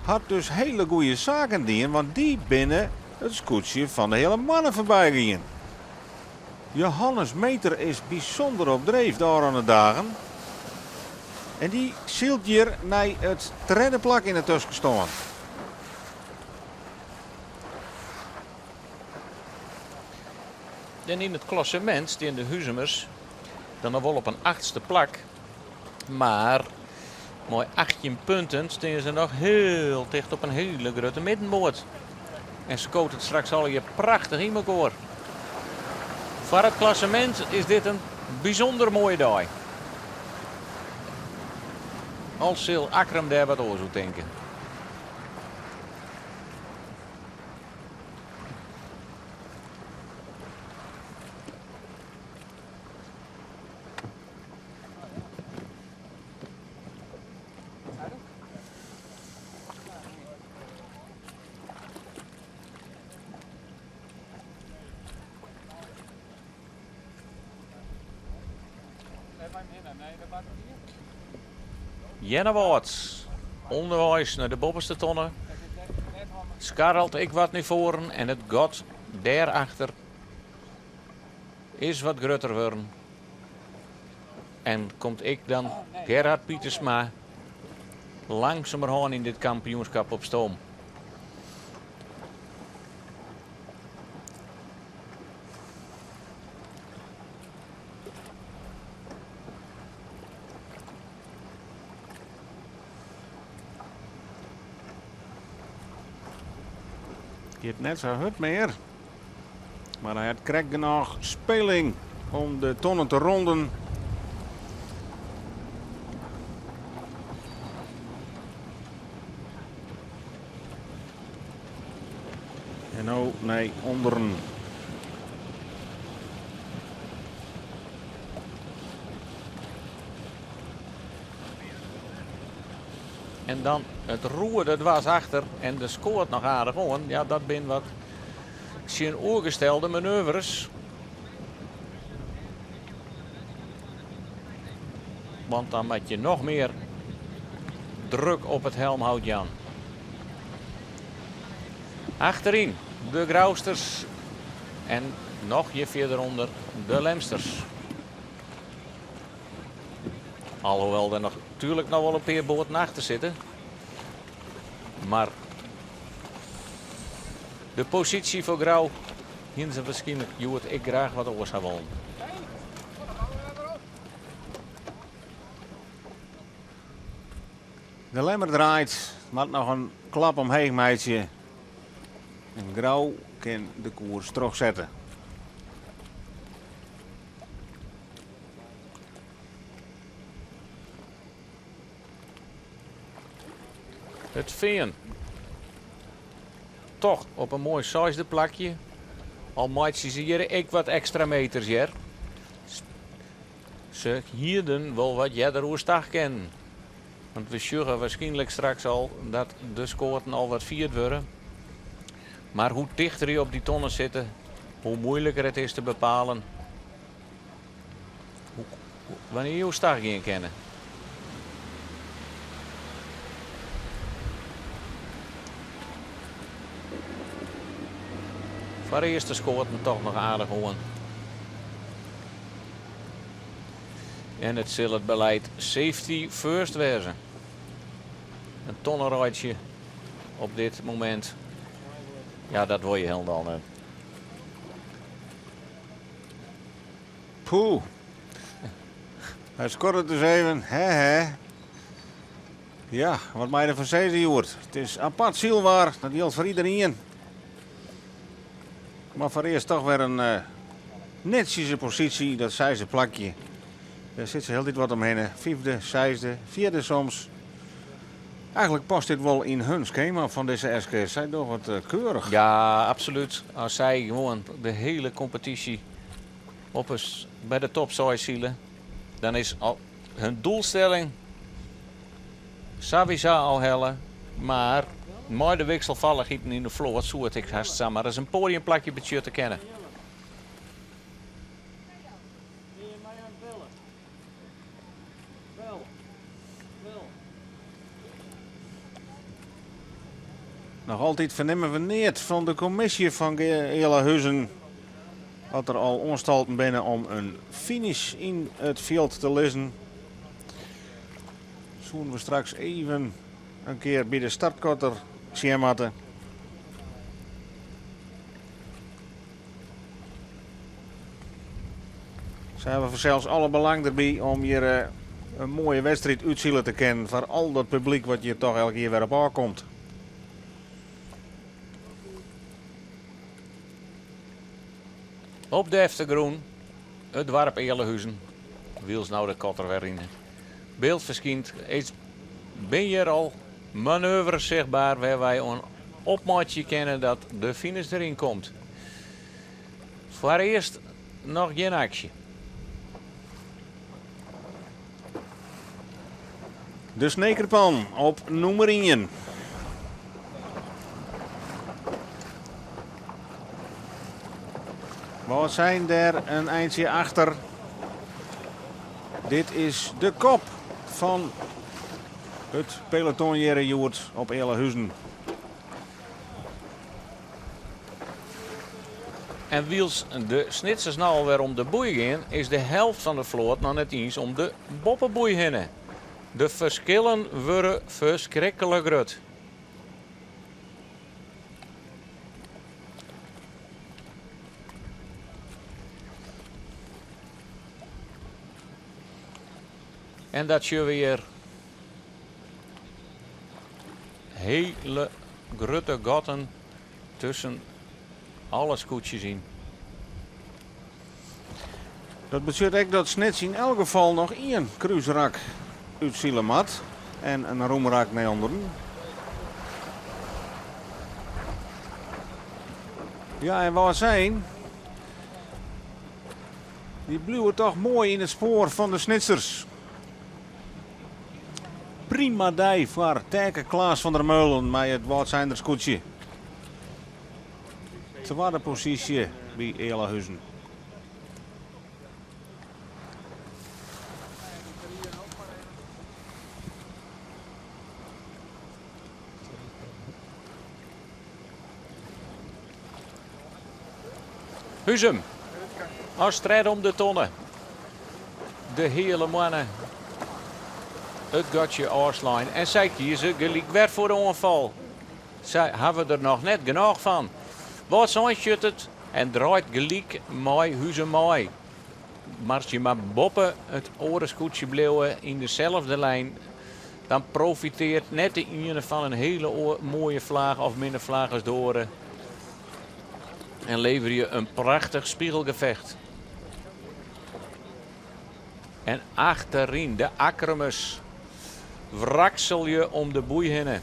hat dus hiele goede saken dien, want dy binne it skûtsje fan de Heale Moanne foarby gien. Johannes Meeter is bysûnder op dreef de ôfrûne dagen en dy sylt hjir nei it tredde plak yn de tuskenstân. En yn it klassemint stean de Huzumers dan noch wol op in achtste plak. Mar mei 18 punten stean se noch hiel ticht op in hiele grutte middenboat. En skoot it straks allegear prachtich yn mekoar. Foar it klassemint is dit in bysûnder moaie dei. Al sil Akkrum dêr wat oars oer tinke. Earnewâld, ûnderweis nei de boppeste tonne, skarrelt ek wat nei foaren en it gat dêrachter is wat grutter wurden. En komt ek dan Gerhard Pietersma langsumerhân yn dit kampioenskap op stoom. Giet net sa hurd mear. Mar hy hat krekt genôch speling om de tonnen te ronden. En no nei ûnderen. En dan it roer dat dwers achter en de skoat noch aardich oan. Ja, dat binne wat tsjinoergestelde manoeuvres. Want dan moat je noch mear druk op it helmhout jaan. Achteryn de Grousters en noch hjir fierder ûnder de Lemsters. Alhoewel der natuerlik noch wol in pear boaten achter sitte. Mar de posysje foar Grou hiene se wierskynlik hjoed ek graach wat oars ha wollen. De Lemmer draait, moat noch in klap omheech meitsje en Grou kin de koers trochsette. It Fean toch op in moai seisde plakje. Al meitsje se hjir ek wat ekstra meters hear. Se hienen wol wat earder oerstach kinnen. Want we sjogge wierskynlik straks al dat de skoaten al wat fierd wurde. Mar hoe tichter je op dy tonnen sitte, hoe moeiliker it is te bepalen wannear je oerstach gean kinne. Foarearst de skoaten toch noch aardich oan. En it sil it beleid safety first wêze. In tonnereitsje op dit momint, ja, dat wol je hielendal net. Poeh. Hy skoddet dus even. Hè, hè. Ja, wat mei der fan sizze hjoed? It is apart sylwaar, dat jildt foar iderien. Mar foarearst toch wer in netsjese posysje, dat seisde plakje. Dêr sit se hieltyd wat omhinne. Fyfde, seisde, fjirde soms. Eigenlik past dit wol yn hun skema fan dizze SKS. Sy dogge it keurich. Ja, absolút. As sy gewoan de hiele kompetysje op ris by de top seis sile, dan is al hun doelstelling sawiesa al helle. Mar mei de wikselfallichheden yn de float soe it ek hast samar ris in poadiumplakje betsjutte kinne. Noch altyd fernimme we neat fan de kommisje fan Ealahuzen. At der al oanstalten binne om in finish yn it fjild te lizzen, soenen we straks even in kear by de startkotter sjen moatte. Sy hawwe fansels alle belang derby om hjir in moaie wedstriid útsile te kinnen foar al dat publyk wat hjir toch elk jier wer op ôfkomt. Op de eftergrûn it doarp Ealahuzen, wylst no de kotter wer yn byld ferskynt, is bin hjir al manoeuvres sichtber wêr wy oan opmeitsje kinne dat de finish deryn komt. Foarearst noch gjin aksje. De Snekerpan op nûmer ien. Wâldsein dêr in eintsje achter. Dit is de kop fan it peloton hjir hjoed op Ealahuzen. En wylst de Snitsers no alwer om de boei gean, is de helft fan de float noch net iens om de boppeboei hinne. De ferskillen wurde ferskriklik grut. En dat sjogge we hjir Hele grutte gatten tusken alle skûtsjes yn. Dat betsjut ek dat Snits yn elk gefal noch ien krúsrak útsile moat en in rûmrak nei ûnderen. Ja, en Wâldsein, dy bliuwe toch moai yn it spoar fan de Snitsers. Prima dei foar Taeke Klaas van der Meulen mei it Wâldseinder skûtsje. Twadde posysje by Ealahuzen. Huzum, as tredde om de tonne. De hiele moanne it gatsje ôfslein en sy kieze gelyk wer foar de oanfal. Sy hawwe der noch net genôch fan. Wâldsein sjocht it en draait gelyk mei Huzum mei. Moatst je mar boppe it oare skûtsje bliuwe yn deselfde lijn, dan profiteart net de iene fan in hiele moaie flaach of minne flaach as de oare en leverje in prachtich spiegelgefecht. En achteryn de Akkrumers wrakselje om de boei hinne.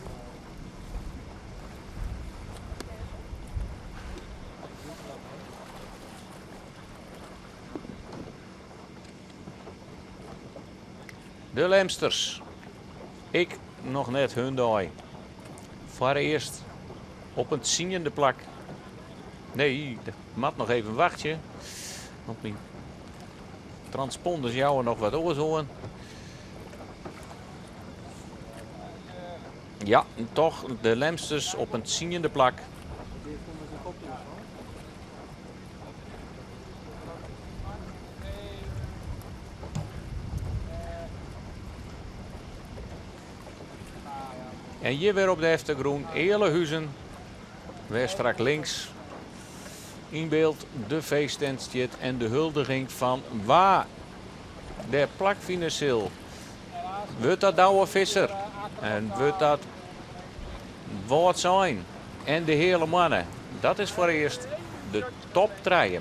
De Lemsters. Ek noch net hun dei. Foarearst op in tsiende plak. Nee, dat moat noch even wachtsje. Want myn transponders jouwe noch wat oars oan. Ja, toch de Lemsters op in tsiende plak. En hjir wer op de eftergrûn Ealahuzen. Wer strak links yn byld de feesttent stiet en de huldiging fan wa dêr plakfine sil. Wurdt dat Douwe Visser en wurdt dat Wâldsein en de Heale Moanne? Dat is foarearst de top trije.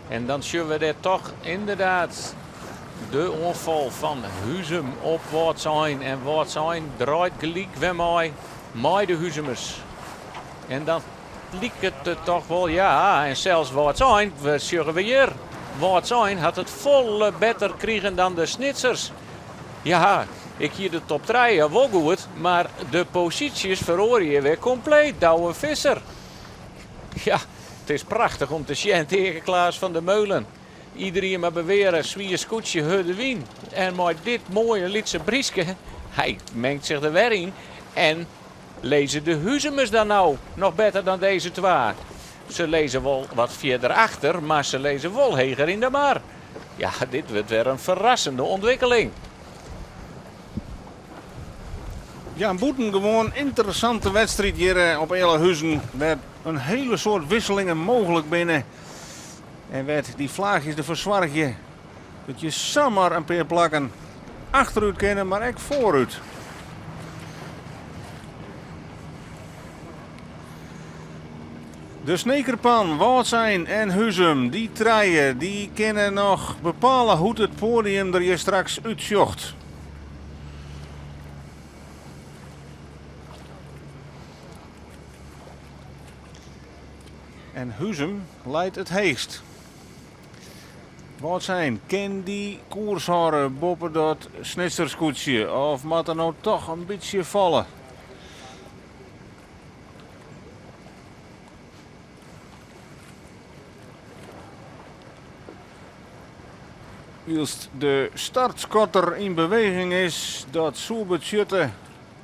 En dan sjogge we dêr toch ynderdaad de oanfal fan Huzum op Wâldsein. En Wâldsein draait gelyk wer mei, mei de Huzumers. En dan liket it toch wol, ja, en sels Wâldsein, we sjogge we hjir. Wâldsein hat it folle better krigen dan de Snitsers. Ja, ik hie de top trije wol goed, mar de posysjes feroarje wer kompleet. Douwe Visser. Ja, it is prachtich om te sjen, Taeke Klaas van der Meulen. Iderien mar beweare, swier skûtsje, hurde wyn. En mei dit moaie lytse bryske, hy mengt sich der wer yn. En lizze de Huzumers dan no noch better dan dizze twa? Se lizze wol wat fierder achter, mar se lizze wol heger yn de mar. Ja, dit wurdt wer in ferrassende ûntwikkeling. Ja, in bûtengewoan ynteressante wedstriid hjir op Ealahuzen, wêr't in hiele soad wisselingen mooglik binne en wêr't dy flaachjes derfoar soargje dat je samar in pear plakken achterút kinne, mar ek foarút. De Snekerpan, Wâldsein en Huzum, dy trije, dy kinne noch bepale hoe't it poadium der hjir straks útsjocht. En Huzum leit it heechst. Wâldsein, kin dy koers hâlde boppe dat Snitser skûtsje of moat der no toch in bytsje falle? Wylst de startskotter yn beweging is, dat soe betsjutte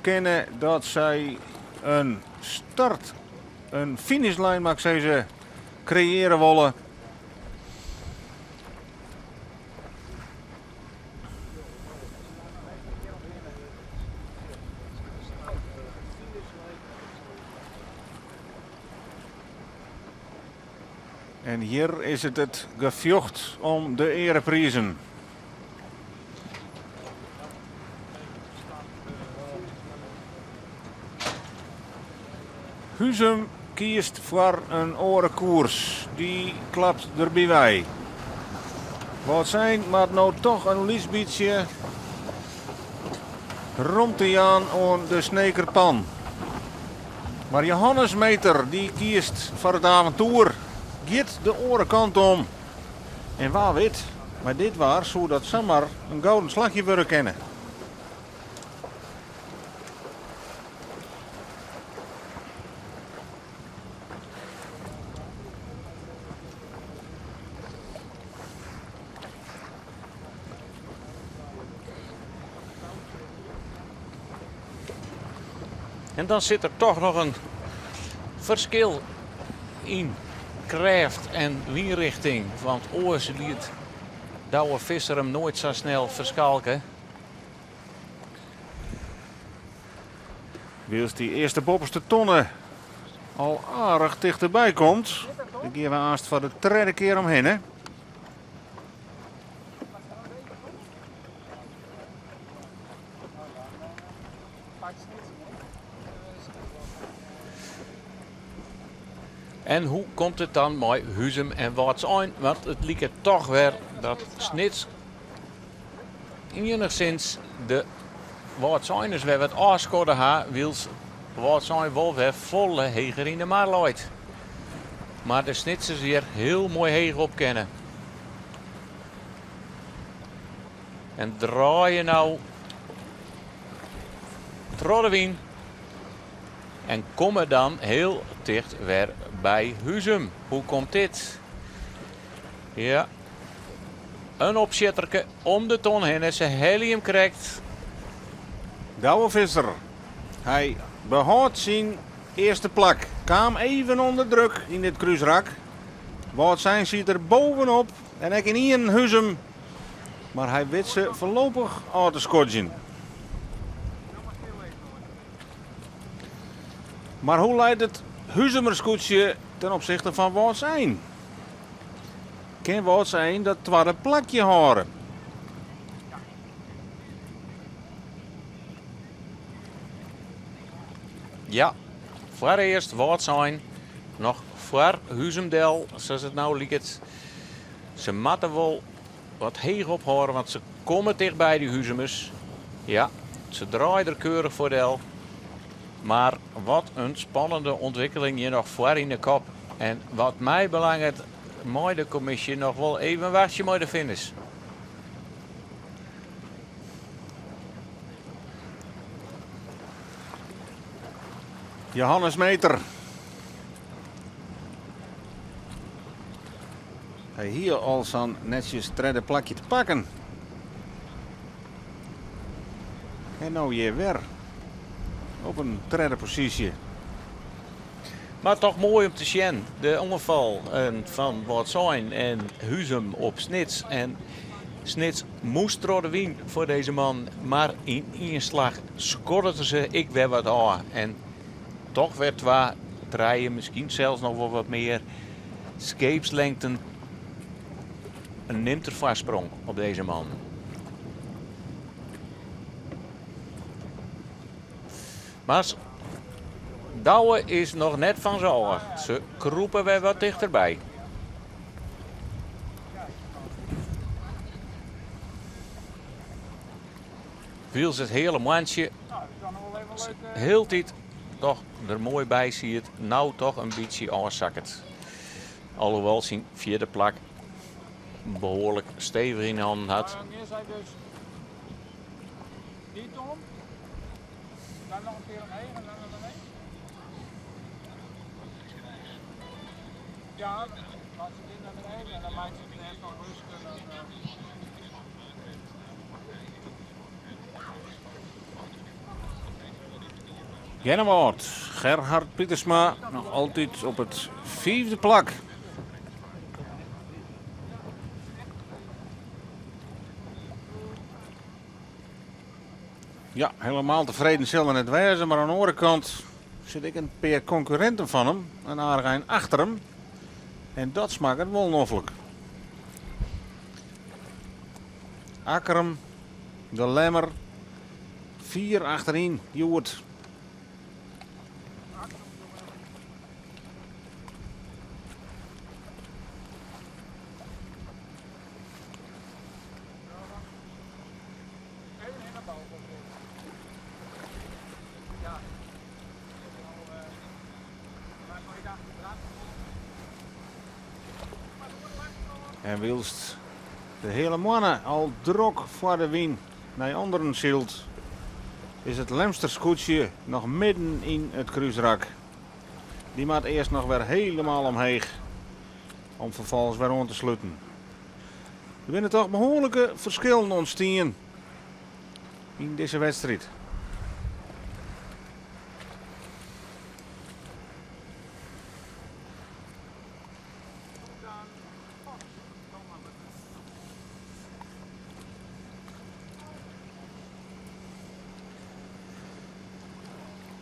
kinne dat sy in start, in finishlijn moat ik sizze, kreëarje wolle. En hjir is it it gefjocht om de eareprizen. Huzum kiest foar in oare koers. Dy klapt derby wei. Wâldsein moat no toch in lyts bytsje romte jaan oan de Sneker Pan. Mar Johannes Meeter dy kiest foar it aventoer, giet de oare kant om. En wa wit, mei dit waar soe dat samar in gouden slachje wurde kinne. En dan sit der toch noch in ferskil yn krêft en wynrichting, want oars liet Douwe Visser him noait sa snel ferskalke. Wylst dy earste boppeste tonne al aardich tichterby komt, dêr gean we aanst foar de tredde kear omhinne. En hoe komt it dan mei Huzum en Wâldsein? Want it liket toch wer dat Snits iennichsins de Wâldseiners wer wat ôfskodde ha, wylst Wâldsein wol wer folle heger yn de mar leit. Mar de Snitsers hjir hiel moai heech op kinne. En draaie no troch de wyn en komme dan hiel ticht wer by Huzum. Hoe komt dit? Ja, in opsjitterke om de ton hinne. Se helje him krekt. Douwe Visser, hy behâldt syn earste plak. Kaam even ûnder druk yn dit krúsrak. Wâldsein siet der bovenop en ek ynienen Huzum. Mar hy wit se foarlopich ôf te skodzjen. Mar hoe leit it Huzumer skûtsje ten opsichte fan Wâldsein? Kin Wâldsein dat twadde plakje hâlde? Ja, foarearst Wâldsein noch foar Huzum del, sa't it no liket. Se moatte wol wat heech ophâlde, want se komme tichtby dy Huzumers. Ja, se draaie der keurich foar del. Mar wat in spannende ûntwikkeling hjir noch foar yn de kop. En wat my belanget, mei de kommisje noch wol even wachtsje mei de finish. Johannes Meeter. Hy hie al sa'n netsjes tredde plakje te pakken. En no hjir wer op in tredde posysje. Mar toch moai om te sjen, de oanfal fan Wâldsein en Huzum op Snits. En Snits moast troch de wyn foar dizze man, mar yn ien slach skoddet er se ek wer wat ôf. En toch wer twa, trije, miskien sels noch wol wat mear skeepslengten nimt er foarsprong op dizze man. Mar Douwe is noch net fan se ôf. Se krûpe wer wat tichterby. Wylst it heale moantsje hieltyd toch der moai by siet, no toch in bytsje ôfsakket. Alhoewol syn fjirde plak behoarlik stevich yn hannen hat. Earnewâld, Gerhard Pietersma noch altyd op it fiifde plak. Ja, helemaal tefreden sil er net wêze, mar oan de oare kant sit ek in pear konkurrinten fan him, in aardich ein achter him. En dat smakket wol noflik. Akkrum, De Lemmer, fier achteryn hjoed. En wylst de Heale Moanne al drok foar de wyn nei ûnderen sylt, is it Lemster skûtsje noch midden yn it krúsrak. Dy moat earst noch wer helemaal omheech om ferfolgens wer oan te sluten. Der binne toch behoarlike ferskillen ûntstien yn dizze wedstriid.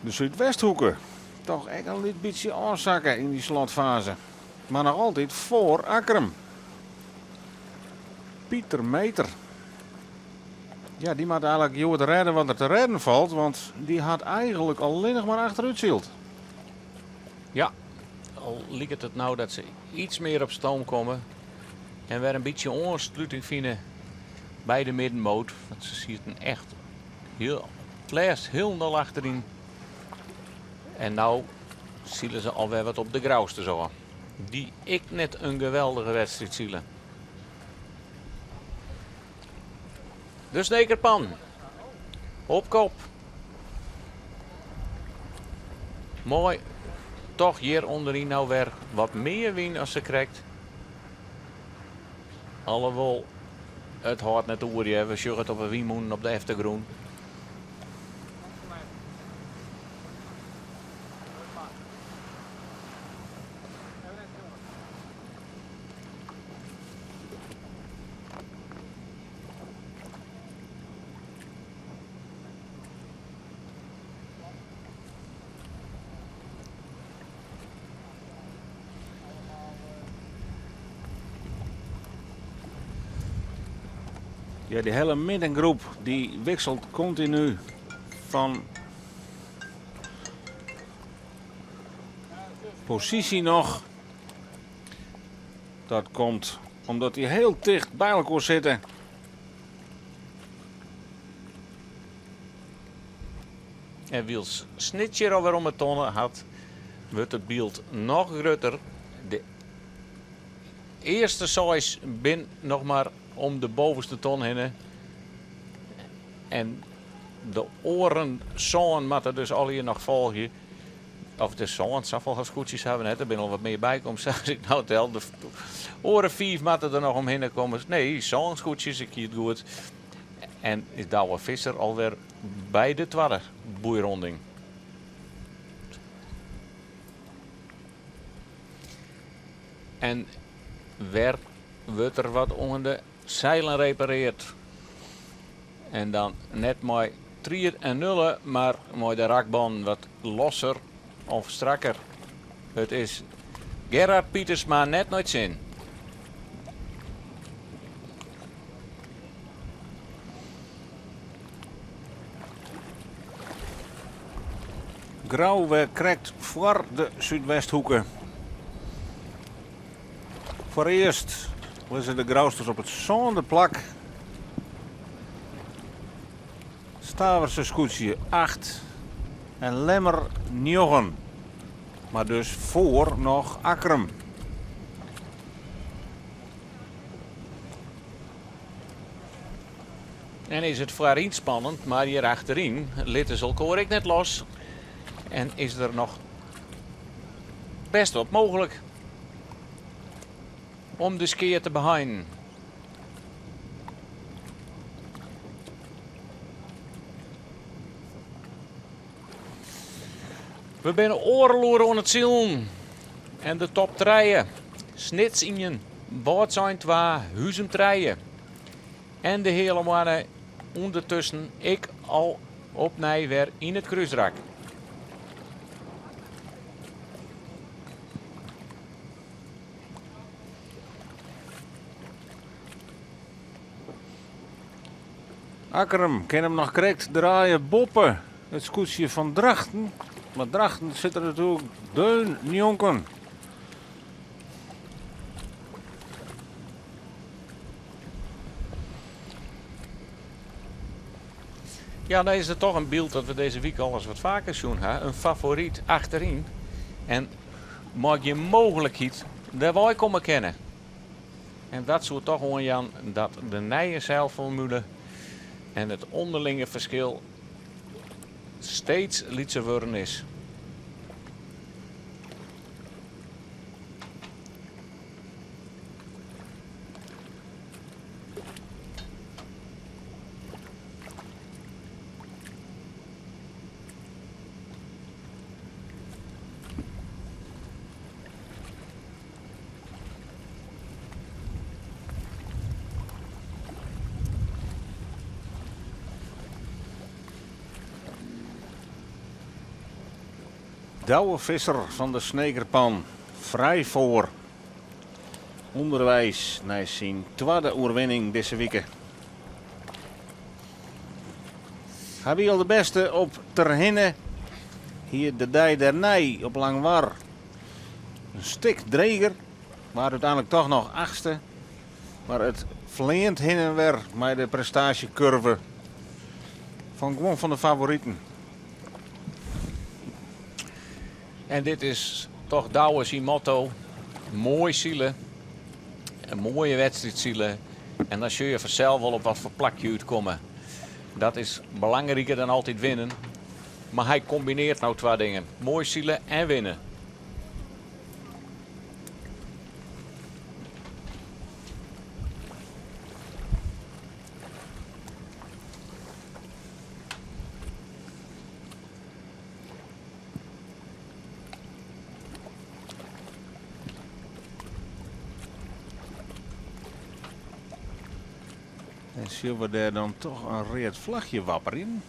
De Súdwesthoeke toch ek in lyts bytsje ôfsakke yn dy slotfaze, mar noch altyd foar Akkrum. Pieter Meeter. Ja, dy moat eigenlik hjoed rêde wat der te rêden falt, want dy hat eigenlik allinnich mar achterút syld. Ja, al liket it no dat se iets mear op stoom komme en wer in bytsje oansluting fine by de middenmoot. Want se sieten echt hiel, it lêst hielendal achteryn. En no sile se alwer wat op de Grousters ôf. Dy ek net in geweldige wedstriid sile. De Snekerpan. Op kop. Moai. Toch hjir ûnderyn no wer wat mear wyn as sakrekt. Alhoewol, it hâldt net oer hear. We sjogge it op de wynmûnen op de eftergrûn. Ja, dy hiele middengroep dy wikselt kontinu fan posysje noch. Dat komt omdat dy hiel ticht by elkoar sitte. En wylst Snits hjir alwer om 'e tonne hat, wurdt it byld noch grutter. De earste seis bin noch mar om de bovenste ton hinne. En de oaren sân moatte dus allegear noch folgje. Of de sân, safolle skûtsjes hawwe we net. Der binne al wat mear bykommen, sa as ik no tel. De oare fiif moatte der noch omhinne komme. Nee, sân skûtsjes, ik hie it goed. En is Douwe Visser alwer by de twadde boeironding. En wer wurdt der wat oan de seilen repareard. En dan net mei tried en nulle, mar mei de rakbannen wat losser of strakker. It is Gerard Pietersma net nei 't sin. Grou wer krekt foar de Súdwesthoeke. Foarearst lizze de Grousters op it sânde plak. Staverse skûtsje acht en Lemmer njoggen. Mar dus foar noch Akkrum. En is it foaryn spannend, mar hjir achteryn litte se elkoar ek net los. En is der noch best wat mooglik om de skea te beheinen. We binne oardel oere oan it silen en de top trije, Snits ien, Wâldsein twa, Huzum trije. En de Heale Moanne ûndertusken ek al opnij wer yn it krúsrak. Akkrum kin him noch krekt draaie boppe it skûtsje fan Drachten, mar Drachten sit der natuerlik deun njonken. Ja, dan is it toch in byld dat we dizze wike al ris wat faker sjoen ha. In favoryt achteryn en mei gjin mooglikheid dêrwei komme kinne. En dat soe toch oanjaan dat de nije seilformule en it ûnderlinge ferskil steeds lytser wurden is. Douwe Visser fan de Snekerpan frij foar. Underweis nei syn twadde oerwinning dizze wike. Hy wie al de bêste op Terhinne, hie de dei dêrnei op Langwar in stik dreger, waard úteinlik toch noch achtste. Mar it fleant hinne en wer mei de prestaasjekurve fan guon fan de favoriten. En dit is toch Douwe syn motto, moai sile, in moaie wedstriid sile en dan sjogge je fansels wol op wat foar plak je útkomme. Dat is belangriker dan altyd winnen. Mar hy kombinearret no twa dingen, moai sile en winne. En sjogge we dêr dan toch in read flachje wapperjen?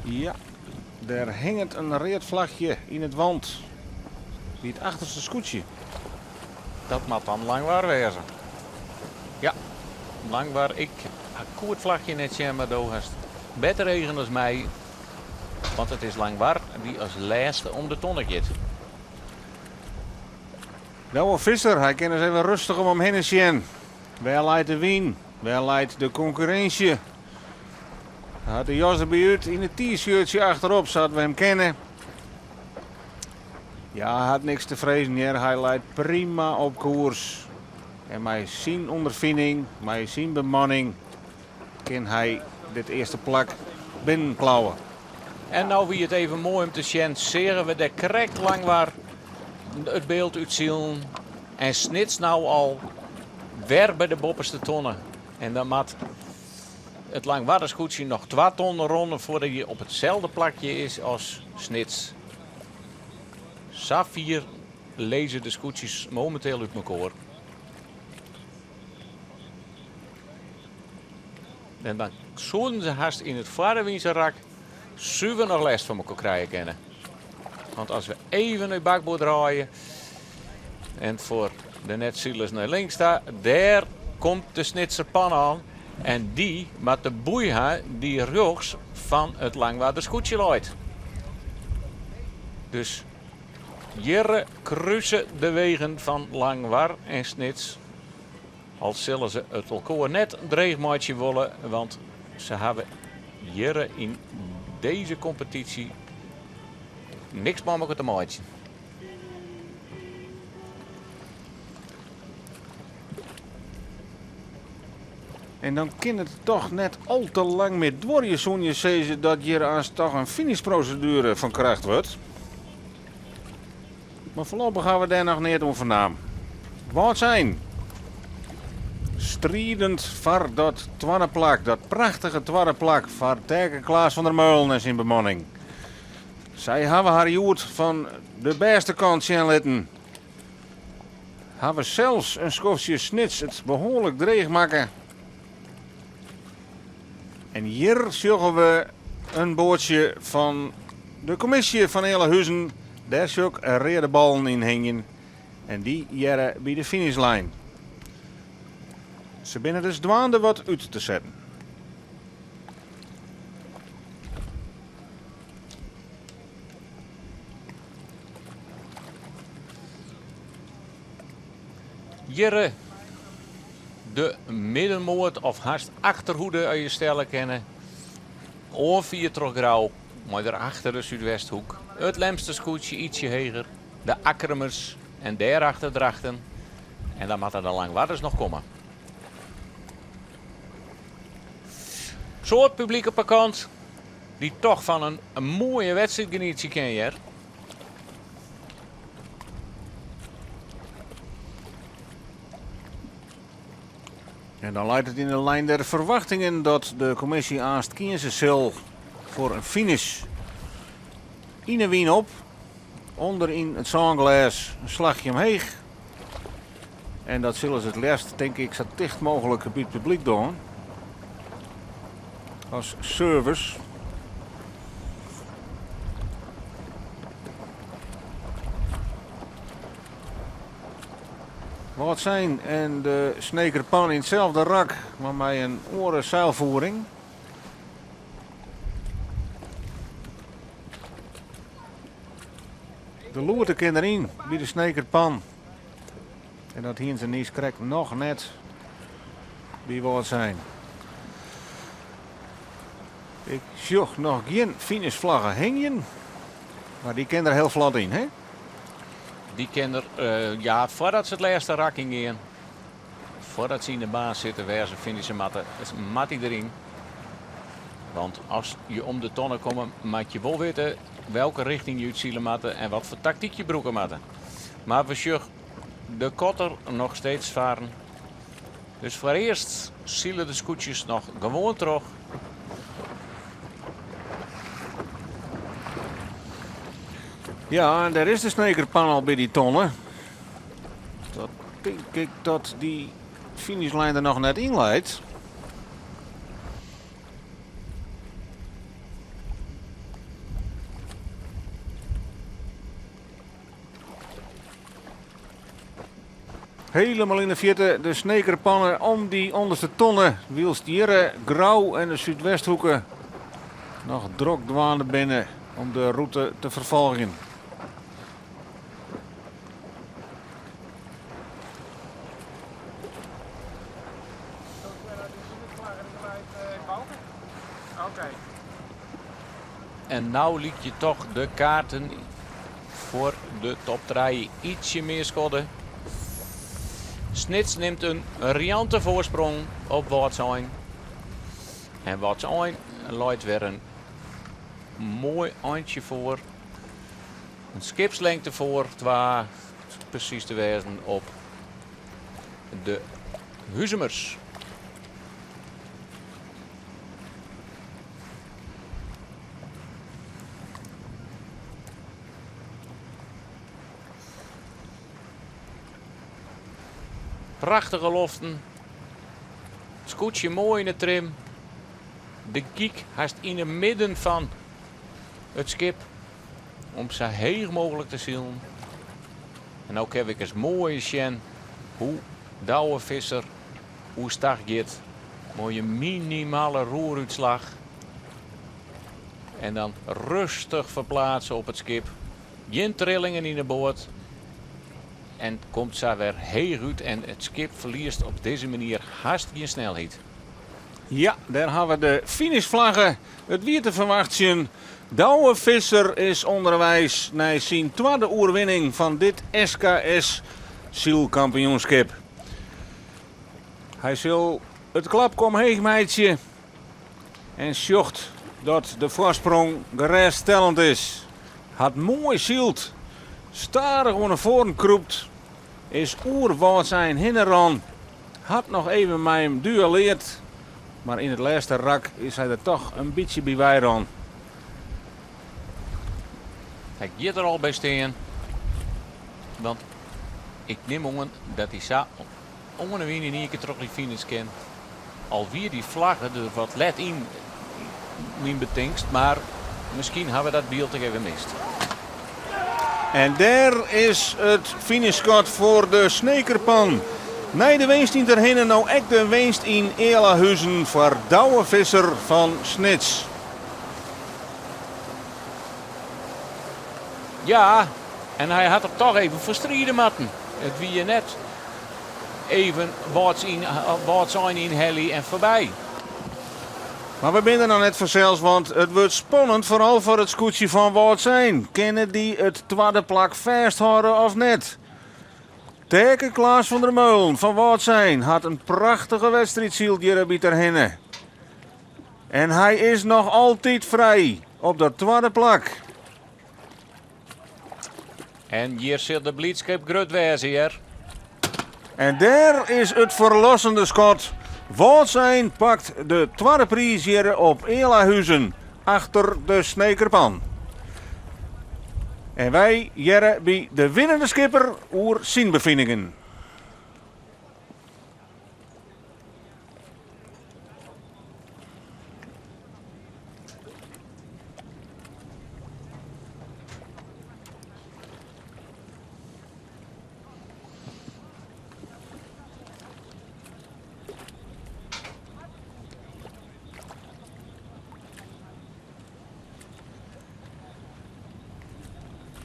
Ja, dêr hinget in read flachje yn it want by it achterste skûtsje. Dat moat dan Langwar wêze. Ja, Langwar. Ik koe it flachje net sjen, mar do hast better eagen as my. Want it is Langwar dy't as lêste om de tonne giet. Douwe Visser, hy kin ris even rêstich om him hinne sjen. Wêr leit de wyn? Wêr leit de konkurrinsje? Hy hat de jas derby út yn it t-shirtsje achterop, sa't we him kenne. Ja, hy hat niks te frezen hear. Hy leit prima op koers. En mei syn ûnderfining, mei syn bemanning, kin hy dit earste plak binnenklauwe. En no wie it even moai om te sjen, seagen we dêr krekt Langwar it byld útsilen en Snits no al wer by de boppeste tonne. En dan moat it Langwarder skûtsje noch twa tonnen ronde foardat hy op itselde plakje is as Snits. Safier lizze de skûtsjes mominteel út mekoar. En dan soenen se hast yn it foarewynse rak suver noch lêst fan mekoar krije kinne. Want as we even nei bakboard draaie en foar de net-silers nei links ta, dêr komt de Snitser Pan oan en dy moat de boei ha dy't rjochts fan it Langwarder skûtsje leit. Dus hjirre kruse de wegen fan Langwar en Snits. Al sille se it elkoar net dreech meitsje wolle, want se hawwe hjirre yn dizze kompetysje niks mei mekoar te meitsjen. En dan kin it toch net al te lang mear duorje, soene je sizze dat hjir aanst toch in finishproseduere fan kracht wurdt. Mar foarlopich hawwe we dêr noch neat oan fernaam. Wâldsein stridend foar dat twadde plak, dat prachtige twadde plak foar Taeke Klaas van der Meulen en syn bemanning. Sy hawwe har hjoed fan de bêste kant sjen litten. Hawwe sels in skoftsje Snits it behoarlik dreech makke. En hjir sjogge we in boatsje fan de kommisje fan Ealahuzen. Dêr sjoch ik reade ballen yn hingjen en dy hearre by de finishline. Se binne dus dwaande wat út te setten. Hjirre de middenmoat of hast achterhoede as je stelle kinne. Oanfierd troch Grou, mei derachter de Súdwesthoek, it Lemster skûtsje ytsje heger, de Akkrumers en dêrachter Drachten. En dan moatte de Langwarders noch komme. Soad publyk op 'e kant, dy't toch fan in moaie wedstriid genietsje kin hjir. En dan leit it yn de lijn der ferwachtingen dat de kommisje aanst kieze sil foar in finish. Yn 'e wyn op, ûnder yn it sânglês in slachje omheech. En dat sille se it leafst, tink ik, sa ticht mooglik by it publyk dwaan. As service. Wâldsein en de Snekerpan yn itselde rak, mar mei in oare seilfoering. De loerte kin deryn by de Snekerpan. En dat hiene se niis krekt noch net by Wâldsein. Ik sjoch noch gjin finishflagge hingjen, mar dy kin der hiel flot yn, hè? Dy kin der, ja, foardat se it lêste rak yn gean, foardat se yn de baan sitte wêr se finishe moatte, moat dy deryn. Want as je om de tonne komme, moat je wol witte welke richting je útsile moatte en wat foar taktyk je brûke moatte. Mar we sjogge de kotter noch steeds faren. Dus foarearst sile de skûtsjes noch gewoan troch. Ja, en dêr is de Snekerpan al by dy tonne. Dat tink ik dat dy finishlijn der noch net yn leit. Helemaal yn de fierte de Snekerpanne om dy ûnderste tonne, wylst hjirre Grou en de Súdwesthoeke noch drok dwaande binne om de rûte te ferfolgjen. En no lykje toch de kaarten foar de top trije ytsje mear skodde. Snits nimt in riante foarsprong op Wâldsein. En Wâldsein leit wer in moai eintsje foar. In skipslengte foar, twa presys te wêzen op de Huzumers. Prachtige loften. Skûtsje moai yn 'e trim. De gyk hast yn 'e midden fan it skip om sa heech mooglik te silen. En no kin ik ris moai sjen hoe Douwe Visser oerstach giet. Moaie minimale roerútslach. En dan rêstich ferplaatse op it skip. Gjin trillingen yn 'e boat. En komt sa wer heech út en it skip ferliest op dizze manier hast gjin snelheid. Ja, dêr ha we de finishflagge. It wie te ferwachtsjen. Douwe Visser is ûnderweis nei syn twadde oerwinning fan dit SKS sylkampioenskip. Hy sil it klapke omheech meitsje en sjocht dat de foarsprong gerêststellend is. Hat moai syld, stadich oan 'e foaren krûpt, is oer Wâldsein hinne rûn, hat noch even mei him duelleard, mar yn it lêste rak is hy der toch in bytsje by wei rûn. Hy giet der al by stean, want ik nim oan dat hy sa oan 'e wyn yn ien kear troch dy finish kin. Al wie dy flagge der wat let yn, myn betingst, mar miskien hawwe we dat byld ek even mist. En dêr is it finishskot foar de Snekerpan. Nei de winst yn Terherne no ek de winst yn Ealahuzen foar Douwe Visser fan Snits. Ja, en hy hat der toch even foar stride moatten. It wie net even Wâldsein ynhelje en foarby. Mar we binne der noch net fansels, want it wurdt spannend, foaral foar it skûtsje fan Wâldsein. Kinne dy it twadde plak fêsthâlde of net? Taeke Klaas van der Meulen fan Wâldsein hat in prachtige wedstriid syld hjir by Terherne. En hy is noch altyd frij op dat twadde plak. En hjir sil de blydskip grut wêze, hear. En dêr is it ferlossende skot. Wâldsein pakt de twadde priis hjir op Ealahuzen achter de Snekerpan. En wy hearre by de winnende skipper oer syn befiningen.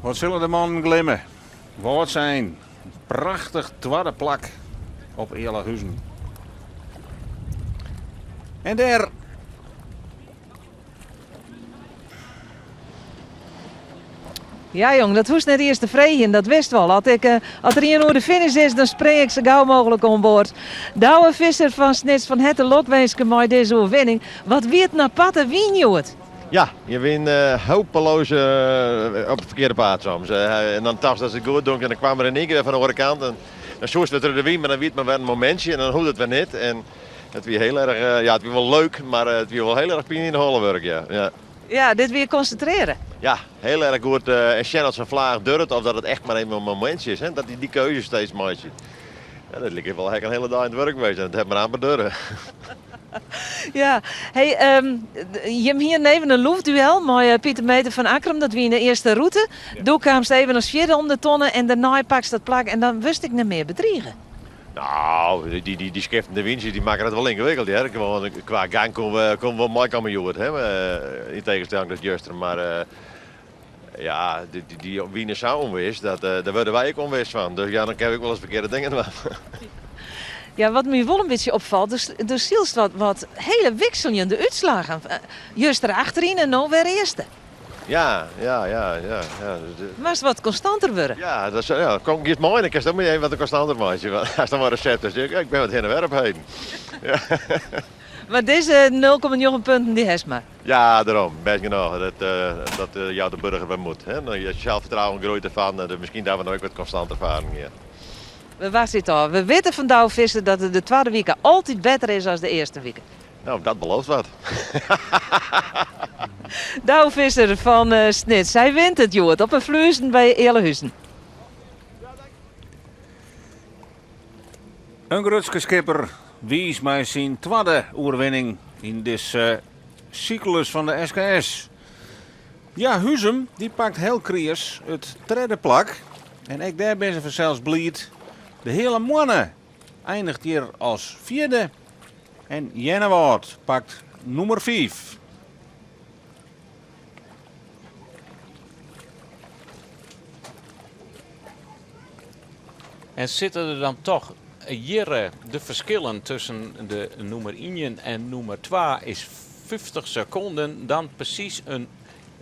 Wat sille de mannen glimme? Wâldsein, prachtich twadde plak op Ealahuzen. En dêr Ja jong, dat hoechst net earst te freegjen, dat witst wol. As, ik, eh, as der ien oer de finish is, dan spring ik sa gau mooglik oan board. Douwe Visser fan Snits, fan herte lokwinske mei dizze oerwinning. Wat wie it in aparte wyn hjoed? Ja, je win hopeloos op it ferkearde paad soms. En dan tochtst dat it goed donk en dan kwam er yn ien kear wer fan de oare kant. En dan soest wer troch de wyn, mar dan wie it mar wer in momintsje en dan hoecht it wer net. En it wie hiel erch, ja, it wie wol leuk, mar it wie wol hiel erch pine yn de holle wurk, ja. Ja. Ja, dit wie konsintrearje. Ja, hiel erch goed. En sjen oft sa'n flaach duorret of dat it echt mar even in momintsje is. Hè? Dat dy dy keuze steeds meitsje. Ja, dat liket wol in hiele dei oan it wurk west en it hat mar amper duorre. Ja, hey, jim hienen even in loefduel mei eh, Pieter Meter fan Akkrum. Dat wie yn de earste rûte. Ja. Doe kaamst even as fjirde om de tonne en dêrnei pakst dat plak en dan wurdst ek net mear bedrige. Nou, dy, dy, dy skiftende wyntsjes dy makken it wol yngewikkeld hear. Gewoan, kwa gang koene we, koene we wol meikomme hjoed, hè. Yn tegenstelling tot juster. Mar uh, ja, dy, dy, dy wyn is sa ûnwis, dat, uh, dêr wurde wy ek ûnwis fan. Dus ja, dan kinne we ek wolris ferkearde dingen dwaan. Ja, wat my wol in bytsje opfalt, do sylst wat, wat hiele wikseljende útslaggen. Juster achteryn en no wer earste. Ja, ja, ja, ja. ja. Moatst wat konstanter wurde. Ja, dat is, ja, kom giet mei, dan kinst dan even wat konstanter meitsje. Want as dan mar resept is, ik bin wat hinne wer op heden. Ja. Mar dizze 0,9 punten dy hast mar. Ja, dêrom. Bêst genôch. Dat, uh, dat uh, jout de burger wer moed. Hè? Je zelfvertrouwen groeit ervan en miskien dat we no ek wat konstanter faren gean. We wachtsje it ôf. We witte fan Douwe Visser dat it de twadde wike altyd better is as de earste wike. Nou, dat belooft wat. Douwe Visser fan eh, Snits. Hy wint it hjoed op 'e Fluezen by Ealahuzen. In grutske skipper wiis mei syn twadde oerwinning yn dizze syklus fan de SKS. Ja, Huzum dy pakt hiel kreas it tredde plak. En ek dêr binne se fansels bliid. De Heale Moanne Eindigt hjir as fjirde en Earnewâld pakt nûmer fiif. En sitte der dan toch hjir de ferskillen tusken de nûmer ien en nûmer twa is 50 sekonden, dan presys in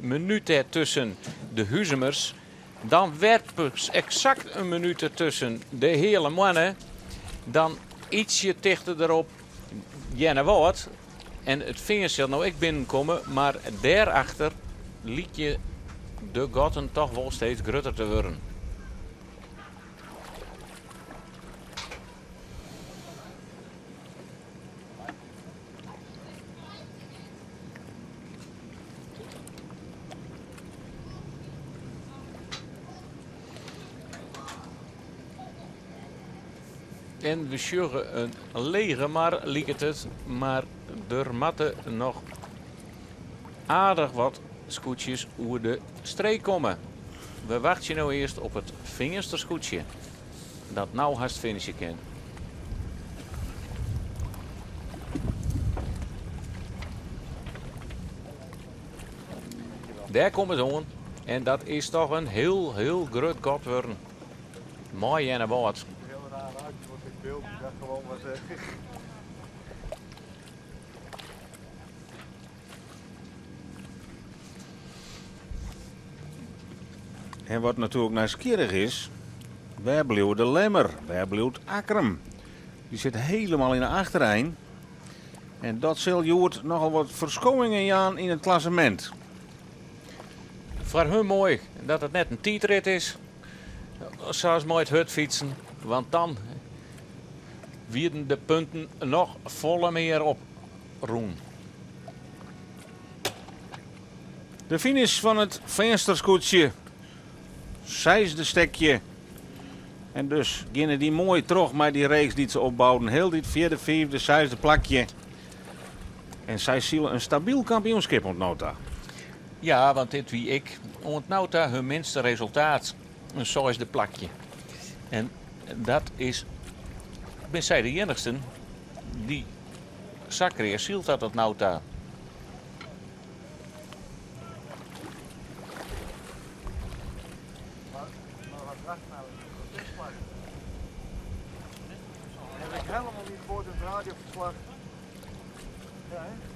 minút dêrtusken de Huzumers. Dan wer eksakt in minút dertusken de Heale Moanne. Dan ytsje tichter derop Earnewâld. En it Fean sil no ek binnenkomme, mar dêrachter lykje de gatten toch wol steeds grutter te wurden. En we sjogge in lege mar, liket it, mar der moatte noch aardich wat skûtsjes oer de streek komme. We wachtsje no earst op it Feanster skûtsje, dat no hast finishe kin. Dêr komme se oan en dat is toch in hiel, hiel grut gat wurden. Mei Earnewâld. Heel raar uit, want ik beeld, ik dacht gewoon maar zeggen. En wat natuerlik nijsgjirrich is, wêr bliuwt de Lemmer? Wêr bliuwt Akkrum? Dy sit hielendal yn de achterein. En dat sil hjoed nochal wat ferskowingen jaan yn it klassemint. Foar hun moai dat it net in tiidrit is, sa as mei it hurdfytsen, want dan wienen de punten noch folle mear oprûn. De finish fan it Feanster skûtsje, seisde stekje. En dus geane dy moai troch mei dy reeks dy't se opbouden. Hieltyd fjirde, fiifde, seisde plakje. En sy sile in stabyl kampioenskip oant no ta. Ja, want dit wie ek oant no ta hun minste resultaat, in seisde plakje. En dat is, bin sy de iennichsten dy't sa kreas syld hat oant no ta. Heb ik helemaal niet gehoord in het radioverslag. Ja, hè?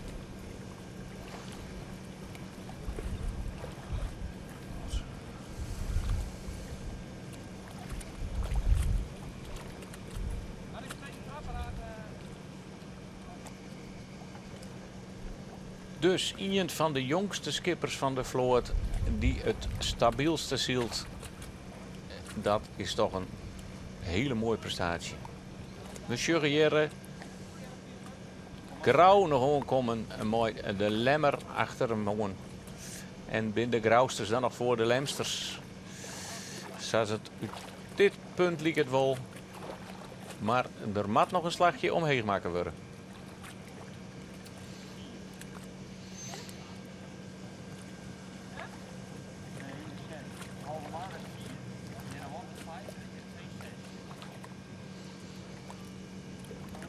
Dus ien fan de jongste skippers fan de float dy't it stabielste sylt. Dat is toch in hiele moaie prestaasje. We sjogge hjir Grou noch oankommen mei de Lemmer achter him oan. En binne de Grousters dan noch foar de Lemsters? Sa as it út dit punt liket wol. Mar der moat noch in slachje omheech makke wurde.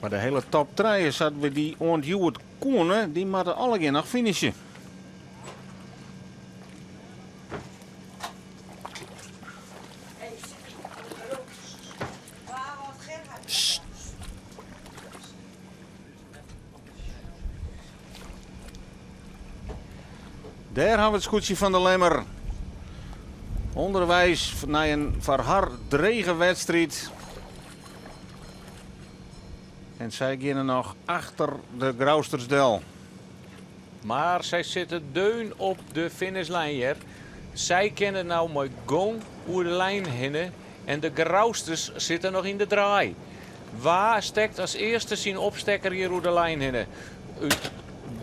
Mar de hiele top trije sa't we dy oant hjoed koene, dy moatte allegear noch finishe. Dêr hawwe we it skûtsje fan de Lemmer. Underweis nei in foar har drege wedstriid. En sy geane noch achter de Grousters del. Mar sy sitte deun op de finishlijn hear. Sy kinne no mei gong oer de lijn hinne en de Grousters sitte noch yn de draai. Wa stekt as earste syn opstekker hjir oer de lijn hinne? Ut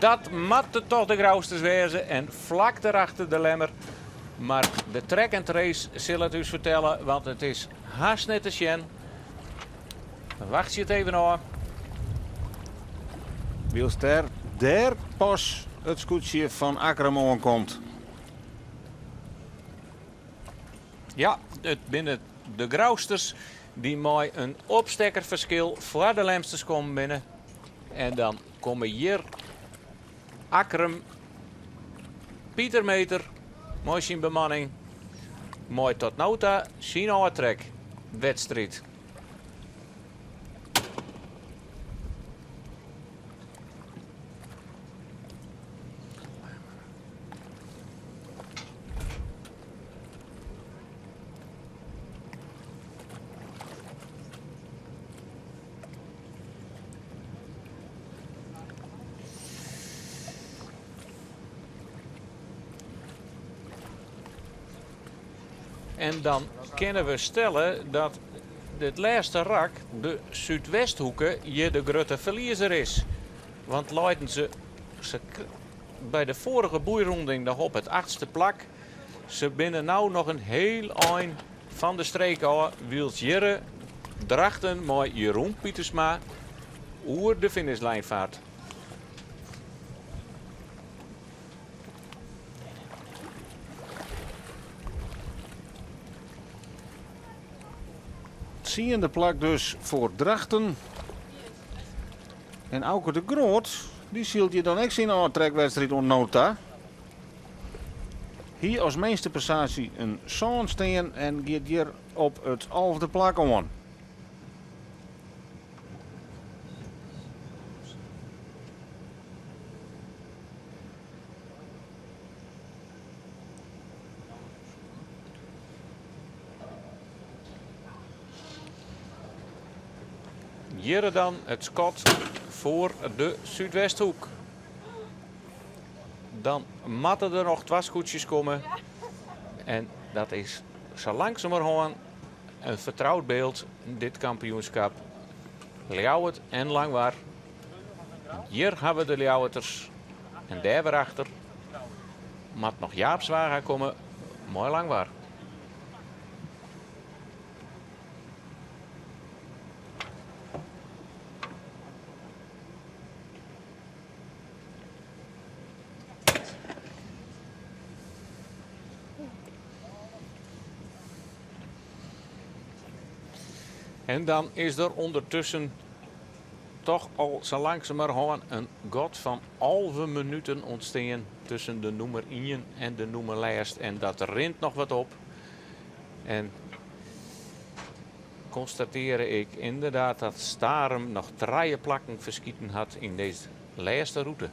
dat moatte toch de Grousters wêze en flak derachter de Lemmer. Mar de track and trace sil it ús fertelle, want it is hast net te sjen. Wachtsje it even ôf. Wylst der dêr pas it skûtsje fan Akkrum oankomt. Ja, it binne de Grousters dy't mei in opstekkerferskil foar de Lemsters kommen binne. En dan komme hjir Akkrum, Pieter Meeter mei syn bemanning mei tot no ta syn ôftrekwedstriid. En dan kinne we stelle dat dit lêste rak, de Súdwesthoeke, hjir de grutte ferliezer is. Want leiden se by de foarige boeirûnding noch op it achtste plak. Se binne no noch in hiel ein fan de streek ôf, wylst hjirre Drachten mei Jeroen Pietersma oer de finishlijn fart. Tsiende plak dus foar Drachten. En Auke de Groot, dy sylt hjir dan ek syn ôftrekwedstriid oant no ta. Hie as minste prestaasje in sân stean en giet hjir op it alfde plak oan. Hjirre dan it skot foar de Súdwesthoek. Dan moatte der noch twa skûtsjes komme. En dat is sa langsumerhân in fertroud byld, dit kampioenskap. Ljouwert en Langwar. Hjir hawwe we de Ljouwerters. En dêr wer achter moat noch Jaap Zwaga komme mei Langwar. En dan is der ûndertusken toch al sa langsumerhân in gat fan 11 minuten ûntstean tusken de nûmer ien en de nûmer lêst. En dat rint noch wat op. En konstatearje ik ynderdaad dat Starum noch trije plakken ferskiten hat yn dizze lêste rûte.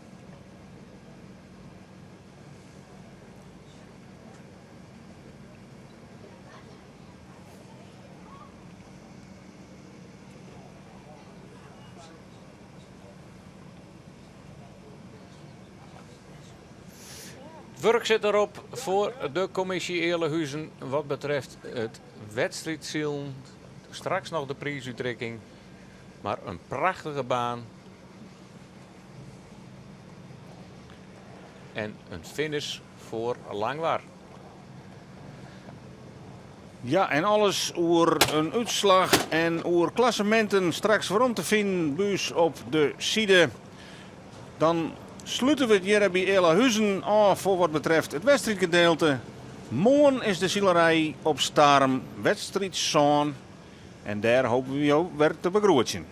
Wurk sit derop foar de kommisje Ealahuzen wat betreft it wedstriidsilen. Straks noch de priisútrikking, mar in prachtige baan en in finish foar Langwar. Ja, en alles oer in útslach en oer klasseminten straks werom te finen by ús op de side. Dan slute we it hjir by Ealahuzen ôf foar wat betreft it wedstriidgedeelte. Moarn is de silerij op Starum, wedstriid sân. En dêr hoopje we jo wer te begroetsjen.